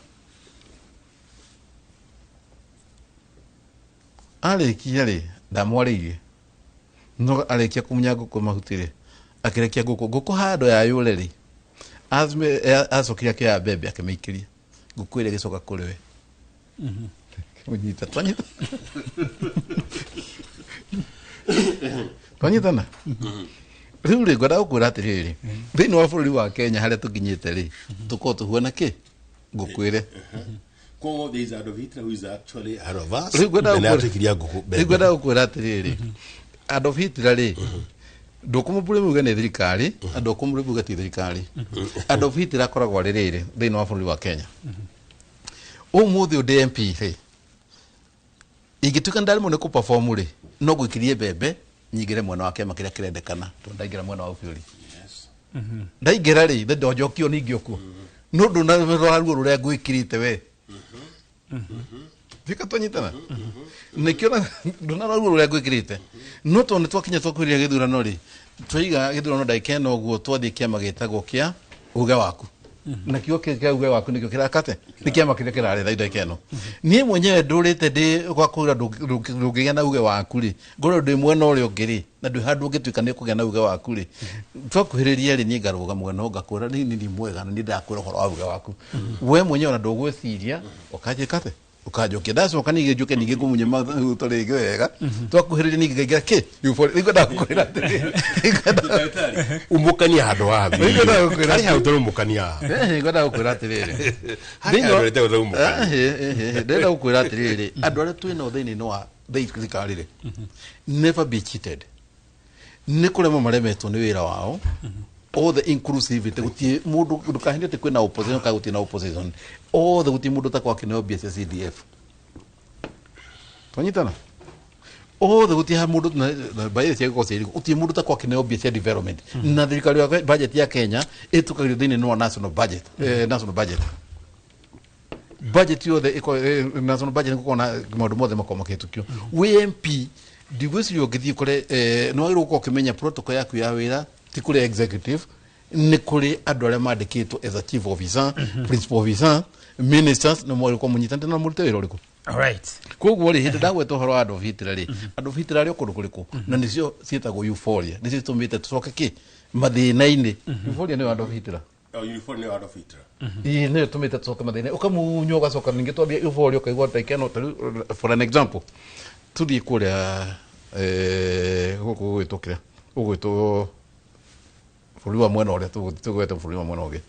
Arĩkia rĩ, ndamwarĩirie, no arĩkia kũmunya ngũkũ mahuti rĩ, akĩrekia ngũkũ, ngũkũ handũ ya yũre rĩ, acokire akĩoya mbembe akĩmĩikĩria ngũkũ ĩrĩa, ĩgĩcoka kũrĩ we kĩmũnyita. Twanyita? Twanyitana? Rĩu rĩ, ngwenda gũkwĩra atĩrĩrĩ, thĩinĩ wa bũrũri wa Kenya harĩa tũkinyĩte rĩ, tũkorwo tũhuana kĩ ngũkũ ĩrĩa. Koguo there is Adolf Hitler who is actually out of us. Rĩu ngwenda Na atuĩkirie ngũkũ rĩu ngwenda gũkwĩra atĩrĩrĩ, Adolf Hitler rĩ, ndũkũmũmbũrĩ uge nĩ thirikari, ndũkũmũmbũrĩ uge ti thirikari. Adolf Hitler akoragwo arĩ rĩrĩ thĩinĩ wa bũrũri wa Kenya ũmũthĩ ũndĩ MP rĩ, ingĩtuĩka ndaremwo nĩ kũperform rĩ, no ngũikĩrie mbembe nyingĩre mwena wa kĩama kĩrĩa kĩrendekana, tondũ ndaingĩra mwena wa ũbĩũri, ndaingĩra rĩ, ithe ndonjokio ningĩ ũkuo no ndũnarora ruo rũrĩa ngwĩkĩrĩte we. Thika twanyitana? Nĩkĩo ndũnarora ruo rũrĩa ngwĩkĩrĩte, no tondũ nĩ twakinya twakuhĩrĩria gĩthurano rĩ, twaiga gĩthurano ndagĩka ĩno ũguo, twathiĩ kĩama gĩtagwo kĩa uge waku. Na kiugo kĩa uge waku nĩkĩo kĩrakate nĩ kĩama kĩrĩa kĩraretha indo ĩno. Niĩ mwenyewe ndũrĩte ndĩ gwakwĩra ndũngĩgĩa na uge waku rĩ, ngorwo ndĩ mwena ũrĩa ũngĩ rĩ, na ndwĩ handũ ũngĩtuĩka nĩ ũkũgĩa na uge waku rĩ, twakuhĩrĩria rĩ, niĩ ngarũga mwena ũyũ ngakwĩra niĩ nĩ mwega na niĩ ndakwĩra ũhoro wa uge waku. We mwenyewe ona ndũgwĩciria ũkanjĩka atĩa, ũkanjokia. Ndacoka ningĩ njuke ningĩ ngũmunye maguta rĩngĩ wega, twakuhĩrĩria ningĩ ngaingĩra kĩ rĩu ngwendaga gũkwĩra atĩrĩrĩ, Umũkania handũ haha. Nĩngwendaga gũkwĩra Harĩ handũ ũtarumũkania haha. Ngwendaga gũkwĩra atĩrĩrĩ, Harĩ handũ ũrete ũtarumũkania. Ndĩrenda gũkwĩra atĩrĩrĩ, andũ arĩa twĩ nao thĩinĩ wa thirikari rĩ, never be cheated. Nĩ kũremwo maremetwo nĩ wĩra wao othe, inclusivity. Gũtirĩ mũndũ, ndũkahinde atĩ kwĩna opposition kana gũtirĩ na opposition, othe gũtirĩ mũndũ ũtakorwo akĩneo mbia cia CDF. Twanyitana othe, gũtirĩ mũndũ na budget cia gũkorwo ciĩ gũtirĩ mũndũ ũtakorwo akĩneo mbia cia development. Na thirikari ya budget ya Kenya ĩtũkagĩrio thĩinĩ wa national budget, national budget, budget yothe national budget nĩ gũkorwo na maũndũ mothe makorwo makĩhĩtũkio. Wĩ MP ndigwĩciria ũngĩthiĩ kũrĩ nĩ wagĩrĩirwo gũkorwo ũkĩmenya protocol yaku ya wĩra, ti kũrĩ executive, nĩ kũrĩ andũ arĩa mandĩkĩtwo as a chief officer, principal officer, ministers, nĩ mwagĩrĩirwo gũkorwo mũnyitanĩte na mũrute wĩra ũrĩkũ. Koguo rĩ, hĩndĩ ndagweta ũhoro wa Adolf Hitler rĩ, Adolf Hitler arĩ o kũndũ kũrĩkũ? Na nĩcio ciĩtagwo euphoria, nĩcio citũmĩte tũcoke kĩ mathĩna-inĩ. Euphoria nĩyo Adolf Hitler. Oh, uniform nĩyo Adolf Hitler. Ĩĩ, nĩyo ĩtũmĩte tũcoke mathĩna, ũkamunywo ũgacoka ningĩ twambia euphoria ũkaigua ta ikeno. Ta rĩu, for an example, tũthiĩ kũrĩa gũkũ gũgwĩtwo kĩrĩa gũgwĩtwo bũrũri wa mwena ũrĩa tũgwete bũrũri wa mwena ũngĩ,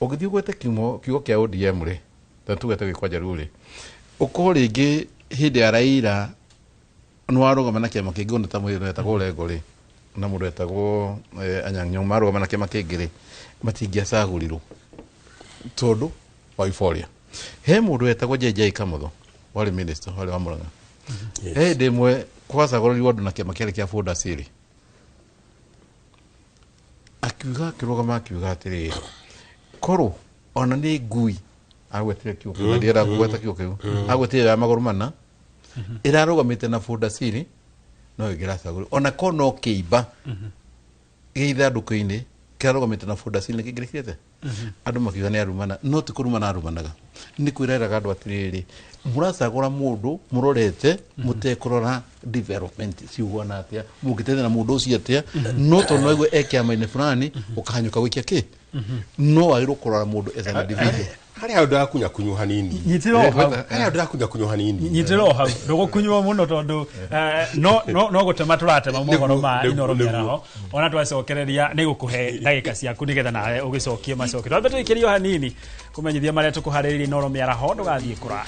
ũngĩthiĩ ũgwete kiugo kĩa ODM rĩ, ta tũgwete gĩkwa Njaruo rĩ, ũkorwo rĩngĩ hĩndĩ ya Raila nĩ warũgama na kĩama kĩngĩ, ona ta mũndũ wetagwo Orengo rĩ, na mũndũ wetagwo Anyang' Nyong'o marũgama na kĩama kĩngĩ rĩ, matingĩacagũrirwo tondũ wa euphoria. He mũndũ wetagwo JJ Kamotho warĩ minister, warĩ wa Murang'a. He hĩndĩ ĩmwe kwacagũrirwo andũ na kĩama kĩarĩ kĩa Ford Asili, akiuga, akĩrũgama akiuga atĩrĩrĩ, korwo ona nĩ ngui, agwetire kiugo kĩu na ndienda kũgweta kiugo kĩu, agwetire ya magũrũ mana ĩrarũgamĩte na Ford Asili no ĩngĩracagũrirwo, ona korwo no kĩimba gĩ ithandũkũ-inĩ kĩrarũgamĩte na Ford Asili nĩ kĩngĩrĩkĩte. Andũ makiuga nĩ arumana, no ti kũrumana arumanaga, nĩ kwĩreraga andũ atĩrĩrĩ, mũracagũra mũndũ mũrorete mũtekũrora development ciuguana atĩa, mũngĩteithia na mũndũ ũcio atĩa, no tondũ no aigue e kĩama-inĩ fulani ũkahanyũka gwĩkia kĩ, no wagĩrĩirwo kũrora mũndũ as an individual. Harĩ handũ ndĩrakunya kunywo hanini. Nyitĩrĩra o hau. Harĩ handũ ndĩrakunya kunywo hanini. Nyitĩrĩra o hau, ndũgũkunywo mũno tondũ no gũtema tũratema mohoro ma Inooro mĩaraho, ona twacokereria nĩ gũkũhe ndagĩka ciaku nĩgetha nawe ũgĩcokie macokio. Twambe tũikĩrio hanini kũmenyithia marĩa tũkũharĩrĩria Inooro mĩaraho, ndũgathiĩ kũraya.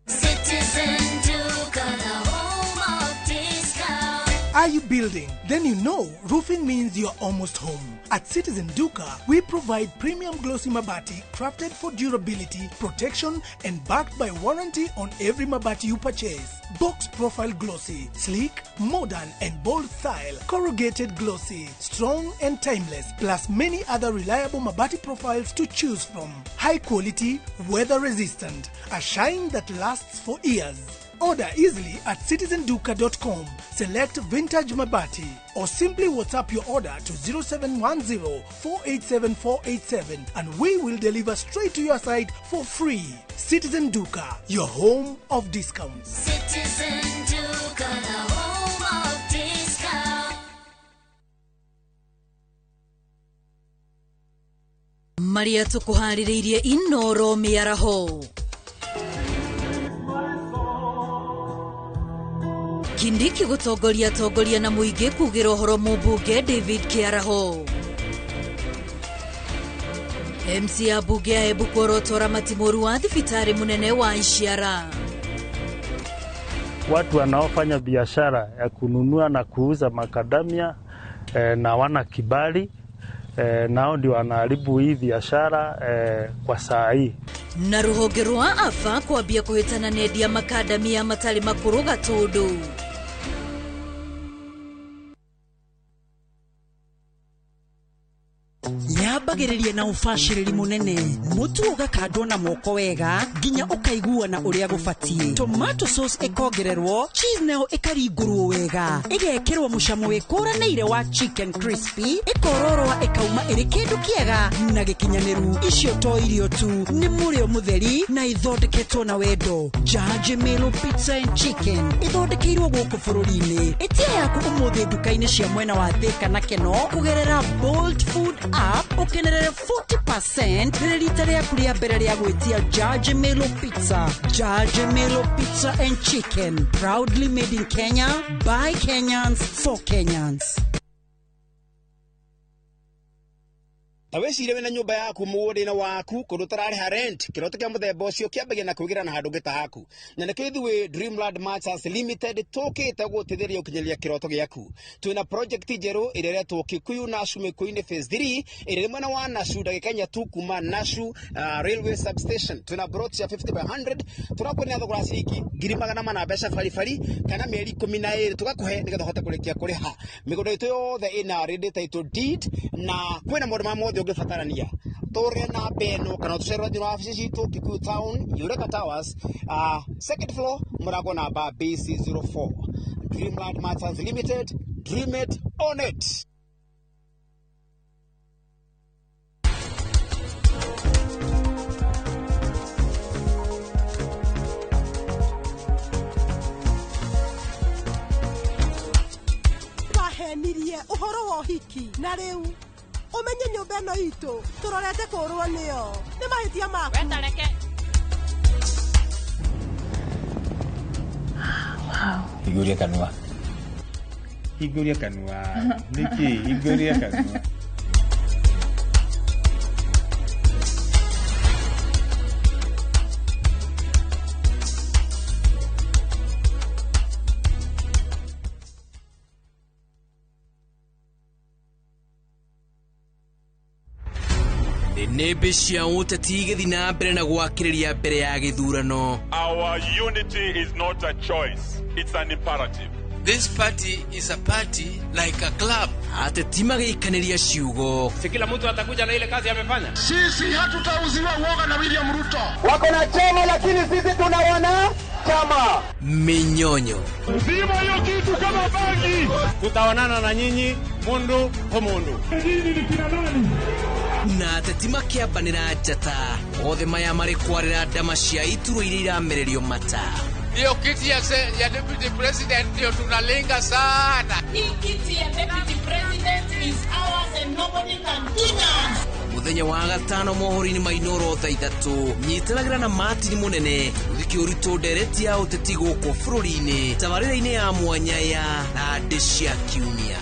Citizen Duka, the home of discount. Are you building? Then you know roofing means you're almost home. At Citizen Duka, we provide premium glossy mabati crafted for durability, protection, and backed by warranty on every mabati you purchase. Box profile glossy, sleek, modern, and bold style. Corrugated glossy, strong and timeless, plus many other reliable mabati profiles to choose from. High quality, weather resistant, a shine that lasts for years. Order easily at citizenduka.com. Select Vintage Mabati or simply WhatsApp your order to 0710 487 487 and we will deliver straight to your site for free. Citizen Duka, your home of discounts. Citizen Duka, the home of discount. Marĩa tũkũharĩrĩirie Inooro mĩaraho. Kindiki gũtongoria atongoria na mũingĩ kugĩra ũhoro mũmbunge David Kĩaraho. MC ya mbunge ya Embu kuorotora matimũru wa thibitarĩ mũnene wa Ishiara. Watu wanaofanya biashara ya kununua na kuuza makadamia na wana kibali nao ndio wanaharibu hii biashara kwa saa hii. Na rũhonge rwa AFA kwambia kũhĩtana na endia makadamia matarĩ makũrũ Gatũndũ. Yambagĩrĩria na ũbacĩrĩri mũnene, mũtu ũgakandwo na moko wega nginya ũkaiguana ũrĩa gũbatiĩ. Tomato sauce ĩkongererwo, cheese nayo ĩkaringũrwo wega, ĩgekĩrwo mũcamo wĩkũranĩire wa chicken crispy, ĩkororoa ĩkauma ĩrĩ kĩndũ kĩega na gĩkinyanĩru. Icio to irio tu, nĩ mũrĩo mũtheri na ithondeketwo na wendo. Jaji Melo Pizza and Chicken ĩthondekeirwo gũkũ bũrũri-inĩ. Ĩtia yaku ũmũthĩ nduka-inĩ cia mwena wa Thĩka na Keno kũgerera Bolt Food app, ũkenerere 40% rĩrĩ rita rĩaku rĩa mbere rĩa gwĩtia Jaji Melo Pizza. Jaji Melo Pizza and Chicken, proudly made in Kenya by Kenyans for Kenyans. Ta wĩcirie wĩna nyũmba yaku mũgũnda-inĩ waku kũndũ ũtararĩha rent. Kĩroto kĩa mũthemba ũcio kĩambagia na kwĩgĩra na handũ ũngĩ ta haku, na nĩkĩo ithuĩ Dreamland Merchants Limited tũkĩte gũteithĩrĩria gũkinyĩria kĩroto gĩaku. Twĩna project njerũ ĩrĩa ĩretwo Kikuyu Nashu Mĩkũyũ-inĩ Phase 3, ĩrĩa ĩrĩ mwena wa Nashu, ndagĩka 4 tu kuma Nashu Railway Substation. Twĩna plot cia 50 by 100, tũrakuonia thogora wa ciringi 400,000 mbeca baribari kana mĩeri 12 tũgakũhe nĩgetha ũhote kũrĩkia kũrĩha. Mĩgũnda itũ yothe ĩna ready title deed na kwĩna maũndũ ma mothe ũngĩbatarania. Tũre namba ĩno kana ũtũcerere thĩinĩ wa wabici citũ Kikuyu Town, Eureka Towers, second floor, mũrango namba BC04. Dreamland Merchants Limited, dream it on it. Wahenirie ũhoro wa ũhiki na rĩu ũmenye nyũmba ĩno itũ tũrorete kũrwo nĩyo nĩ mahĩtia maku. Wetareke. Hingũria kanua. Hingũria kanua. Nĩkĩ? Hingũria kanua. Nĩmbĩ cia ũteti igĩthiĩ na mbere na gwakĩrĩria mbere ya gĩthurano. Our unity is not a choice, it's an imperative. This party is a party like a club. Ateti magĩikanĩria ciugo. Si kila mtu atakuja na ile kazi amefanya. Sisi hatutauziwa uoga na William Ruto. Wako na chama lakini sisi tuna wana chama. Minyonyo. Zima hiyo kitu kama bangi. Tutaonana na nyinyi mundu kwa mundu. Nyinyi ni kina nani? Na ateti makĩambanĩra njata othe maya marĩ kwarĩra ndama cia iturwa iria iramererio mata. Hiyo kiti ya deputy president ndio tunalenga sana. Hii kiti ya deputy president is ours and nobody can touch us. Mũthenya wa gatano mohoro-inĩ ma Inooro thaa 3 nyitanagĩra na Martin Mũnene gũthikĩ ũritũ ndereti ya ũteti gũkũ bũrũri-inĩ tabarĩra-inĩ ya mwanya ya Thandĩ cia Kiumia.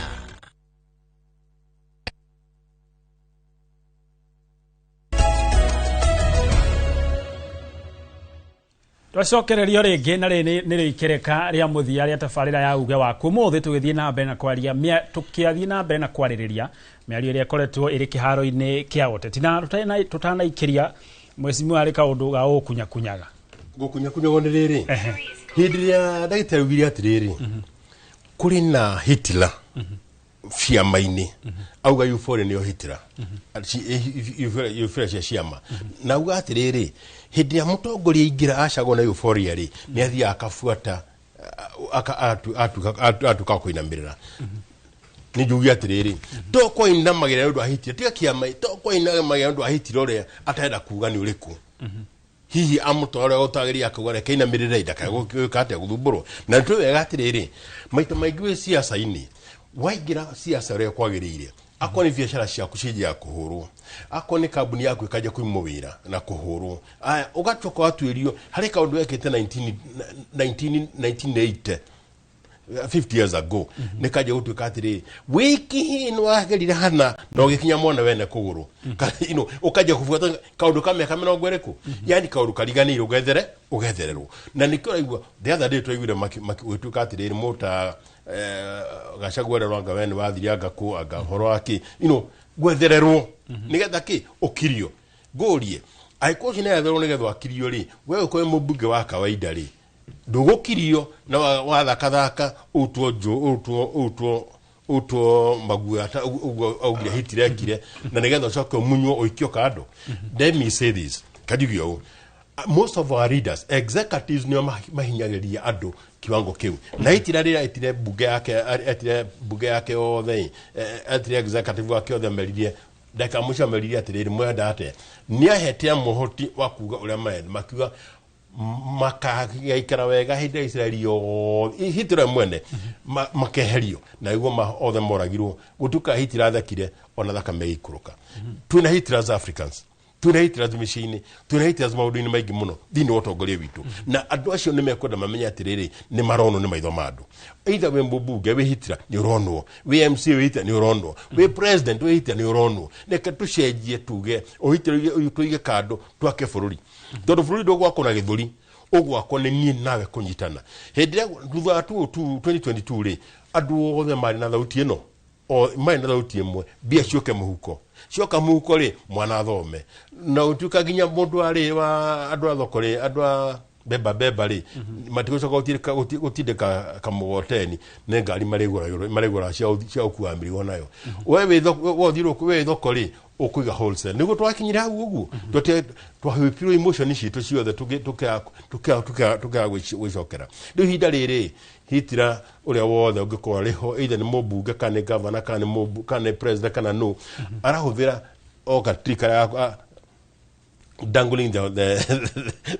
Twacokererio rĩngĩ na rĩrĩ nĩ rĩikereka rĩa mũthia rĩa tabarĩra ya uge waku. Ũmũthĩ tũgĩthiĩ na mbere na kwaria tũkĩathiĩ na mbere na kwarĩrĩria mĩario ĩrĩa ĩkoretwo ĩrĩ kĩharo-inĩ kĩa ũteti na tũtanaikĩria mwecimiwa harĩ kaũndũ ga gũkunyakunyaga. Gũkunyakunyagwo nĩ rĩrĩ, hĩndĩ ĩrĩa ndagĩtarĩ augire atĩrĩrĩ, kũrĩ na Hitler ciama-inĩ, auga euphoria nĩyo Hitler, euphoria cia ciama, na auga atĩrĩrĩ, hĩndĩ ĩrĩa mũtongoria aingĩra acagwo na euphoria rĩ, nĩ athiaga akabuata atuĩka kũinamĩrĩra. Nĩ njuge atĩrĩrĩ, to kũinamagĩrĩra nĩ ũndũ wa Hitler, tiga kĩama, to kũinamagĩrĩra nĩ ũndũ wa Hitler ũrĩa atarenda kuga nĩ ũrĩkũ. Hihi amũtwara ũrĩa gũtagĩrĩire akauga reke inamĩrĩre ndakae gwĩka atĩa gũthumbũrwo. Na nĩ tũĩ wega atĩrĩrĩ, maita maingĩ wĩ ciaca-inĩ, waingĩra ciaca ũrĩa kwagĩrĩire, akorwo nĩ biacara ciaku cianjaga kũhũrwo, akorwo nĩ kambuni yaku ĩkanjia kũimwo wĩra na kũhũrwo, aya ũgacoka watuĩrio harĩ kaũndũ wekĩte 1980 50 years ago, nĩ kanjia gũtuĩka atĩrĩrĩ, wiki nĩ wagerire hana na ũgĩkinya mwana wene kũgũrũ, ũkanjia kũbuata kaũndũ ka mĩaka mĩrongo ĩrĩkũ, yani kaũndũ kariganĩire ũgethere ũgethererwo. Na nĩkĩo ũraigua the other day twaiguire gũgĩtuĩka atĩrĩrĩ, mũta Gachagua ũrĩa anga we nĩ wathire anga kũ anga ũhoro wa kĩ, gwethererwo nĩgetha kĩ ũkirio. Ngũrie angĩkorwo ũcio nĩaretherwo nĩgetha akirio rĩ, we ũkorwo wĩ mũmbunge wa kawaida rĩ, ndũgũkirio na wathakathaka ũrutwo Utwo maguoya ta ũguo augire Hitler ekire, na nĩgetha ũcoke ũmunywo ũikio kando. Let me say this, kanjuge ũũ, most of our leaders, executives, nĩo mahinyagĩrĩria andũ kiwango kĩu. Na Hitler rĩrĩa etire bunge yake, etire bunge yake yothe, etire executive wake othe, ameririe ndagĩka ya mũico, ameririe atĩrĩrĩ, mwenda atĩa? Nĩ ahete mũhoti wa kuga ũrĩa marenda, makiuga makagaikara wega hĩndĩ ya Isiraeli yothe. Hitler mwene makeherio na nĩguo othe moragirwo. Gũtuka Hitler athekire ona thakame ĩikũrũka. Twĩna Hitlers Africans, twĩna Hitlers mĩciĩ-inĩ, twĩna Hitlers maũndũ-inĩ maingĩ mũno thĩinĩ wa ũtongoria witũ, na andũ acio nĩ mekwenda mamenye atĩrĩrĩ, nĩ maronwo nĩ maitho ma andũ. Either wĩ mũmbunge wĩ Hitler nĩ ũronwo, wĩ MC wĩ Hitler nĩ ũronwo, wĩ president wĩ Hitler nĩ ũronwo. Reke tũcenjie, tuge ũhitler ũyũ tũige kando, twake bũrũri, tondũ bũrũri ndũgwakwo na gĩthũri, ũgwakwo nĩ niĩ nawe kũnyitana. Hĩndĩ ĩrĩa thutha wa 2022 rĩ, andũ othe marĩ na thauti ĩno, o marĩ na thauti ĩmwe, mbia ciũke mũhuko. Cioka mũhuko rĩ, mwana athome na ũtuĩka nginya mũndũ arĩ wa andũ a thoko rĩ, andũ a beba beba rĩ, matigũcoka gũtindĩka kamũgoteni, nĩ ngari marĩgũraga cia gũkua mĩrigo nayo. We wĩ thoko, wothiĩ wĩ thoko rĩ, ũkũiga wholesale. Nĩguo twakinyire hau ũguo, twahĩpirwo emotion citũ ciothe, tũkĩaga gwĩcokera. Rĩu ihinda rĩrĩ, Hitler ũrĩa wothe ũngĩkorwo arĩ ho, either nĩ mũmbunge kana nĩ governor kana nĩ kana nĩ president kana nũ arahũthĩra o gatiri karĩa dangling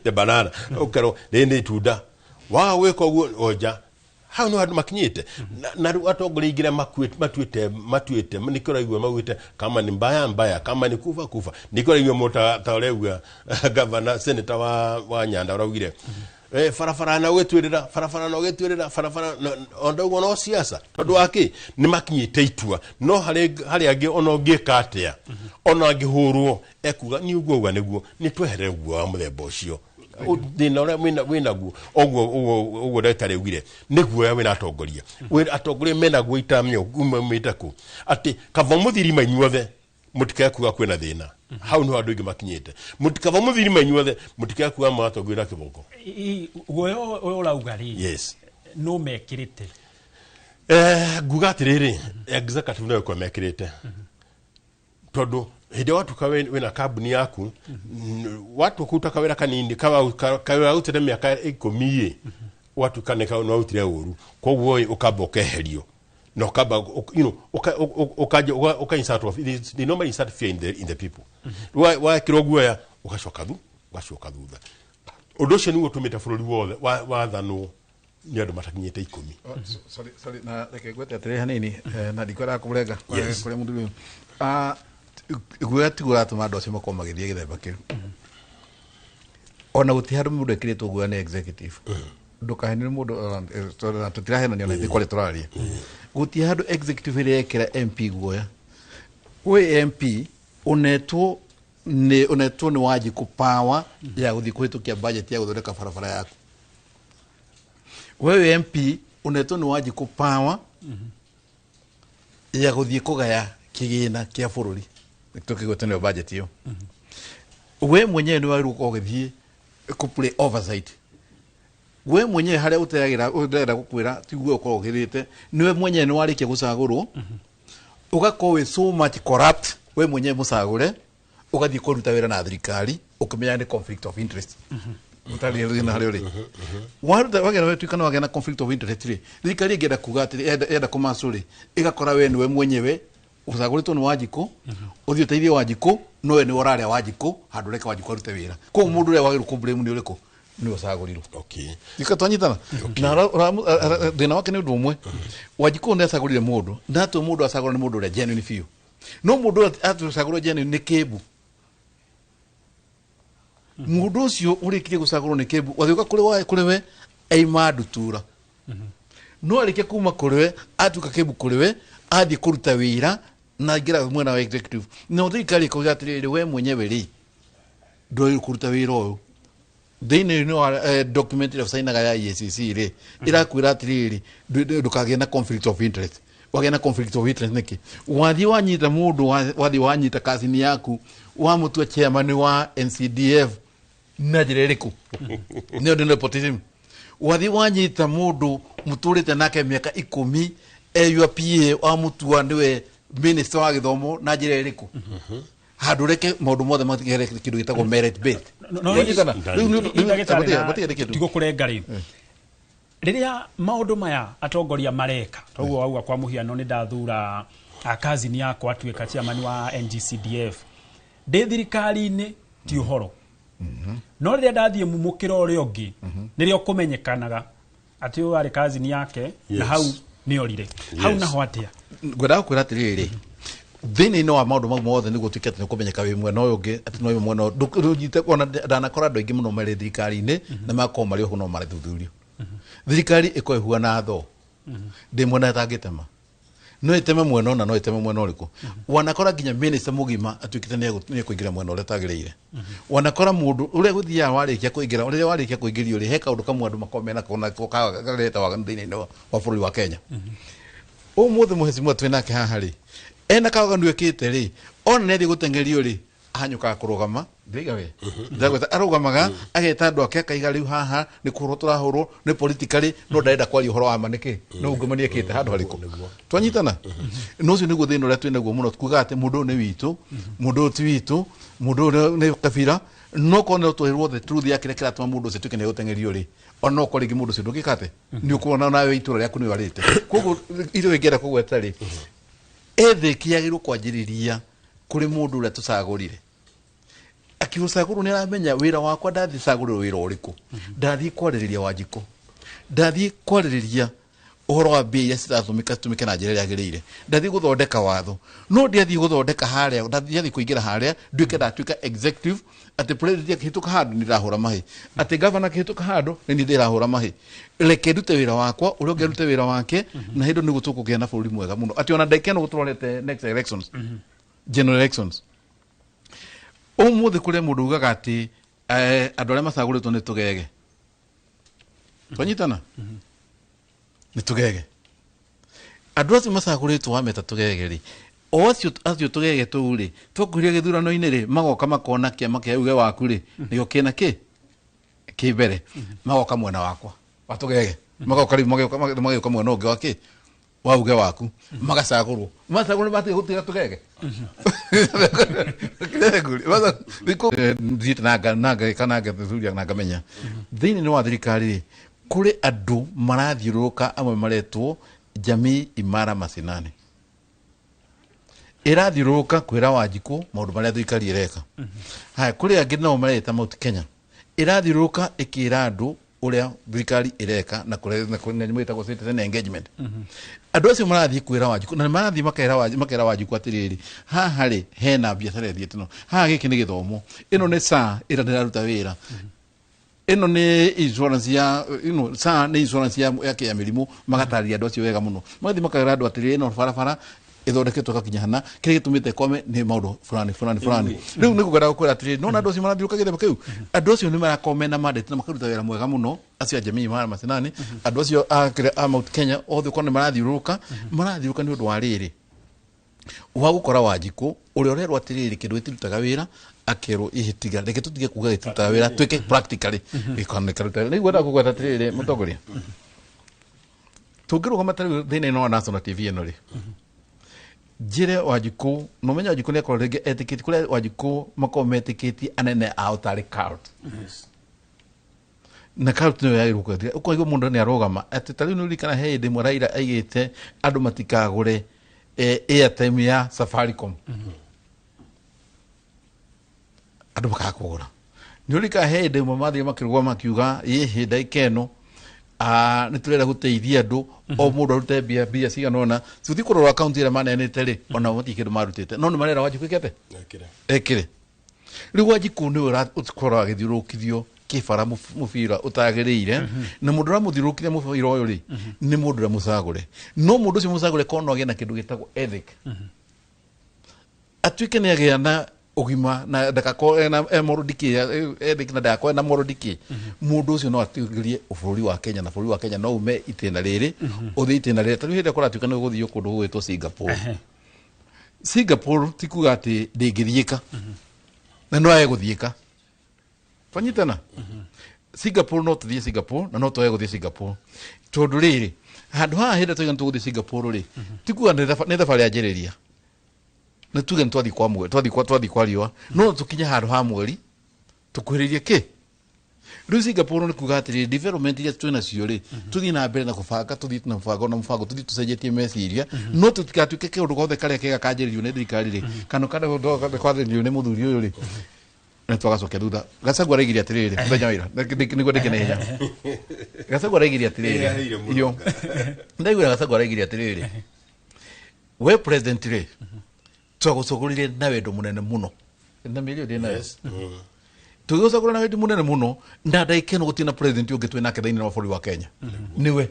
the banana, ũkerwo rĩrĩ nĩ itunda, waga gwĩka ũguo onja hau nĩ handũ makinyĩte. Na rĩu atongoria aingĩ arĩa matuĩte nĩkĩo ũraigua maugĩte kama ni mbaya mbaya, kama ni kufa kufa. Nĩkĩo ũraigua mũndũ ta ũraigua governor, senator wa Nyanda ũraugire, barabara na ũgĩtuĩrĩra barabara na ũgĩtuĩrĩra barabara onda ũguo no siasa, tondũ wa kĩ nĩ makinyĩte itua. No harĩ angĩ ona ũngĩka atĩa, ona angĩhũrwo ekuga ni ũguo uga nĩguo nĩ tweherere guo wa mũthemba ũcio. Thĩna ũrĩa wĩnaguo ũguo ũguo ndagĩtarĩ augire nĩ guoya wĩna atongoria. Atongoria menaguo itamenya umĩte kũ, atĩ kaba mũthirima inyuothe mũtikae kuga kwĩna thĩna. Hau nĩho andũ aingĩ makinyĩte. Kaba mũthirima inyuothe mũtikae kuga mũratongoria na kĩboko. Guoya ũyũ ũrauga rĩ, no mekĩrĩte? Nguga atĩrĩrĩ, executive no ĩkorwo mekĩrĩte, tondũ hĩndĩ ĩrĩa watuĩka wĩna kambuni yaku, watua kũruta kawĩra kanini, kawĩra warutire mĩaka 10 ĩ, watuĩka nĩ warutire ũru, koguo ĩ ũkamba ũkeherio na ũkamba ũkanjia ũka insert of they normally insert fear in the people. Wekĩrwo guoya ũgacoka ũgacoka thutha. Ũndũ ũcio nĩguo ũtũmĩte bũrũri wothe wathanwo nĩ andũ matakinyĩte 10. Oh, sorry, sorry, na reke ngwete atĩrĩ hanini, na ndikwendaga kũrenga kũrĩa mũndũ ũyũ. Guoya tiguo ũratũma andũ acio makorwo magĩthiĩ gĩthemba kĩu. Ona gũtirĩ handũ mũndũ ekĩrĩtwo guoya nĩ executive. Ndũkahenio nĩ mũndũ, tondũ na tũtirahenania ona ithuĩ kwarĩa tũraria. Gũtirĩ handũ executive ĩrĩa ĩkĩra MP guoya. Wĩ MP ũnetwo nĩ Wanjikũ power ya gũthiĩ kũhĩtũkia budget ya gũthondeka barabara yaku. We wĩ MP ũnetwo nĩ Wanjikũ power ya gũthiĩ kũgaya kĩgĩna kĩa bũrũri tũkĩgwete nĩyo budget ĩyo. We mwenyewe nĩ wagĩrĩirwo gũkorwo ũgĩthiĩ kũ play oversight. We mwenyewe harĩa ũteagĩra ũrenda gũkwĩra tiguo ũkorwo ũgĩrĩte, nĩwe mwenyewe nĩ warĩkia gũcagũrwo, ũgakorwo wĩ so much corrupt, we mwenyewe mũcagũre, ũgathiĩ kũruta wĩra na thirikari ũkĩmenya nĩ conflict of interest. Ũtarĩ thĩna harĩa ũrĩ waruta wagĩa watuĩka nĩ wagĩa na conflict of interest rĩ, thirikari ĩngĩenda kuga atĩrĩ yenda kũmacũ rĩ, ĩgakora we nĩwe mwenyewe ũcagũrĩtwo nĩ Wanjikũ ũthiĩ ũteithie Wanjikũ, no we nĩwe ũrarĩa Wanjikũ handũ reke Wanjikũ arute wĩra. Koguo mũndũ ũrĩa wagĩrĩirwo kũ blame nĩ ũrĩkũ? Nĩwe ũcagũrirwo. Ika twanyitana na thĩna wake nĩ ũndũ ũmwe. Wanjikũ nĩ acagũrire mũndũ, na atue mũndũ acagũra nĩ mũndũ ũrĩa genuine biũ, no mũndũ ũrĩa atũcagũrwo genuine nĩ kĩmbu. Mũndũ ũcio ũrĩkirie gũcagũrwo nĩ kĩmbu wathiũka kũrĩ kũrĩ we aima ndutura, no arĩkia kuma kũrĩ we atuĩka kĩmbu kũrĩ we athiĩ kũruta wĩra na aingĩra mwena wa executive, no thirikari ĩkauga atĩrĩrĩ, we mwenyewe rĩ ndwagĩrĩirwo kũruta wĩra ũyũ. Thĩinĩ wa document ĩrĩa ũcainaga ya EACC rĩ, ĩrakwĩra atĩrĩrĩ, ndũkagĩe na conflict of interest. Wagĩa na conflict of interest nĩkĩ? Wathiĩ wanyita mũndũ wathiĩ wanyita kazini yaku wamũtua chairman wa NCDF na njĩra ĩrĩkũ? Nĩyo nĩ nepotism. Wathiĩ wanyita mũndũ mũtũrĩte nake mĩaka 10. Your PA wa mutua niwe minister wa githomo na njira iriku handu reke maundu mothe matigere kindu gitagwo merit based. Tigo kurenga ri riria maundu maya atongoria mareka toguo wauga kwa muhiano ni ndathura cousin yakwa atuika chairman wa NGCDF ndi thirikari-ini ti uhoro no riria ndathie mumukira uria ungi nirio kumenyekanaga ati uyu ari cousin yake na hau niorire hau naho atia ngwendaga kwira atiriri thĩinĩ wa maũndũ mau mothe nĩguo tuĩke atĩ nĩũkũmenyeka wĩ mwena ũyũ ũngĩ atĩ no wĩ mwena ndũnyite ona ndanakora andũ aingĩ mũno marĩ thirikari-inĩ na magakorwo marĩ oho no marathuthurio. Thirikari ĩkorwo ĩhuana thoo ndĩ mwena ĩtangĩtema no ĩteme mwena ũna no ĩteme mwena ũrĩkũ. Wanakora nginya minister mũgima atuĩkĩte nĩekũingĩra mwena ũrĩa ũtagĩrĩire. Wanakora mũndũ ũrĩa gũthiaga warĩkia kũingĩra ũrĩa warĩkia kũingĩrio rĩ he kaũndũ kamwe andũ makoragwo menako nako kareta waganu thĩinĩ wa bũrũri wa Kenya. Ũmũthĩ mũhecimiwa twĩ nake haha rĩ ena kawaganu ekĩte rĩ ona nĩathiĩ gũteng'erio rĩ ahanyũkaga kũrũgama ndĩiga we ndagweta arũgamaga ageta andũ ake akaiga rĩu haha nĩ kũhũrwo tũrahũrwo nĩ politically no ndarenda kwaria ũhoro wa ma nĩkĩ no ungumania ekĩte handũ harĩkũ twanyitana. No ũcio nĩguo thĩna ũrĩa twĩ naguo mũno kuga atĩ mũndũ ũyũ nĩ witũ mũndũ ũyũ ti witũ mũndũ ũyũ nĩ kabira no korwo no twĩrwo the truth ya kĩrĩa kĩratũma mũndũ ũcio atuĩke nĩegũteng'erio rĩ ona okorwo rĩngĩ mũndũ ũcio ndũngĩka atĩ nĩ ũkuona nawe itũra rĩaku nĩ warĩte. Koguo irio ingĩenda kũgweta rĩ ethic yagĩrĩirwo kwanjĩrĩria kũrĩ mũndũ ũrĩa tũcagũrire. Akĩũcagũrwo nĩ aramenya wĩra wakwa ndathiĩ cagũrĩrwo wĩra ũrĩkũ ndathiĩ kwarĩrĩria Wanjikũ ndathiĩ kwarĩrĩria ũhoro wa mbia iria ciratũmĩka citũmĩke na njĩra ĩrĩa yagĩrĩire ndathiĩ gũthondeka watho no ndiathiĩ gũthondeka harĩa ndathiĩ kũingĩra harĩa nduĩke ndatuĩka executive atĩ president akĩhĩtũka handũ nĩ ndĩrahũra mahĩ atĩ governor akĩhĩtũka handũ nĩ niĩ ndĩrahũra mahĩ reke ndute wĩra wakwa ũrĩa ũngĩ arute wĩra wake na hĩndĩ nĩguo tũkũgĩa na bũrũri mwega mũno atĩ ona ndagĩka ĩno gũtũrorete next elections general elections ũmũthĩ kũrĩ mũndũ ugaga atĩ andũ arĩa macagũrĩtwo nĩ tũgege twanyitana nĩ tũgege andũ acio macagũrĩtwo wameta tũgege rĩ o acio tũgege tũu rĩ twakuhĩrĩria gĩthurano-inĩ rĩ magoka makona kĩama kĩa uge waku rĩ nĩkĩo kĩna kĩ kĩ mbere magoka mwena wakwa wa tũgege magoka rĩu magĩũka mwena ũngĩ wa kĩ wa uge waku magacagũrwo macagũrwo matiga gũtiga tũgege thiĩte na ngeka na ngathuthuria na ngamenya thĩinĩ wa thirikari rĩ kũrĩ andũ marathiũrũrũka amwe maretwo Jamii Imara Mashinani ĩrathiũrũrũka kwĩra Wanjikũ maũndũ marĩa thirikari ĩreka. Haya kũrĩ angĩ nao mareta Mount Kenya ĩrathiũrũrũka ĩkĩra andũ ũrĩa thirikari ĩreka na kũrĩa nyamũ ĩtagwo citizen engagement. Andũ acio marathiĩ kwĩra Wanjikũ na marathiĩ makera Wanjikũ atĩrĩrĩ haha rĩ hena biacara ĩthiĩte no haha gĩkĩ nĩ gĩthomo ĩno nĩ SHA ĩrĩa ndĩraruta wĩra ĩno nĩ insurance ya ĩno SHA nĩ insurance ya ya mĩrimũ magatarĩria andũ acio wega mũno magathiĩ makera andũ atĩrĩrĩ ĩno barabara ĩthondeketwo ĩgakinya hana kĩrĩa gĩtũmĩte ĩkwame nĩ maũndũ fulani fulani fulani. Rĩu nĩ kũgera gũkwĩra atĩrĩrĩ nona andũ acio marathiũrũrũka gĩthemba kĩu andũ acio nĩ marakorwo mena mandate na makaruta wĩra mwega mũno acio a Jamii Imara Mashinani andũ acio a Mount Kenya othe ũkorwo nĩ marathiũrũrũka marathiũrũrũka nĩ ũndũ wa rĩrĩ wa gũkora Wanjikũ ũrĩa ũrerwo atĩrĩrĩ kĩndũ gĩtirutaga wĩra akerwo ihĩtiga reke tũtige kuga gĩtirutaga wĩra twĩke practically gĩkaruta wĩra. Rĩu ngwenda kũgweta atĩrĩrĩ mũtongoria tũngĩrũgama ta rĩu thĩinĩ wa National TV ĩno rĩ njĩre Wanjikũ no menya Wanjikũ nĩakorwo rĩngĩ etĩkĩtie kũrĩa Wanjikũ makorwo metĩkĩtie anene ao tarĩ cult na cult nĩyo yagĩrĩirwo kwendia ũkaigua mũndũ nĩ arũgama atĩ ta rĩu nĩ ũririkana he hĩndĩ ĩmwe Raila aigĩte andũ matikagũre airtime ya Safaricom andũ makaga kũgũra nĩ ũririkana he hĩndĩ ĩmwe mathire makĩrũgama makiuga ĩhĩ ndagĩka ĩno nĩ tũrenda gũteithia andũ o mũndũ arute mbia cigana ũna tũthiĩ kũrora akaunti ĩrĩa maneanĩte rĩ ona matirĩ kĩndũ marutĩte no nĩ marera Wanjikũ ĩke atĩa ekĩre rĩu Wanjikũ nĩwe ũkoragwo agĩthiũrũrũkithio kĩbara mũbira ũtagĩrĩire na mũndũ ũramũthiũrũrũkithia mũbira ũyũ rĩ nĩ mũndũ ũrĩa mũcagũre no mũndũ ũcio mũcagũre korwo no agĩe na kĩndũ gĩtagwo ethic atuĩke nĩ agĩa na ũgima na ndagakorwo ena moral decay ethic na ndagakorwo ena moral decay mũndũ ũcio no atuĩrie bũrũri wa Kenya na bũrũri wa Kenya no ume itĩna rĩrĩ ũthiĩ itĩna rĩrĩ ta rĩu hĩndĩ ĩrĩa kũratuĩka nĩ gũgũthiĩ kũndũ gũgwĩtwo Singapore Singapore ti kuga atĩ ndĩngĩthiĩka na no yage gũthiĩka twanyitana Singapore no tũthiĩ Singapore na no twage gũthiĩ Singapore tondũ rĩrĩ handũ haha hĩndĩ tũiga nĩtũgũthiĩ Singapore rĩ ti kuga nĩ thabarĩ yanjĩrĩria nĩ tuge nĩ twathiĩ kwa mweri twathiĩ kwa riũa no tũkinye handũ ha mweri tũkuhĩrĩrie kĩ rĩu Singapore nĩ kuga atĩrĩrĩ development iria twĩ nacio rĩ tũthiĩ na mbere na kũbanga tũthiĩ na mũbango na mũbango tũthiĩ tũcenjetie meciria no tũtigatuĩke kĩũndũ gothe karĩa kega kanjĩrĩrio nĩ thirikari rĩ kana karĩa kwanjĩrĩrio nĩ mũthuri ũyũ rĩ na twagacokia thutha. Gachagua araigire atĩrĩrĩ mũthenya wa ira nĩguo ndĩke na ihenya. Gachagua araigire atĩrĩrĩ iyo ndaiguire Gachagua araigire atĩrĩrĩ we president rĩ twagũcagũrire na wendo mũnene mũno na mĩario ndĩ nayo tũgĩgũcagũra na wendo mũnene mũno na ndagĩka ĩno gũtirĩ na president ũngĩ twĩ nake thĩinĩ wa bũrũri wa Kenya nĩwe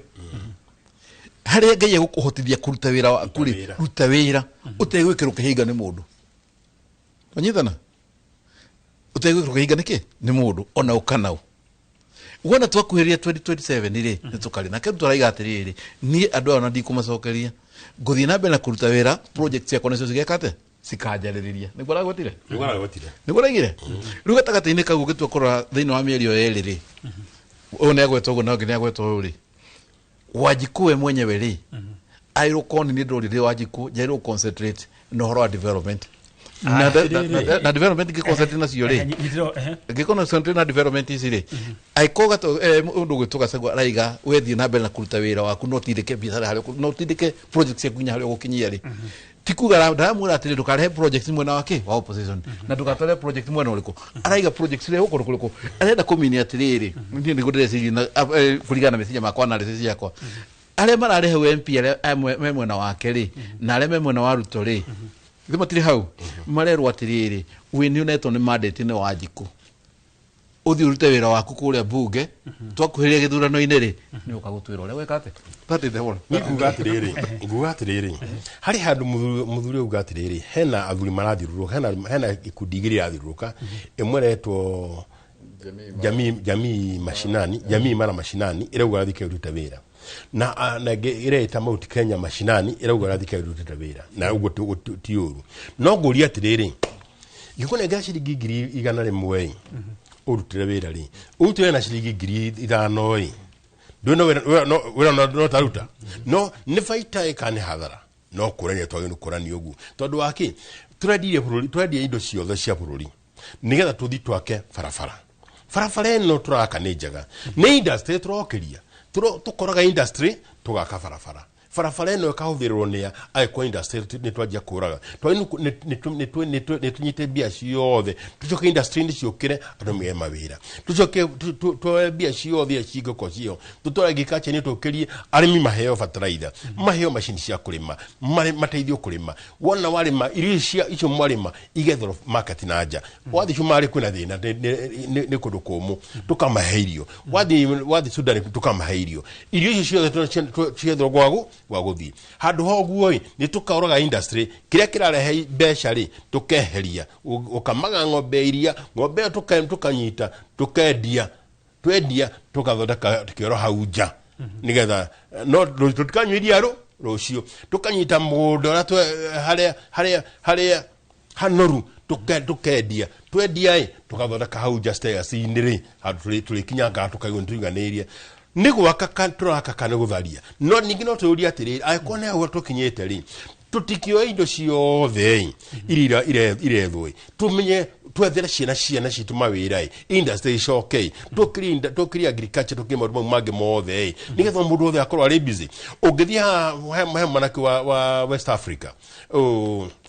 harĩa Ngai egũkũhotithia kũruta wĩra waku rĩ ruta wĩra ũtegwĩkĩrwo kĩhinga nĩ mũndũ wanyitana utegwĩkĩrwo kĩhinga nĩkĩ nĩ mũndũ ona ũkanau wona twakuhĩrĩria 2027 rĩ nĩ tũkarĩ nake Ruto araiga atĩrĩrĩ niĩ andũ aya ona ndikũmacokeria ngũthiĩ na mbere na kũruta wĩra project ciakwa nacio cigeka atĩa cikanjarĩrĩria nĩguo aragwetire nĩguo araigire rĩu gatagatĩ-inĩ kau ũgĩtua kũrora thĩinĩ wa mĩeri ĩyo ĩrĩ rĩ ũyũ nĩ agwetwo ũguo na ũngĩ nĩ agwetwo ũyũ rĩ Wanjikũ we mwenyewe rĩ airwo koni nĩ ndũrĩrĩ Wanjikũ njairwo concentrate na ũhoro wa development na development ngĩconcentrate nacio rĩ ngĩconcentrate na development ici rĩ aiko ũndũ gwĩtwo Gachagua araiga wethiĩ na mbere na kũruta wĩra waku no ũtindĩke biacara harĩa no ũtindĩke project ciaku nginya harĩa ũgũkinyia rĩ ti kuga ndaramwĩra atĩrĩ ndũkarehe project mwena wake wa opposition na ndũgatware project mwena ũrĩkũ araiga project cirehe kũndũ kũrĩkũ arenda kũminia atĩrĩrĩ niĩ nĩguo ndĩreciria kũringana na meciria makwa na analysis yakwa arĩa mararehe MP arĩa me mwena wake rĩ na arĩa me mwena wa Ruto rĩ ithe matirĩ hau marerwo atĩrĩrĩ wĩ nĩ ũnetwo nĩ mandate nĩ Wanjikũ ũthiĩ ũrute wĩra waku kũrĩa bunge twakuhĩrĩria gĩthurano-inĩ rĩ nĩ ũka gũtwĩra ũrĩa weka atĩa. That is the whole. Niĩ nguga atĩrĩrĩ harĩ handũ mũthuri auga atĩrĩrĩ hena athuri marathiũrũrũka hena ikundi igĩrĩ irathiũrũrũka ĩmwe ĩretwo jamii mashinani jamii mara mashinani ĩrauga rathiĩ kĩrute wĩra na ĩngĩ ĩreta Mount Kenya mashinani ĩrauga rathiĩ kĩrute wĩra na ũguo ti ũru no ngũria atĩrĩrĩ ngĩkũnengera ciringi 100,000 ũrutĩre wĩra rĩ ũrutĩre na ciringi 5,000 ĩ ndwĩ wĩra no taruta no nĩ baita ĩ kana nĩ hathara no kũrania twagĩrĩirwo kũrania ũguo tondũ wa kĩ tũrendirie bũrũri tũrendia indo ciothe cia bũrũri nĩgetha tũthiĩ twake barabara barabara ĩno tũraka nĩ njega nĩ industry tũrokĩria tũkoraga industry tũgaka barabara barabara ĩno ĩkahũthĩrwo nĩ angĩkorwo industry nĩ twanjia kũraga nĩ tũnyite mbia ciothe tũcoke industry nĩ ciũkĩre andũ megĩe mawĩra tũcoke tuoe mbia ciothe cingĩkorwo cio tũtware agriculture nĩ tũkĩrie arĩmi maheo fertilizer maheo macini cia kũrĩma mateithio kũrĩma wona warĩma irio icio mwarĩma igethwo market na nja wathiĩ Cumarĩ kwĩna thĩna nĩ kũndũ kũmũ tũkamahe irio wathiĩ Sudan tũkamahe irio irio icio ciothe ciethwo gwa gũthiĩ handũ ha ũguo ĩ nĩ tũkaũraga industry kĩrĩa kĩrarehe mbeca rĩ tũkeheria ũkamaga ng'ombe iria ng'ombe ĩyo tũkanyita tũkendia twendia tũkathondeka kĩoro hau nja nĩgetha no tũtikanyua iria rũciũ tũkanyita mũgũnda ũrĩa harĩa hanoru tũkendia twendia ĩ tũkathondeka hau nja stairs-inĩ rĩ handũ tũrĩkinyangaga tũkaigua nĩtũiganĩirie nĩ gwaka tũraka kana gũtharia no ningĩ no tũyũrie atĩrĩrĩ angĩkorwo nĩ hau tũkinyĩte rĩ tũtikĩoe indo ciothe iria irethwo tũmenye twethere ciana citũ mawĩra industry icoke tũkĩrie agriculture tũkĩrie maũndũ mau mangĩ mothe nĩgetha mũndũ wothe akorwo arĩ busy ũngĩthiĩ haha he mwanake wa West Africa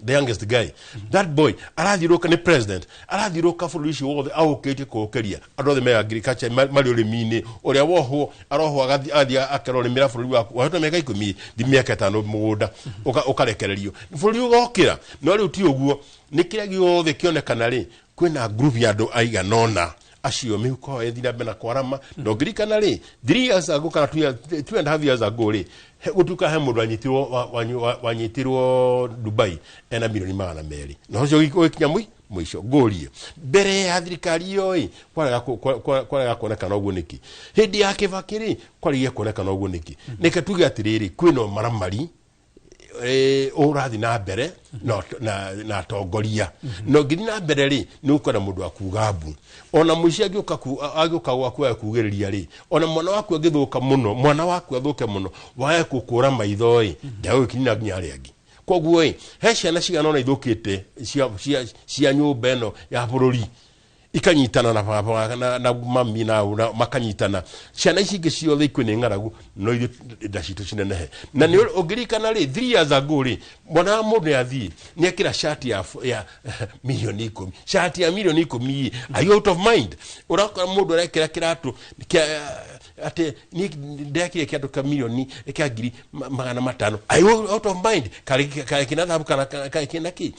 the youngest guy that boy arathiũrũka nĩ president arathiũrũka bũrũri ũcio wothe aũkĩtie kũũkĩria andũ othe me agriculture marĩ ũrĩmi-inĩ ũrĩa wohwo arohwo agathiĩ akerorĩmĩra bũrũri waku wahota mĩaka 10 thi mĩaka 5 mũgũnda ũkarekererio bũrũri ũgokĩra no rĩu ti ũguo nĩ kĩrĩa gĩothe kĩonekana rĩ kwĩna group ya andũ aigana ũna acio mĩhuko ĩthiĩ na mbere na kwarama na ũngĩririkana rĩ 3 years ago kana 2.5 years ago rĩ gũtuĩka he mũndũ wanyitirwo Dubai ena milioni 200 na ũcio ũgĩkinya mũico ngũrie mbere ya thirikari ĩyo ĩ kwarega kuonekana ũguo nĩkĩ hĩndĩ ya Kibaki rĩ kwarigia kuonekana ũguo nĩkĩ nĩke tuge atĩrĩrĩ kwĩna maramari Ũrathiĩ na mbere na atongoria na ũngĩthiĩ na mbere rĩ, nĩ ũkona mũndũ akuga mbu. Ona mũici angĩũka gwaku agakugĩrĩria rĩ, ona mwana waku angĩthũka mũno, mwana waku athũke mũno, wage gũkũra maitho ĩ, ndagũgĩkinyĩra nginya arĩa angĩ. Koguo ĩ, he ciana cigana ũna ithũkĩte cia nyũmba ĩno ya bũrũri, ikanyitana na baba na mami na makanyitana. Ciana ici ingĩ ciothe ikue nĩ ng'aragu, no ithuĩ nda citũ cinenehe. Na nĩ ũngĩririkana rĩ, 3 years ago rĩ, mwana wa mũndũ nĩ athiĩ nĩ ekĩra shati ya milioni 10, shati ya milioni 10 ĩ. Are you out of mind? Ũrakora mũndũ arekĩra kĩratũ kĩa atĩ niĩ ndekire kĩatũ kĩa milioni kĩa 500,000. Are you out of mind? Karĩ kĩna thahabu kana karĩ kĩna kĩ?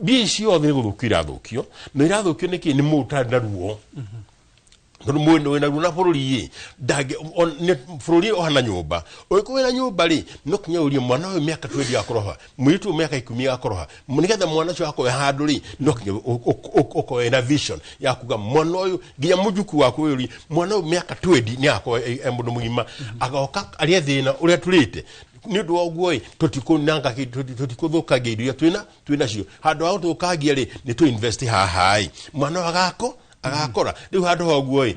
Mbia ici ciothe nĩ gũthũkio irathũkio, na irathũkio nĩkĩ? Nĩ mũndũ ũtarĩ na ruo, tondũ mũndũ wĩna ruo na bũrũri ĩ bũrũri ũhana nyũmba. Ũngĩkorwo wĩna nyũmba rĩ, no kinya ũrie mwana ũyũ mĩaka 20 agakorwo ha, mũirĩtu ũyũ mĩaka 10 agakorwo ha, nĩgetha mwana ũcio akorwo handũ rĩ, no kinya ũkorwo wĩna vision ya kuga mwana ũyũ nginya mũjukuu waku ũyũ, mwana ũyũ mĩaka 20 nĩ agakorwo e mũndũ mũgima, agoka arĩe thĩna ũrĩa tũrĩte. Nĩ ũndũ wa ũguo ĩ, tũtikũnanga, tũtikũthũkangia indo iria twĩna cio. Handũ ha gũthũkangia rĩ, nĩ tũ invest haha ĩ, mwana ũyũ agakora rĩu. Handũ ha ũguo ĩ,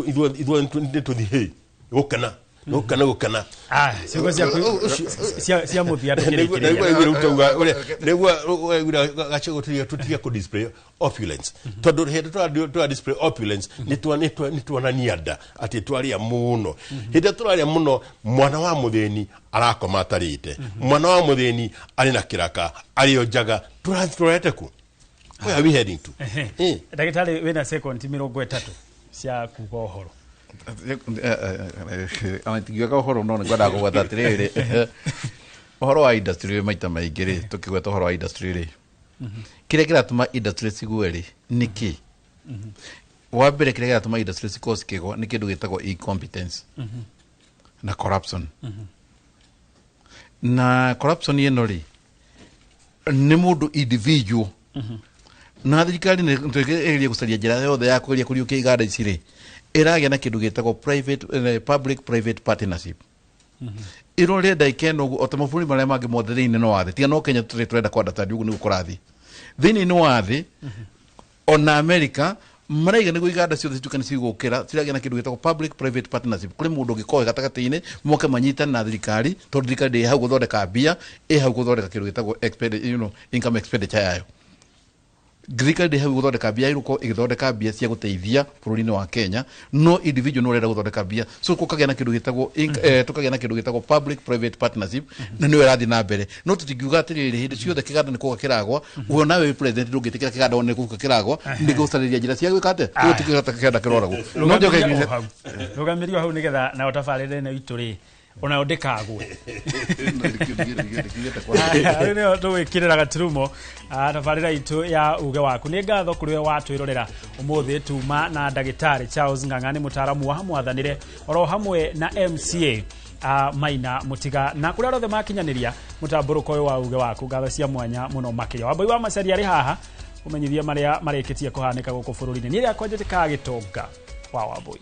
ithuothe nĩ tũthiĩ hĩ gũkena gũkena gũkena. Ciugo ciaku cia mũthia. Nĩguo gacego tũtige kũ display opulence, tondũ hĩndĩ tũra display opulence nĩ tuonania nda atĩ twarĩa mũno. Hĩndĩ ĩrĩa tũrarĩa mũno, mwana wa mũthĩni arakoma atarĩte, mwana wa mũthĩni arĩ na kĩraka, arĩ o njaga. Tũrorete ku? Where are we heading to? Ndagĩtarĩ, wĩna sekondi 30 cia kuga ũhoro. Ona tingiuga ũhoro, no nĩ ngwendaga kũgweta atĩrĩrĩ, ũhoro wa industry maita maingĩ rĩ, tũkĩgweta ũhoro wa industry rĩ, kĩrĩa kĩratũma industry cigue rĩ nĩ kĩ? Wa mbere, kĩrĩa kĩratũma industry cikorwo cikĩgwa nĩ kĩndũ gĩtagwo incompetence na corruption. Na corruption ĩno rĩ, nĩ mũndũ individual na thirikari nĩ ĩgeria gũcaria njĩra yothe ya kũgeria kũriũkia iganda ici rĩ, ĩragĩa na kĩndũ gĩtagwo public private partnership. Ĩrore ndagĩka ĩno ũguo, o ta mabũrũri marĩa mangĩ mothe thĩinĩ wa thĩ, tiga no Kenya tũrĩ tũrenda kwandata ũguo nĩguo kũrathiĩ thĩinĩ wa thĩ. Ona America maraiga nĩguo iganda ciothe cituĩke nĩ cigũkĩra, ciragĩa na kĩndũ gĩtagwo public private partnership. Kũrĩ mũndũ ũngĩkorwo wĩ gatagatĩ-inĩ, moke manyitane na thirikari, tondũ thirikari ndĩ hau gũthondeka mbia, ĩ hau gũthondeka kĩndũ gĩtagwo income expenditure yayo. Thirikari ndĩ hau gũthondeka mbia, ĩgũkorwo ĩgĩthondeka mbia cia gũteithia bũrũri-inĩ wa Kenya, no individual no ũrenda gũthondeka mbia. So gũkagĩa na kĩndũ gĩtagwo tũkagĩa na kĩndũ gĩtagwo public private partnership, na nĩyo ĩrathiĩ na mbere. No tũtingiuga atĩrĩrĩ, hĩndĩ ciothe kĩganda nĩ kũgwa kĩragwa. We nawe wĩ president ndũngĩtĩkĩra kĩganda wone gũka kĩragwa, nĩ gũcarĩria njĩra cia gwĩka atĩa gũtigĩrĩra kĩganda kĩroragwo. No njoke Rũgamĩrio hau nĩgetha nayo tabarĩra ĩno itũ rĩ, onayo ndĩkagwe. Rĩu nĩyo tũgwĩkĩrĩra gaturumo tabarĩra itũ ya uge waku. Nĩ ngatho kũrĩ we watwĩrorera ũmũthĩ. Tuma na ndagĩtarĩ Charles Ng'ang'a, nĩ mũtaaramu wa mwathanĩre, oro hamwe na MCA Maina Mũtiga, na kũrĩa othe makinyanĩria mũtambũrũko ũyũ wa uge waku, ngatho cia mwanya mũno makĩria. Wambui wa Macaria arĩ haha ũmenyithia marĩa marĩkĩtie kũhanĩka gũkũ bũrũri-inĩ. Niĩ rĩakwa njĩtĩkaga Gĩtonga wa Wambui.